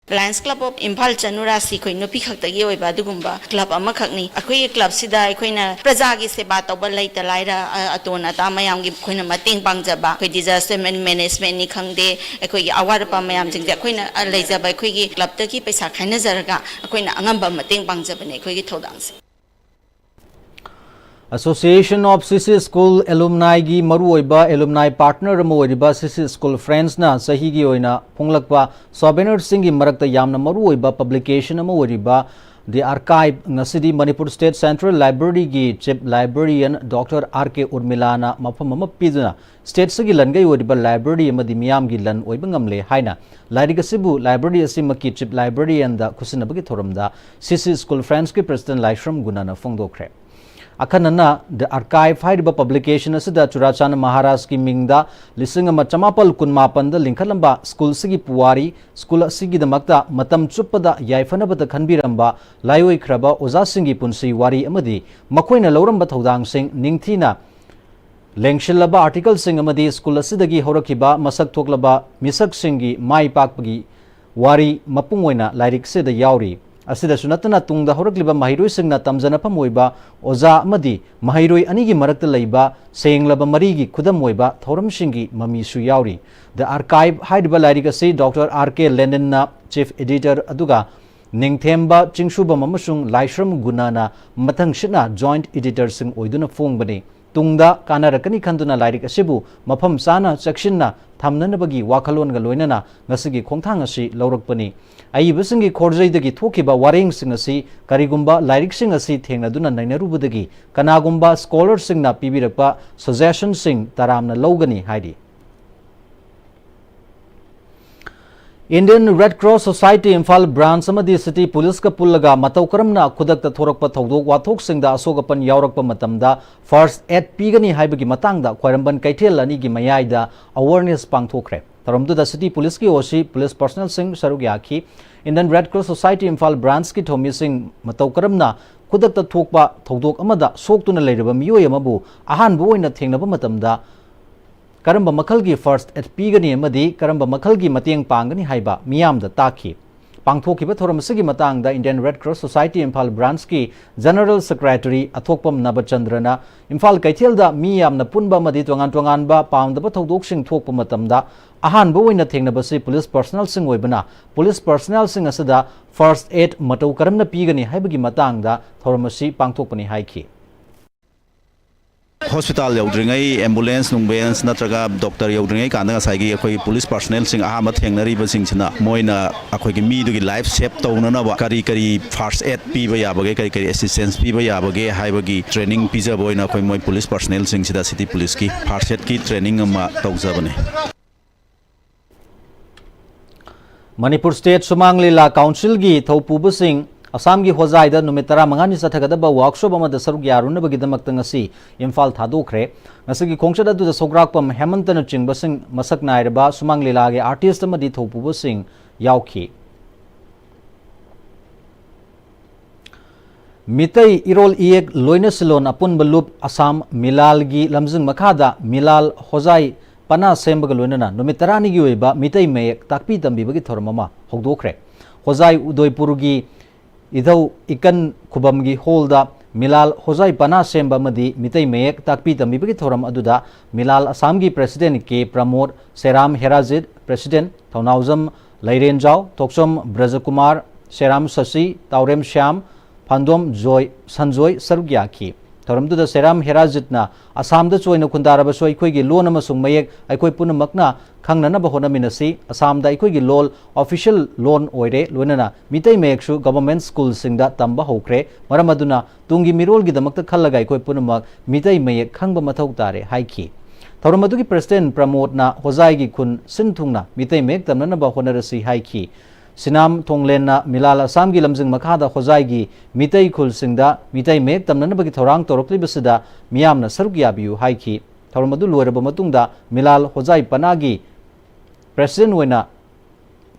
Lions Club of Imphal ꯆꯅꯨꯔꯥꯁꯤ ꯑꯩꯈꯣꯏ ꯅꯨꯄꯤ ꯈꯛꯇꯒꯤ ꯑꯣꯏꯕ ꯑꯗꯨꯒꯨꯝꯕ club ꯑꯃꯈꯛꯅꯤ꯫ ꯑꯩꯈꯣꯏꯒꯤ club ꯁꯤꯗ ꯑꯩꯈꯣꯏꯅ ꯄ꯭ꯔꯖꯥꯒꯤ ꯁꯦꯕꯥ ꯇꯧꯕ ꯂꯩꯇ ꯂꯥꯏꯔ, ꯑ, ꯑꯇꯣꯟ ꯑꯇꯥ ꯃꯌꯥꯝꯒꯤ ꯑꯩꯈꯣꯏꯅ ꯃꯇꯦꯡ ꯄꯥꯡꯖꯕ, ꯑꯩꯈꯣꯏ disaster management ꯅꯤ ꯈꯪꯗꯦ, ꯑꯩꯈꯣꯏꯒꯤ ꯑꯋꯥꯠ ꯑꯄꯥ ꯃꯌꯥꯝꯁꯤꯡꯁꯦ ꯑꯩꯈꯣꯏꯅ, ꯑ, ꯂꯩꯖꯕ ꯑꯩꯈꯣꯏꯒꯤ club ꯇꯒꯤ ꯄꯩꯁꯥ ꯈꯥꯏꯅꯖꯔꯒ ꯑꯩꯈꯣꯏꯅ ꯑꯉꯝꯕ ꯃꯇꯦꯡ ꯄꯥꯡꯖꯕꯅꯦ ꯑꯩꯈꯣꯏꯒꯤ ꯊꯧꯗꯥꯡꯁꯦ꯫ Association of C C School Alumni ꯒꯤ ꯃꯔꯨꯑꯣꯏꯕ alumni partner ꯑꯃ ꯑꯣꯏꯔꯤꯕ C C School Friends ꯅ ꯆꯍꯤꯒꯤ ꯑꯣꯏꯅ ꯐꯣꯡꯂꯛꯄ souvenir ꯁꯤꯡꯒꯤ ꯃꯔꯛꯇ ꯌꯥꯝꯅ ꯃꯔꯨꯑꯣꯏꯕ publication ꯑꯃ ꯑꯣꯏꯔꯤꯕ The Archive ꯉꯁꯤꯗꯤ ꯃꯅꯤꯄꯨꯔ State Central Library ꯒꯤ Chief Librarian Doctor R K ꯎꯔꯃꯤꯂꯥꯅ ꯃꯐꯝ ꯑꯃ ꯄꯤꯗꯨꯅ state ꯁꯤꯒꯤ ꯂꯟꯒꯩ ꯑꯣꯏꯔꯤꯕ library ꯑꯃꯗꯤ ꯃꯤꯌꯥꯝꯒꯤ ꯂꯟ ꯑꯣꯏꯕ ꯉꯝꯂꯦ ꯍꯥꯏꯅ ꯂꯥꯏꯔꯤꯛ ꯑꯁꯤꯕꯨ library ꯑꯁꯤꯃꯛꯀꯤ Chief Librarian ꯗ ꯈꯨꯠꯁꯤꯟꯅꯕꯒꯤ ꯊꯧꯔꯝꯗ C C School Friends ꯀꯤ President ꯂꯥꯏꯁ꯭ꯔꯝ ꯒꯨꯅꯥꯅ ꯐꯣꯡꯗꯣꯛꯈ꯭ꯔꯦ꯫ ꯑꯈꯟꯅꯅ The Archive ꯍꯥꯏꯔꯤꯕ publication ꯑꯁꯤꯗ ꯆꯨꯔꯥꯆꯥꯟꯗ ꯃꯍꯥꯔꯥꯖꯀꯤ ꯃꯤꯡꯗ ꯂꯤꯁꯤꯡ ꯑꯃ ꯆꯃꯥꯄꯜ ꯀꯨꯟꯃꯥꯄꯟꯗ ꯂꯤꯡꯈꯠꯂꯝꯕ school ꯁꯤꯒꯤ ꯄꯨꯋꯥꯔꯤ, school ꯑꯁꯤꯒꯤꯗꯃꯛꯇ ꯃꯇꯝ ꯆꯨꯞꯄꯗ ꯌꯥꯏꯐꯅꯕꯗ ꯈꯟꯕꯤꯔꯝꯕ ꯂꯥꯏꯑꯣꯏꯈ꯭ꯔꯕ ꯑꯣꯖꯥꯁꯤꯡꯒꯤ ꯄꯨꯟꯁꯤ ꯋꯥꯔꯤ ꯑꯃꯗꯤ ꯃꯈꯣꯏꯅ ꯂꯧꯔꯝꯕ ꯊꯧꯗꯥꯡꯁꯤꯡ ꯅꯤꯡꯊꯤꯅ ꯂꯦꯡꯁꯤꯜꯂꯕ article ꯁꯤꯡ ꯑꯃꯗꯤ school ꯑꯁꯤꯗꯒꯤ ꯍꯧꯔꯛꯈꯤꯕ ꯃꯁꯛ ꯊꯣꯛꯂꯕ ꯃꯤꯁꯛꯁꯤꯡꯒꯤ ꯃꯥꯏ ꯄꯥꯛꯄꯒꯤ ꯋꯥꯔꯤ ꯃꯄꯨꯡ ꯑꯣꯏꯅ ꯂꯥꯏꯔꯤꯛꯁꯤꯗ ꯌꯥꯎꯔꯤ꯫ ꯑꯁꯤꯗꯁꯨ ꯅꯠꯇꯅ ꯇꯨꯡꯗ ꯍꯧꯔꯛꯂꯤꯕ ꯃꯍꯩꯔꯣꯏꯁꯤꯡꯅ ꯇꯝꯖꯅꯐꯝ ꯑꯣꯏꯕ ꯑꯣꯖꯥ ꯑꯃꯗꯤ ꯃꯍꯩꯔꯣꯏ ꯑꯅꯤꯒꯤ ꯃꯔꯛꯇ ꯂꯩꯕ ꯁꯦꯡꯂꯕ ꯃꯔꯤꯒꯤ ꯈꯨꯗꯝ ꯑꯣꯏꯕ ꯊꯧꯔꯝꯁꯤꯡꯒꯤ ꯃꯃꯤꯁꯨ ꯌꯥꯎꯔꯤ꯫ The Archive ꯍꯥꯏꯔꯤꯕ ꯂꯥꯏꯔꯤꯛ ꯑꯁꯤ Doctor R K ꯂꯦꯅꯤꯟꯅ Chief Editor ꯑꯗꯨꯒ ꯅꯤꯡꯊꯦꯝꯕ ꯆꯤꯡꯁꯨꯕꯝ ꯑꯃꯁꯨꯡ ꯂꯥꯏꯁ꯭ꯔꯝ ꯒꯨꯅꯥꯅ ꯃꯊꯪꯁꯤꯠꯅ joint editor ꯁꯤꯡ ꯑꯣꯏꯗꯨꯅ ꯐꯣꯡꯕꯅꯤ꯫ ꯇꯨꯡꯗ ꯀꯥꯟꯅꯔꯛꯀꯅꯤ ꯈꯟꯗꯨꯅ ꯂꯥꯏꯔꯤꯛ ꯑꯁꯤꯕꯨ ꯃꯐꯝ ꯆꯥꯅ ꯆꯦꯛꯁꯤꯟꯅ ꯊꯝꯅꯅꯕꯒꯤ ꯋꯥꯈꯜꯂꯣꯟꯒ ꯂꯣꯏꯅꯅ ꯉꯁꯤꯒꯤ ꯈꯣꯡꯊꯥꯡ ꯑꯁꯤ ꯂꯧꯔꯛꯄꯅꯤ꯫ ꯑꯏꯕꯁꯤꯡꯒꯤ ꯈꯣꯔꯖꯩꯗꯒꯤ ꯊꯣꯛꯈꯤꯕ ꯋꯥꯔꯦꯡꯁꯤꯡ ꯑꯁꯤ ꯀꯔꯤꯒꯨꯝꯕ ꯂꯥꯏꯔꯤꯛꯁꯤꯡ ꯑꯁꯤ ꯊꯦꯡꯅꯗꯨꯅ ꯅꯩꯅꯔꯨꯕꯗꯒꯤ ꯀꯅꯥꯒꯨꯝꯕ scholar ꯁꯤꯡꯅ ꯄꯤꯕꯤꯔꯛꯄ suggestion ꯁꯤꯡ ꯇꯔꯥꯝꯅ ꯂꯧꯒꯅꯤ ꯍꯥꯏꯔꯤ꯫ Indian Red Cross Society Imphal Branch ꯑꯃꯗꯤ City Police ꯀ ꯄꯨꯜꯂꯒ ꯃꯇꯧ ꯀꯔꯝꯅ ꯈꯨꯗꯛꯇ ꯊꯣꯔꯛꯄ ꯊꯧꯗꯣꯛ ꯋꯥꯊꯣꯛꯁꯤꯡꯗ ꯑꯁꯣꯛ ꯑꯄꯟ ꯌꯥꯎꯔꯛꯄ ꯃꯇꯝꯗ first aid ꯄꯤꯒꯅꯤ ꯍꯥꯏꯕꯒꯤ ꯃꯇꯥꯡꯗ ꯈ꯭ꯋꯥꯏꯔꯝꯕꯟ ꯀꯩꯊꯦꯜ ꯑꯅꯤꯒꯤ ꯃꯌꯥꯏꯗ awareness ꯄꯥꯡꯊꯣꯛꯈ꯭ꯔꯦ꯫ ꯊꯧꯔꯝꯗꯨꯗ City Police ꯀꯤ O C, police personnel ꯁꯤꯡ ꯁꯔꯨꯛ ꯌꯥꯈꯤ꯫ Indian Red Cross Society Imphal Branch ꯀꯤ ꯊꯧꯃꯤꯁꯤꯡ ꯃꯇꯧ ꯀꯔꯝꯅ ꯈꯨꯗꯛꯇ ꯊꯣꯛꯄ ꯊꯧꯗꯣꯛ ꯑꯃꯗ ꯁꯣꯛꯇꯨꯅ ꯂꯩꯔꯕ ꯃꯤꯑꯣꯏ ꯑꯃꯕꯨ ꯑꯍꯥꯟꯕ ꯑꯣꯏꯅ ꯊꯦꯡꯅꯕ ꯃꯇꯝꯗ ꯀꯔꯝꯕ ꯃꯈꯜꯒꯤ first aid ꯄꯤꯒꯅꯤ ꯑꯃꯗꯤ ꯀꯔꯝꯕ ꯃꯈꯜꯒꯤ ꯃꯇꯦꯡ ꯄꯥꯡꯒꯅꯤ ꯍꯥꯏꯕ ꯃꯤꯌꯥꯝꯗ ꯇꯥꯛꯈꯤ꯫ ꯄꯥꯡꯊꯣꯛꯈꯤꯕ ꯊꯧꯔꯝ ꯑꯁꯤꯒꯤ ꯃꯇꯥꯡꯗ Indian Red Cross Society Imphal Branchꯀꯤ General Secretary ꯑꯊꯣꯛꯄꯝ ꯅꯕꯆꯟꯗ꯭ꯔꯅ ꯏꯝꯐꯥꯜ ꯀꯩꯊꯦꯜꯗ ꯃꯤ ꯌꯥꯝꯅ ꯄꯨꯟꯕ ꯑꯃꯗꯤ ꯇꯣꯉꯥꯟ ꯇꯣꯉꯥꯟꯕ ꯄꯥꯝꯗꯕ ꯊꯧꯗꯣꯛꯁꯤꯡ ꯊꯣꯛꯄ ꯃꯇꯝꯗ ꯑꯍꯥꯟꯕ ꯑꯣꯏꯅ ꯊꯦꯡꯅꯕꯁꯤ police personnelꯁꯤꯡ ꯑꯣꯏꯕꯅ, police personnelꯁꯤꯡ ꯑꯁꯤꯗ first aid ꯃꯇꯧ ꯀꯔꯝꯅ ꯄꯤꯒꯅꯤ ꯍꯥꯏꯕꯒꯤ ꯃꯇꯥꯡꯗ ꯊꯧꯔꯝ ꯑꯁꯤ ꯄꯥꯡꯊꯣꯛꯄꯅꯤ ꯍꯥꯏꯈꯤ꯫ ꯍꯣꯁꯄꯤꯇꯥꯜ ꯌꯧꯗ꯭ꯔꯤꯉꯩ ambulance ꯅꯨꯡꯕꯨꯂꯦꯟꯁ ꯅꯠꯇ꯭ꯔꯒ ꯗꯣꯛꯇꯔ ꯌꯧꯗ꯭ꯔꯤꯉꯩ ꯀꯥꯟꯗ ꯉꯁꯥꯏꯒꯤ ꯑꯩꯈꯣꯏꯒꯤ police personnelꯁꯤꯡ ꯑꯍꯥꯟꯕ ꯊꯦꯡꯅꯔꯤꯕꯁꯤꯡꯁꯤꯅ ꯃꯣꯏꯅ ꯑꯩꯈꯣꯏꯒꯤ ꯃꯤꯗꯨꯒꯤ life save ꯇꯧꯅꯅꯕ ꯀꯔꯤ ꯀꯔꯤ first aid ꯄꯤꯕ ꯌꯥꯕꯒꯦ, ꯀꯔꯤ ꯀꯔꯤ assistance ꯄꯤꯕ ꯌꯥꯕꯒꯦ ꯍꯥꯏꯕꯒꯤ training ꯄꯤꯖꯕ ꯑꯣꯏꯅ ꯑꯩꯈꯣꯏ ꯃꯣꯏ police personnelꯁꯤꯡꯁꯤꯗ city policeꯀꯤ first aidꯀꯤ training ꯑꯃ ꯇꯧꯖꯕꯅꯤ꯫ ꯃꯅꯤꯄꯨꯔ State ꯁꯨꯃꯥꯡ ꯂꯤꯂꯥ Councilꯒꯤ ꯊꯧꯄꯨꯕꯁꯤꯡ ꯑꯁꯥꯝꯒꯤ ꯍꯣꯖꯥꯏꯗ ꯅꯨꯃꯤꯠ ꯇꯔꯥꯃꯉꯥꯅꯤ ꯆꯠꯊꯒꯗꯕ workshop ꯑꯃꯗ ꯁꯔꯨꯛ ꯌꯥꯔꯨꯅꯕꯒꯤꯗꯃꯛꯇ ꯉꯁꯤ ꯏꯝꯐꯥꯜ ꯊꯥꯗꯣꯛꯈ꯭ꯔꯦ꯫ ꯉꯁꯤꯒꯤ ꯈꯣꯡꯆꯠ ꯑꯗꯨꯗ ꯁꯧꯒ꯭ꯔꯥꯛꯄꯝ ꯍꯦꯃꯟꯇꯅꯆꯤꯡꯕꯁꯤꯡ ꯃꯁꯛ ꯅꯥꯏꯔꯕ ꯁꯨꯃꯥꯡ ꯂꯤꯂꯥꯒꯤ artist ꯑꯃꯗꯤ ꯊꯧꯄꯨꯕꯁꯤꯡ ꯌꯥꯎꯈꯤ꯫ ꯃꯤꯇꯩ ꯏꯔꯣꯜ ꯏꯌꯦꯛ ꯂꯣꯏꯅ ꯁꯤꯂꯣꯟ ꯑꯄꯨꯟꯕ ꯂꯨꯞ ꯑꯁꯥꯝ ꯃꯤꯂꯥꯜꯒꯤ ꯂꯝꯖꯤꯡ ꯃꯈꯥꯗ ꯃꯤꯂꯥꯜ ꯍꯣꯖꯥꯏ ꯄꯅꯥ ꯁꯦꯝꯕꯒ ꯂꯣꯏꯅꯅ ꯅꯨꯃꯤꯠ ꯇꯔꯥꯅꯤꯒꯤ ꯑꯣꯏꯕ ꯃꯤꯇꯩ ꯃꯌꯦꯛ ꯇꯥꯛꯄꯤ ꯇꯝꯕꯤꯕꯒꯤ ꯊꯧꯔꯝ ꯑꯃ ꯍꯧꯗꯣꯛꯈ꯭ꯔꯦ꯫ ꯍꯣꯖꯥꯏ ꯎꯗꯣꯏꯄꯨꯔꯒꯤ ꯏꯙꯧ ꯏꯀꯟ ꯈꯨꯕꯝꯒꯤ ꯍꯣꯜꯗ ꯃꯤꯂꯥꯜ ꯍꯣꯖꯥꯏ ꯄꯅꯥ ꯁꯦꯝꯕ ꯑꯃꯗꯤ ꯃꯤꯇꯩ ꯃꯌꯦꯛ ꯇꯥꯛꯄꯤ ꯇꯝꯕꯤꯕꯒꯤ ꯊꯧꯔꯝ ꯑꯗꯨꯗ ꯃꯤꯂꯥꯜ ꯑꯁꯥꯝꯒꯤ President ꯀꯦ ꯄ꯭ꯔꯃꯣꯗ, ꯁꯦꯔꯥꯝ ꯍꯦꯔꯥꯖꯤꯠ, President ꯊꯧꯅꯥꯎꯖꯝ ꯂꯩꯔꯦꯟꯖꯥꯎ, ꯊꯣꯛꯆꯣꯝ ꯕ꯭ꯔꯖꯀꯨꯃꯥꯔ, ꯁꯦꯔꯥꯝ ꯁꯁꯤ, ꯇꯥꯎꯔꯦꯝ ꯁ꯭ꯌꯥꯝ, ꯐꯥꯟꯗꯣꯝ ꯖꯣꯏ, ꯁꯟꯖꯣꯏ ꯁꯔꯨꯛ ꯌꯥꯈꯤ꯫ ꯊꯧꯔꯝꯗꯨꯗ ꯁꯦꯔꯥꯝ ꯍꯦꯔꯥꯖꯤꯠꯅ ꯑꯁꯥꯝꯗ ꯆꯣꯏꯅ ꯈꯨꯟꯗꯥꯔꯕꯁꯨ ꯑꯩꯈꯣꯏꯒꯤ ꯂꯣꯟ ꯑꯃꯁꯨꯡ ꯃꯌꯦꯛ ꯑꯩꯈꯣꯏ ꯄꯨꯝꯅꯃꯛꯅ ꯈꯪꯅꯅꯕ ꯍꯣꯠꯅꯃꯤꯟꯅꯁꯤ꯫ ꯑꯁꯥꯝꯗ ꯑꯩꯈꯣꯏꯒꯤ ꯂꯣꯜ official ꯂꯣꯟ ꯑꯣꯏꯔꯦ, ꯂꯣꯏꯅꯅ ꯃꯤꯇꯩ ꯃꯌꯦꯛꯁꯨ government schoolꯁꯤꯡꯗ ꯇꯝꯕ ꯍꯧꯈ꯭ꯔꯦ꯫ ꯃꯔꯝ ꯑꯗꯨꯅ ꯇꯨꯡꯒꯤ ꯃꯤꯔꯣꯜꯒꯤꯗꯃꯛꯇ ꯈꯜꯂꯒ ꯑꯩꯈꯣꯏ ꯄꯨꯝꯅꯃꯛ ꯃꯤꯇꯩ ꯃꯌꯦꯛ ꯈꯪꯕ ꯃꯊꯧ ꯇꯥꯔꯦ ꯍꯥꯏꯈꯤ꯫ ꯊꯧꯔꯝ ꯑꯗꯨꯒꯤ President ꯄ꯭ꯔꯃꯣꯗꯅ ꯍꯣꯖꯥꯏꯒꯤ ꯈꯨꯟ ꯁꯤꯟ ꯊꯨꯡꯅ ꯃꯤꯇꯩ ꯃꯌꯦꯛ ꯇꯝꯅꯅꯕ ꯍꯣꯠꯅꯔꯁꯤ ꯍꯥꯏꯈꯤ꯫ ꯁꯤꯅꯥꯝ ꯊꯣꯡꯂꯦꯟꯅ ꯃꯤꯂꯥꯜ ꯑꯁꯥꯝꯒꯤ ꯂꯝꯖꯤꯡ ꯃꯈꯥꯗ ꯍꯣꯖꯥꯏꯒꯤ ꯃꯤꯇꯩ ꯈꯨꯜꯁꯤꯡꯗ ꯃꯤꯇꯩ ꯃꯌꯦꯛ ꯇꯝꯅꯅꯕꯒꯤ ꯊꯧꯔꯥꯡ ꯇꯧꯔꯛꯂꯤꯕꯁꯤꯗ ꯃꯤꯌꯥꯝꯅ ꯁꯔꯨꯛ ꯌꯥꯕꯤꯌꯨ ꯍꯥꯏꯈꯤ꯫ ꯊꯧꯔꯝ ꯑꯗꯨ ꯂꯣꯏꯔꯕ ꯃꯇꯨꯡꯗ ꯃꯤꯂꯥꯜ ꯍꯣꯖꯥꯏ ꯄꯅꯥꯒꯤ President ꯑꯣꯏꯅ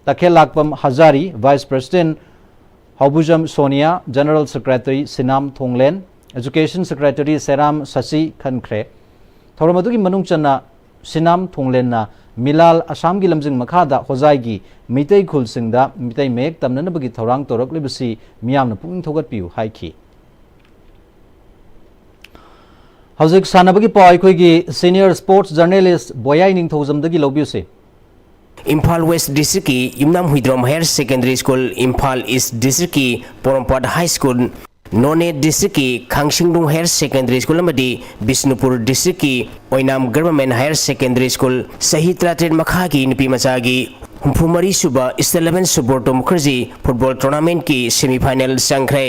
ꯇꯈꯦꯜꯂꯥꯛꯄꯝ ꯍꯖꯥꯔꯤ, Vice President ꯍꯧꯕꯨꯖꯝ Sonia, General Secretary ꯁꯤꯅꯥꯝ ꯊꯣꯡꯂꯦꯟ, Education Secretary ꯁꯦꯔꯥꯝ ꯁꯁꯤ ꯈꯟꯈ꯭ꯔꯦ꯫ ꯊꯧꯔꯝ ꯑꯗꯨꯒꯤ ꯃꯅꯨꯡ ꯆꯟꯅ ꯁꯤꯅꯥꯝ ꯊꯣꯡꯂꯦꯟꯅ ꯃꯤꯂꯥꯜ ꯑꯁꯥꯝꯒꯤ ꯂꯝꯖꯤꯡ ꯃꯈꯥꯗ ꯍꯣꯖꯥꯏꯒꯤ ꯃꯤꯇꯩ ꯈꯨꯜꯁꯤꯡꯗ ꯃꯤꯇꯩ ꯃꯌꯦꯛ ꯇꯝꯅꯅꯕꯒꯤ ꯊꯧꯔꯥꯡ ꯇꯧꯔꯛꯂꯤꯕꯁꯤ ꯃꯤꯌꯥꯝꯅ ꯄꯨꯛꯅꯤꯡ ꯊꯧꯒꯠꯄꯤꯌꯨ ꯍꯥꯏꯈꯤ꯫ ꯍꯧꯖꯤꯛ ꯁꯥꯟꯅꯕꯒꯤ ꯄꯥꯎ ꯑꯩꯈꯣꯏꯒꯤ senior sports journalist ꯕꯣꯌꯥꯏ ꯅꯤꯡꯊꯧꯖꯝꯗꯒꯤ ꯂꯧꯕꯤꯌꯨꯁꯦ꯫ ꯏꯝꯐꯥꯜ ꯋꯦꯁ ꯗꯤꯁꯇ꯭ꯔꯤꯛꯀꯤ ꯌꯨꯝꯅꯥꯝ Huidrom higher secondary school, Imphal east ꯗꯤꯁꯇ꯭ꯔꯤꯛꯀꯤ ꯄꯣꯔꯣꯝꯄꯥꯠ ꯍꯥꯏ ꯁ꯭ꯀꯨꯜ, ꯅꯣꯅꯦ ꯗꯤꯁꯇ꯭ꯔꯤꯛꯀꯤ ꯈꯥꯡꯁꯤꯡꯅꯨꯡ ꯍꯥꯌꯔ ꯁꯦꯀꯦꯟꯗꯔꯤ ꯁ꯭ꯀꯨꯜ ꯑꯃꯗꯤ ꯕꯤꯁꯅꯨꯄꯨꯔ ꯗꯤꯁꯇ꯭ꯔꯤꯛꯀꯤ ꯑꯣꯏꯅꯥꯝ ꯒꯚꯔꯟꯃꯦꯟ ꯍꯥꯌꯔ ꯁꯦꯀꯦꯟꯗꯔꯤ ꯁ꯭ꯀꯨꯜ ꯆꯍꯤ ꯇꯔꯥꯇꯔꯦꯠ ꯃꯈꯥꯒꯤ ꯅꯨꯄꯤ ꯃꯆꯥꯒꯤ ꯍꯨꯝꯐꯨ ꯃꯔꯤ ꯁꯨꯕ state level Subroto Mukherjee football ꯇꯣꯔꯅꯥꯃꯦꯟꯠꯀꯤ ꯁꯦꯃꯤ ꯐꯥꯏꯅꯦꯜ ꯆꯪꯈ꯭ꯔꯦ꯫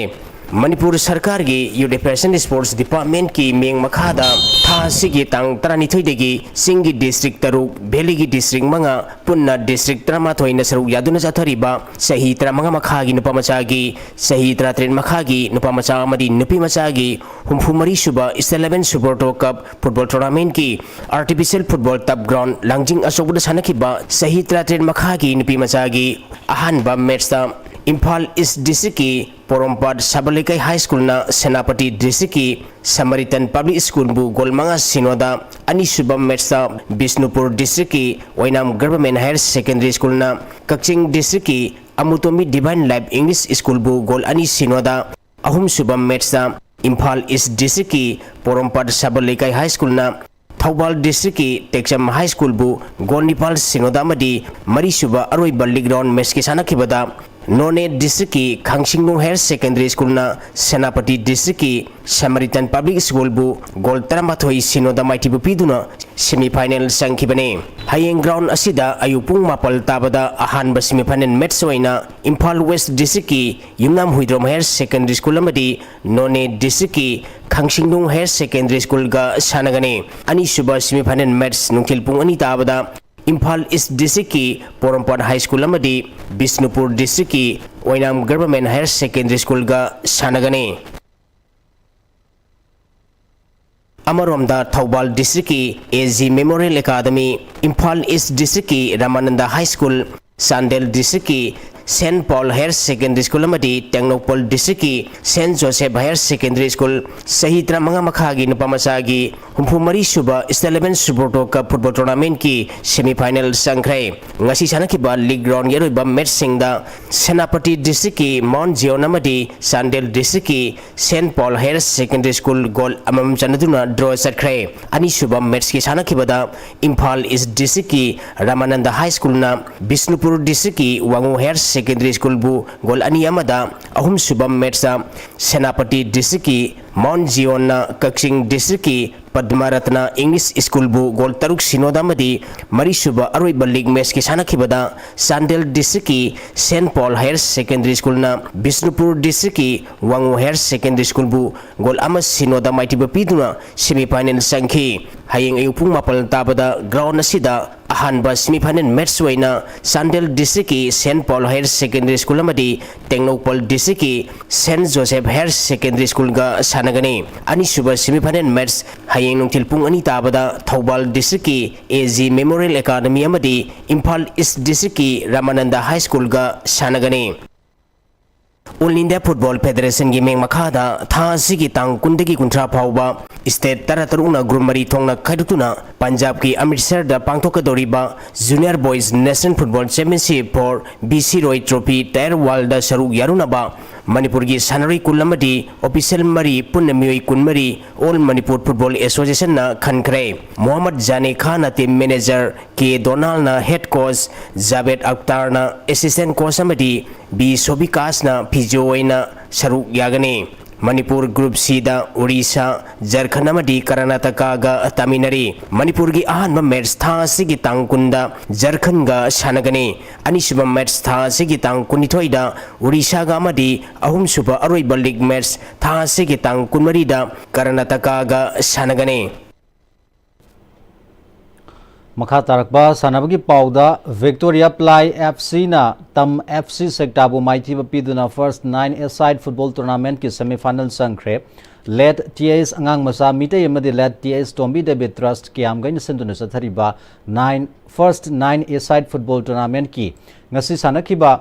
ꯃꯅꯤꯄꯨꯔ ꯁꯔꯀꯥꯔꯒꯤ ꯌꯨꯠ ꯑꯦꯐꯤꯌꯔꯁ ꯑꯦꯟ ꯁ꯭ꯄꯣꯔꯠꯁ ꯗꯤꯄꯥꯔꯠꯃꯦꯟꯠꯀꯤ ꯃꯤꯠꯌꯦꯡ ꯃꯈꯥꯗ ꯊꯥ ꯑꯁꯤꯒꯤ ꯇꯥꯡ ꯇꯔꯥꯅꯤꯊꯣꯏꯗꯒꯤ ꯆꯤꯡꯒꯤ ꯗꯤꯁꯇ꯭ꯔꯤꯛ ꯇꯔꯨꯛ, ꯚꯦꯂꯤꯒꯤ ꯗꯤꯁꯇ꯭ꯔꯤꯛ ꯃꯉꯥ, ꯄꯨꯟꯅ ꯗꯤꯁꯇ꯭ꯔꯤꯛ ꯇꯔꯥꯃꯥꯊꯣꯏꯅ ꯁꯔꯨꯛ ꯌꯥꯗꯨꯅ ꯆꯠꯊꯔꯤꯕ ꯆꯍꯤ ꯇꯔꯥꯃꯉꯥ ꯃꯈꯥꯒꯤ ꯅꯨꯄꯥ ꯃꯆꯥꯒꯤ, ꯆꯍꯤ ꯇꯔꯥꯇꯔꯦꯠ ꯃꯈꯥꯒꯤ ꯅꯨꯄꯥ ꯃꯆꯥ ꯑꯃꯗꯤ ꯅꯨꯄꯤ ꯃꯆꯥꯒꯤ ꯍꯨꯝꯐꯨ ꯃꯔꯤ ꯁꯨꯕ ꯏꯁꯇꯦꯠ ꯂꯦꯚꯦꯜ ꯁꯨꯕ꯭ꯔꯣꯇꯣ ꯀꯞ ꯐꯨꯠꯕꯣꯜ ꯇꯣꯔꯅꯥꯃꯦꯟꯠꯀꯤ ꯑꯥꯔꯇꯤꯐꯤꯁꯤꯌꯦꯜ ꯐꯨꯠꯕꯣꯜ ꯇꯞ ꯒ꯭ꯔꯥꯎꯟ ꯂꯥꯡꯖꯤꯡ ꯑꯆꯧꯕꯗ ꯁꯥꯟꯅꯈꯤꯕ ꯆꯍꯤ ꯇꯔꯥꯇꯔꯦꯠ ꯃꯈꯥꯒꯤ ꯅꯨꯄꯤ ꯃꯆꯥꯒꯤ ꯑꯍꯥꯟꯕ ꯃꯦꯠꯁꯇ ꯏꯝꯐꯥꯜ ꯏꯁ ꯗꯤꯁꯇ꯭ꯔꯤꯛꯀꯤ ꯄꯣꯔꯣꯝꯄꯥꯠ ꯁꯕꯜ ꯂꯩꯀꯥꯏ ꯍꯥꯏ ꯁ꯭ꯀꯨꯜꯅ ꯁꯦꯅꯥꯄꯇꯤ ꯗꯤꯁꯇ꯭ꯔꯤꯛꯀꯤ ꯁꯃꯥꯔꯤꯇꯟ ꯄꯕ꯭ꯂꯤꯛ ꯁ꯭ꯀꯨꯜꯕꯨ ꯒꯣꯜ ꯃꯉꯥ ꯁꯤꯅꯣꯗ, ꯑꯅꯤꯁꯨꯕ ꯃꯦꯠꯁꯇ ꯕꯤꯁꯅꯨꯄꯨꯔ ꯗꯤꯁꯇ꯭ꯔꯤꯛꯀꯤ ꯑꯣꯏꯅꯥꯝ ꯒꯚꯔꯟꯃꯦꯟ ꯍꯥꯌꯔ ꯁꯦꯀꯦꯟꯗꯔꯤ ꯁ꯭ꯀꯨꯜꯅ ꯀꯛꯆꯤꯡ ꯗꯤꯁꯇ꯭ꯔꯤꯛꯀꯤ ꯑꯃꯨꯇꯣꯝꯕꯤ ꯗꯤꯚꯥꯏꯟ ꯂꯥꯏꯐ ꯏꯪꯂꯤꯁ ꯁ꯭ꯀꯨꯜꯕꯨ ꯒꯣꯜ ꯑꯅꯤ ꯁꯤꯅꯣꯗ, ꯑꯍꯨꯝꯁꯨꯕ ꯃꯦꯠꯁꯇ ꯏꯝꯐꯥꯜ ꯏꯁ ꯗꯤꯁꯇ꯭ꯔꯤꯛꯀꯤ ꯄꯣꯔꯣꯝꯄꯥꯠ ꯁꯕꯜ ꯂꯩꯀꯥꯏ ꯍꯥꯏ ꯁ꯭ꯀꯨꯜꯅ ꯊꯧꯕꯥꯜ ꯗꯤꯁꯇ꯭ꯔꯤꯛꯀꯤ ꯇꯦꯛꯆꯝ ꯍꯥꯏ ꯁ꯭ꯀꯨꯜꯕꯨ ꯒꯣꯜ ꯅꯤꯄꯥꯜ ꯁꯤꯅꯣꯗ ꯑꯃꯗꯤ ꯃꯔꯤꯁꯨꯕ ꯑꯔꯣꯏꯕ ꯂꯤꯒ ꯔꯥꯎꯟ ꯃꯦꯠꯁꯀꯤ ꯁꯥꯟꯅꯈꯤꯕꯗ ꯅꯣꯅꯦ ꯗꯤꯁꯇ꯭ꯔꯤꯛꯀꯤ ꯈꯥꯡꯁꯤꯡꯅꯨꯡ ꯍꯥꯌꯔ ꯁꯦꯀꯦꯟꯗꯔꯤ ꯁ꯭ꯀꯨꯜꯅ ꯁꯦꯅꯥꯄꯇꯤ ꯗꯤꯁꯇ꯭ꯔꯤꯛꯀꯤ ꯁꯃꯥꯔꯤꯇꯟ ꯄꯕ꯭ꯂꯤꯛ ꯁ꯭ꯀꯨꯜꯕꯨ ꯒꯣꯜ ꯇꯔꯥꯃꯥꯊꯣꯏ ꯁꯤꯅꯣꯗ ꯃꯥꯏꯊꯤꯕ ꯄꯤꯗꯨꯅ ꯁꯦꯃꯤ ꯐꯥꯏꯅꯦꯜ ꯆꯪꯈꯤꯕꯅꯤ꯫ ꯍꯌꯦꯡ ꯒ꯭ꯔꯥꯎꯟ ꯑꯁꯤꯗ ꯑꯌꯨꯛ ꯄꯨꯡ ꯃꯥꯄꯜ ꯇꯥꯕꯗ ꯑꯍꯥꯟꯕ ꯁꯦꯃꯤ ꯐꯥꯏꯅꯦꯜ ꯃꯦꯠꯁ ꯑꯣꯏꯅ ꯏꯝꯐꯥꯜ ꯋꯦꯁ ꯗꯤꯁꯇ꯭ꯔꯤꯛꯀꯤ ꯌꯨꯝꯅꯥꯝ ꯍꯨꯏꯗ꯭ꯔꯣꯝ ꯍꯥꯌꯔ ꯁꯦꯀꯦꯟꯗꯔꯤ ꯁ꯭ꯀꯨꯜ ꯑꯃꯗꯤ ꯅꯣꯅꯦ ꯗꯤꯁꯇ꯭ꯔꯤꯛꯀꯤ ꯈꯥꯡꯁꯤꯡꯅꯨꯡ ꯍꯥꯌꯔ ꯁꯦꯀꯦꯟꯗꯔꯤ ꯁ꯭ꯀꯨꯜꯒ ꯁꯥꯟꯅꯒꯅꯤ꯫ ꯑꯅꯤꯁꯨꯕ ꯁꯦꯃꯤ ꯐꯥꯏꯅꯦꯜ ꯃꯦꯠꯁ ꯅꯨꯡꯊꯤꯜ ꯄꯨꯡ ꯑꯅꯤ ꯇꯥꯕꯗ ꯏꯝꯐꯥꯜ ꯏꯁ ꯗꯤꯁꯇ꯭ꯔꯤꯛꯀꯤ ꯄꯣꯔꯣꯝꯄꯥꯠ ꯍꯥꯏ ꯁ꯭ꯀꯨꯜ ꯑꯃꯗꯤ ꯕꯤꯁꯅꯨꯄꯨꯔ ꯗꯤꯁꯇ꯭ꯔꯤꯛꯀꯤ ꯑꯣꯏꯅꯥꯝ ꯒꯚꯔꯟꯃꯦꯟ ꯍꯥꯌꯔ ꯁꯦꯀꯦꯟꯗꯔꯤ ꯁ꯭ꯀꯨꯜꯒ ꯁꯥꯟꯅꯒꯅꯤ꯫ ꯑꯃꯔꯣꯝꯗ ꯊꯧꯕꯥꯜ ꯗꯤꯁꯇ꯭ꯔꯤꯛꯀꯤ A G memorial academy, Imphal east ꯗꯤꯁꯇ꯭ꯔꯤꯛꯀꯤ ꯔꯥꯃꯥꯅꯟꯗ ꯍꯥꯏ ꯁ꯭ꯀꯨꯜ, ꯆꯥꯟꯗꯦꯜ ꯗꯤꯁꯇ꯭ꯔꯤꯛꯀꯤ Saint Paul Higher Secondary School ꯑꯃꯗꯤ ꯇꯦꯡꯅꯧꯄꯜ District ꯀꯤ Saint Joseph Higher Secondary School ꯆꯍꯤ ꯇꯔꯥꯃꯉꯥ ꯃꯈꯥꯒꯤ ꯅꯨꯄꯥ ꯃꯆꯥꯒꯤ ꯍꯨꯝꯐꯨ ꯃꯔꯤ ꯁꯨꯕ State eleven Subrata Cup Football Tournament ꯀꯤ semi final ꯆꯪꯈ꯭ꯔꯦ꯫ ꯉꯁꯤ ꯁꯥꯟꯅꯈꯤꯕ league round ꯒꯤ ꯑꯔꯣꯏꯕ match ꯁꯤꯡꯗ ꯁꯦꯅꯥꯄꯇꯤ District ꯀꯤ Mount Zion ꯑꯃꯗꯤ ꯆꯥꯟꯗꯦꯜ District ꯀꯤ Saint Paul Higher Secondary School goal ꯑꯃꯃꯝ ꯆꯟꯅꯗꯨꯅ draw ꯆꯠꯈ꯭ꯔꯦ꯫ ꯑꯅꯤꯁꯨꯕ match ꯀꯤ ꯁꯥꯟꯅꯈꯤꯕꯗ ꯏꯝꯐꯥꯜ East District ꯀꯤ ꯔꯥꯃꯥꯅꯟꯗ High School ꯅ ꯕꯤꯁꯅꯨꯄꯨꯔ District ꯀꯤ ꯋꯥꯉꯨ Higher Secondary School ꯕꯨ goal ꯑꯅꯤ ꯑꯃꯗ, ꯑꯍꯨꯝꯁꯨꯕ match ꯇ ꯁꯦꯅꯥꯄꯇꯤ District ꯀꯤ Mount Zion ꯅ ꯀꯛꯆꯤꯡ District ꯀꯤ ꯄꯗꯃꯔꯠꯅ English School ꯕꯨ goal ꯇꯔꯨꯛ ꯁꯤꯅꯣꯗ ꯑꯃꯗꯤ ꯃꯔꯤꯁꯨꯕ ꯑꯔꯣꯏꯕ league match ꯀꯤ ꯁꯥꯟꯅꯈꯤꯕꯗ ꯆꯥꯟꯗꯦꯜ District ꯀꯤ Saint Paul Higher Secondary School ꯅ ꯕꯤꯁꯅꯨꯄꯨꯔ District ꯀꯤ ꯋꯥꯉꯨ Higher Secondary School ꯕꯨ goal ꯑꯃ ꯁꯤꯅꯣꯗ ꯃꯥꯏꯊꯤꯕ ꯄꯤꯗꯨꯅ semi final ꯆꯪꯈꯤ꯫ ꯍꯌꯦꯡ ꯑꯌꯨꯛ ꯄꯨꯡ ꯃꯥꯄꯜ ꯇꯥꯕꯗ ground ꯑꯁꯤꯗ ꯑꯍꯥꯟꯕ semi final match ꯑꯣꯏꯅ ꯆꯥꯟꯗꯦꯜ District ꯀꯤ Saint Paul Higher Secondary School ꯑꯃꯗꯤ ꯇꯦꯡꯅꯧꯄꯜ District ꯀꯤ Saint Joseph Higher Secondary School ꯒ ꯁꯥꯟꯅꯒꯅꯤ꯫ ꯑꯅꯤꯁꯨꯕ semi final match ꯍꯌꯦꯡ ꯅꯨꯡꯊꯤꯜ ꯄꯨꯡ ꯑꯅꯤ ꯇꯥꯕꯗ ꯊꯧꯕꯥꯜ District ꯀꯤ A G Memorial Academy ꯑꯃꯗꯤ ꯏꯝꯐꯥꯜ East District ꯀꯤ ꯔꯥꯃꯥꯅꯟꯗ High School ꯒ ꯁꯥꯟꯅꯒꯅꯤ꯫ All India Football Federation ꯒꯤ ꯃꯤꯡ ꯃꯈꯥꯗ ꯊꯥ ꯑꯁꯤꯒꯤ ꯇꯥꯡ ꯀꯨꯟꯗꯒꯤ ꯀꯨꯟꯊ꯭ꯔꯥ ꯐꯥꯎꯕ state ꯇꯔꯥꯇꯔꯨꯛꯅ group ꯃꯔꯤ ꯊꯣꯛꯅ ꯈꯥꯏꯗꯣꯛꯇꯨꯅ ꯄꯟꯖꯥꯕꯀꯤ ꯑꯃ꯭ꯔꯤꯠꯁꯔꯗ ꯄꯥꯡꯊꯣꯛꯀꯗꯧꯔꯤꯕ Junior Boys National Football Championship for B C Roy Trophy Tier one ꯗ ꯁꯔꯨꯛ ꯌꯥꯔꯨꯅꯕ ꯃꯅꯤꯄꯨꯔꯒꯤ ꯁꯥꯟꯅꯔꯣꯏ ꯀꯨꯟ ꯑꯃꯗꯤ official ꯃꯔꯤ, ꯄꯨꯟꯅ ꯃꯤꯑꯣꯏ ꯀꯨꯟꯃꯔꯤ All Manipur Football Association ꯅ ꯈꯟꯈ꯭ꯔꯦ꯫ ꯃꯣꯍꯝꯃꯗ ꯖꯥꯅꯦ ꯈꯥꯟꯅ team manager, ꯀꯦ ꯗꯣꯅꯥꯜꯅ head coach, Javed ꯑꯛꯇꯥꯔꯅ assistant coach ꯑꯃꯗꯤ ꯕꯤ ꯁꯣꯕꯤꯀꯥꯁꯅ physio ꯑꯣꯏꯅ ꯁꯔꯨꯛ ꯌꯥꯒꯅꯤ꯫ ꯃꯅꯤꯄꯨꯔ group C ꯗ ꯑꯣꯔꯤꯁꯥ, ꯖꯔꯈꯟ ꯑꯃꯗꯤ ꯀꯔꯅꯥꯇꯀꯥꯒ ꯇꯥꯃꯤꯟꯅꯔꯤ꯫ ꯃꯅꯤꯄꯨꯔꯒꯤ ꯑꯍꯥꯟꯕ match ꯊꯥ ꯑꯁꯤꯒꯤ ꯇꯥꯡ ꯀꯨꯟꯗ ꯖꯔꯈꯟꯒ ꯁꯥꯟꯅꯒꯅꯤ꯫ ꯑꯅꯤꯁꯨꯕ match ꯊꯥ ꯑꯁꯤꯒꯤ ꯇꯥꯡ ꯀꯨꯟꯅꯤꯊꯣꯏꯗ ꯑꯣꯔꯤꯁꯥꯒ ꯑꯃꯗꯤ ꯑꯍꯨꯝꯁꯨꯕ ꯑꯔꯣꯏꯕ league match ꯊꯥ ꯑꯁꯤꯒꯤ ꯇꯥꯡ ꯀꯨꯟꯃꯔꯤꯗ ꯀꯔꯅꯥꯇꯀꯥꯒ ꯁꯥꯟꯅꯒꯅꯤ꯫ ꯃꯈꯥ ꯇꯥꯔꯛꯄ ꯁꯥꯟꯅꯕꯒꯤ ꯄꯥꯎꯗ, ꯚꯤꯛꯇꯣꯔꯤꯌꯥ ꯄ꯭ꯂꯥꯏ F C ꯅ ꯇꯝ F C ꯁꯦꯛꯇꯥꯕꯨ ꯃꯥꯏꯊꯤꯕ ꯄꯤꯗꯨꯅ first nine-a-side football tournament ꯀꯤ semi final ꯆꯪꯈ꯭ꯔꯦ꯫ Late T S ꯑꯉꯥꯡ ꯃꯆꯥ ꯃꯤꯇꯩ ꯑꯃꯗꯤ Late T S ꯇꯣꯝꯕꯤ ꯗꯦꯕꯤꯠ Trust ꯀꯤꯌꯥꯝꯒꯩꯅ ꯁꯤꯟꯗꯨꯅ ꯆꯠꯊꯔꯤꯕ nine, first nine-a-side football tournament ꯀꯤ ꯉꯁꯤ ꯁꯥꯟꯅꯈꯤꯕ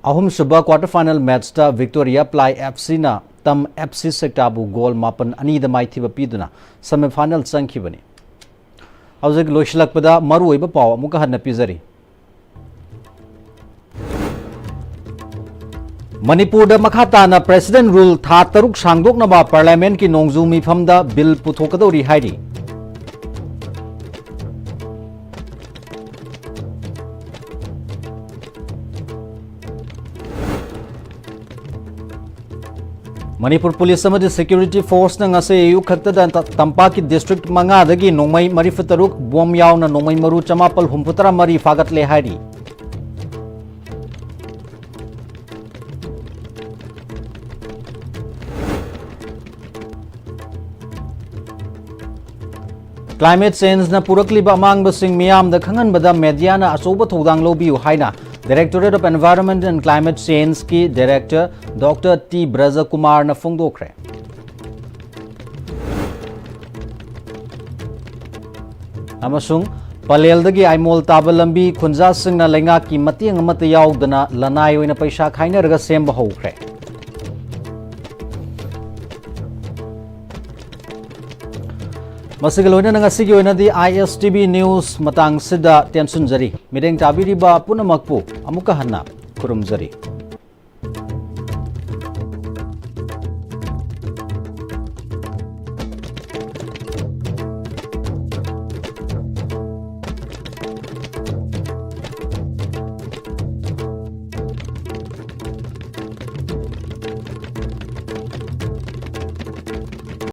ꯑꯍꯨꯝꯁꯨꯕ quarter final matchꯇ Victoria Ply FCꯅ TAM FC Sektaꯕꯨ goal ꯃꯥꯄꯟ ꯑꯅꯤꯗ ꯃꯥꯏꯊꯤꯕ ꯄꯤꯗꯨꯅ semifinal ꯆꯪꯈꯤꯕꯅꯤ꯫ ꯍꯧꯖꯤꯛ ꯂꯣꯏꯁꯤꯜꯂꯛꯄꯗ ꯃꯔꯨꯑꯣꯏꯕ ꯄꯥꯎ ꯑꯃꯨꯛꯀ ꯍꯟꯅ ꯄꯤꯖꯔꯤ꯫ ꯃꯅꯤꯄꯨꯔꯗ ꯃꯈꯥ ꯇꯥꯅ President Rule ꯊꯥ ꯇꯔꯨꯛ ꯁꯥꯡꯗꯣꯛꯅꯕ Parliamentꯀꯤ ꯅꯣꯡꯖꯨ ꯃꯤꯐꯝꯗ bill ꯄꯨꯊꯣꯛꯀꯗꯧꯔꯤ ꯍꯥꯏꯔꯤ꯫ ꯃꯅꯤꯄꯨꯔ ꯄꯨꯂꯤꯁ ꯑꯃꯗꯤ security forceꯅ ꯉꯁꯤ ꯑꯌꯨꯛ ꯈꯛꯇꯗ ꯇ-, ꯇꯝꯄꯥꯛꯀꯤ district ꯃꯉꯥꯗꯒꯤ ꯅꯣꯡꯃꯩ ꯃꯔꯤꯐꯨꯇꯔꯨꯛ, bomb ꯌꯥꯎꯅ ꯅꯣꯡꯃꯩ ꯃꯔꯨ ꯆꯃꯥꯄꯜ ꯍꯨꯝꯐꯨꯇꯔꯥ ꯃꯔꯤ ꯐꯥꯒꯠꯂꯦ ꯍꯥꯏꯔꯤ꯫ Climate changeꯅ ꯄꯨꯔꯛꯂꯤꯕ ꯑꯃꯥꯡꯕꯁꯤꯡ ꯃꯤꯌꯥꯝꯗ ꯈꯪꯍꯟꯕꯗ mediaꯅ ꯑꯆꯧꯕ ꯊꯧꯗꯥꯡ ꯂꯧꯕꯤꯌꯨ ꯍꯥꯏꯅ Directorate of Environment and Climate Changeꯀꯤ director Doctor T ꯕ꯭ꯔꯖꯀꯨꯃꯥꯔꯅ ꯐꯣꯡꯗꯣꯛꯈ꯭ꯔꯦ꯫ ꯑꯃꯁꯨꯡ ꯄꯂꯦꯜꯗꯒꯤ ꯑꯥꯏꯃꯣꯜ ꯇꯥꯕ ꯂꯝꯕꯤ ꯈꯨꯟꯖꯥꯁꯤꯡꯅ ꯂꯩꯉꯥꯛꯀꯤ ꯃꯇꯦꯡ ꯑꯃꯠꯇ ꯌꯥꯎꯗꯅ ꯂꯅꯥꯏ ꯑꯣꯏꯅ ꯄꯩꯁꯥ ꯈꯥꯏꯅꯔꯒ ꯁꯦꯝꯕ ꯍꯧꯈ꯭ꯔꯦ꯫ ꯃꯁꯤꯒ ꯂꯣꯏꯅꯅ ꯉꯁꯤꯒꯤ ꯑꯣꯏꯅꯗꯤ ISTV news ꯃꯇꯥꯡꯁꯤꯗ ꯇꯦꯟꯁꯤꯟꯖꯔꯤ꯫ ꯃꯤꯠꯌꯦꯡ ꯇꯥꯕꯤꯔꯤꯕ ꯄꯨꯝꯅꯃꯛꯄꯨ ꯑꯃꯨꯛꯀ ꯍꯟꯅ ꯈꯨꯔꯨꯝꯖꯔꯤ꯫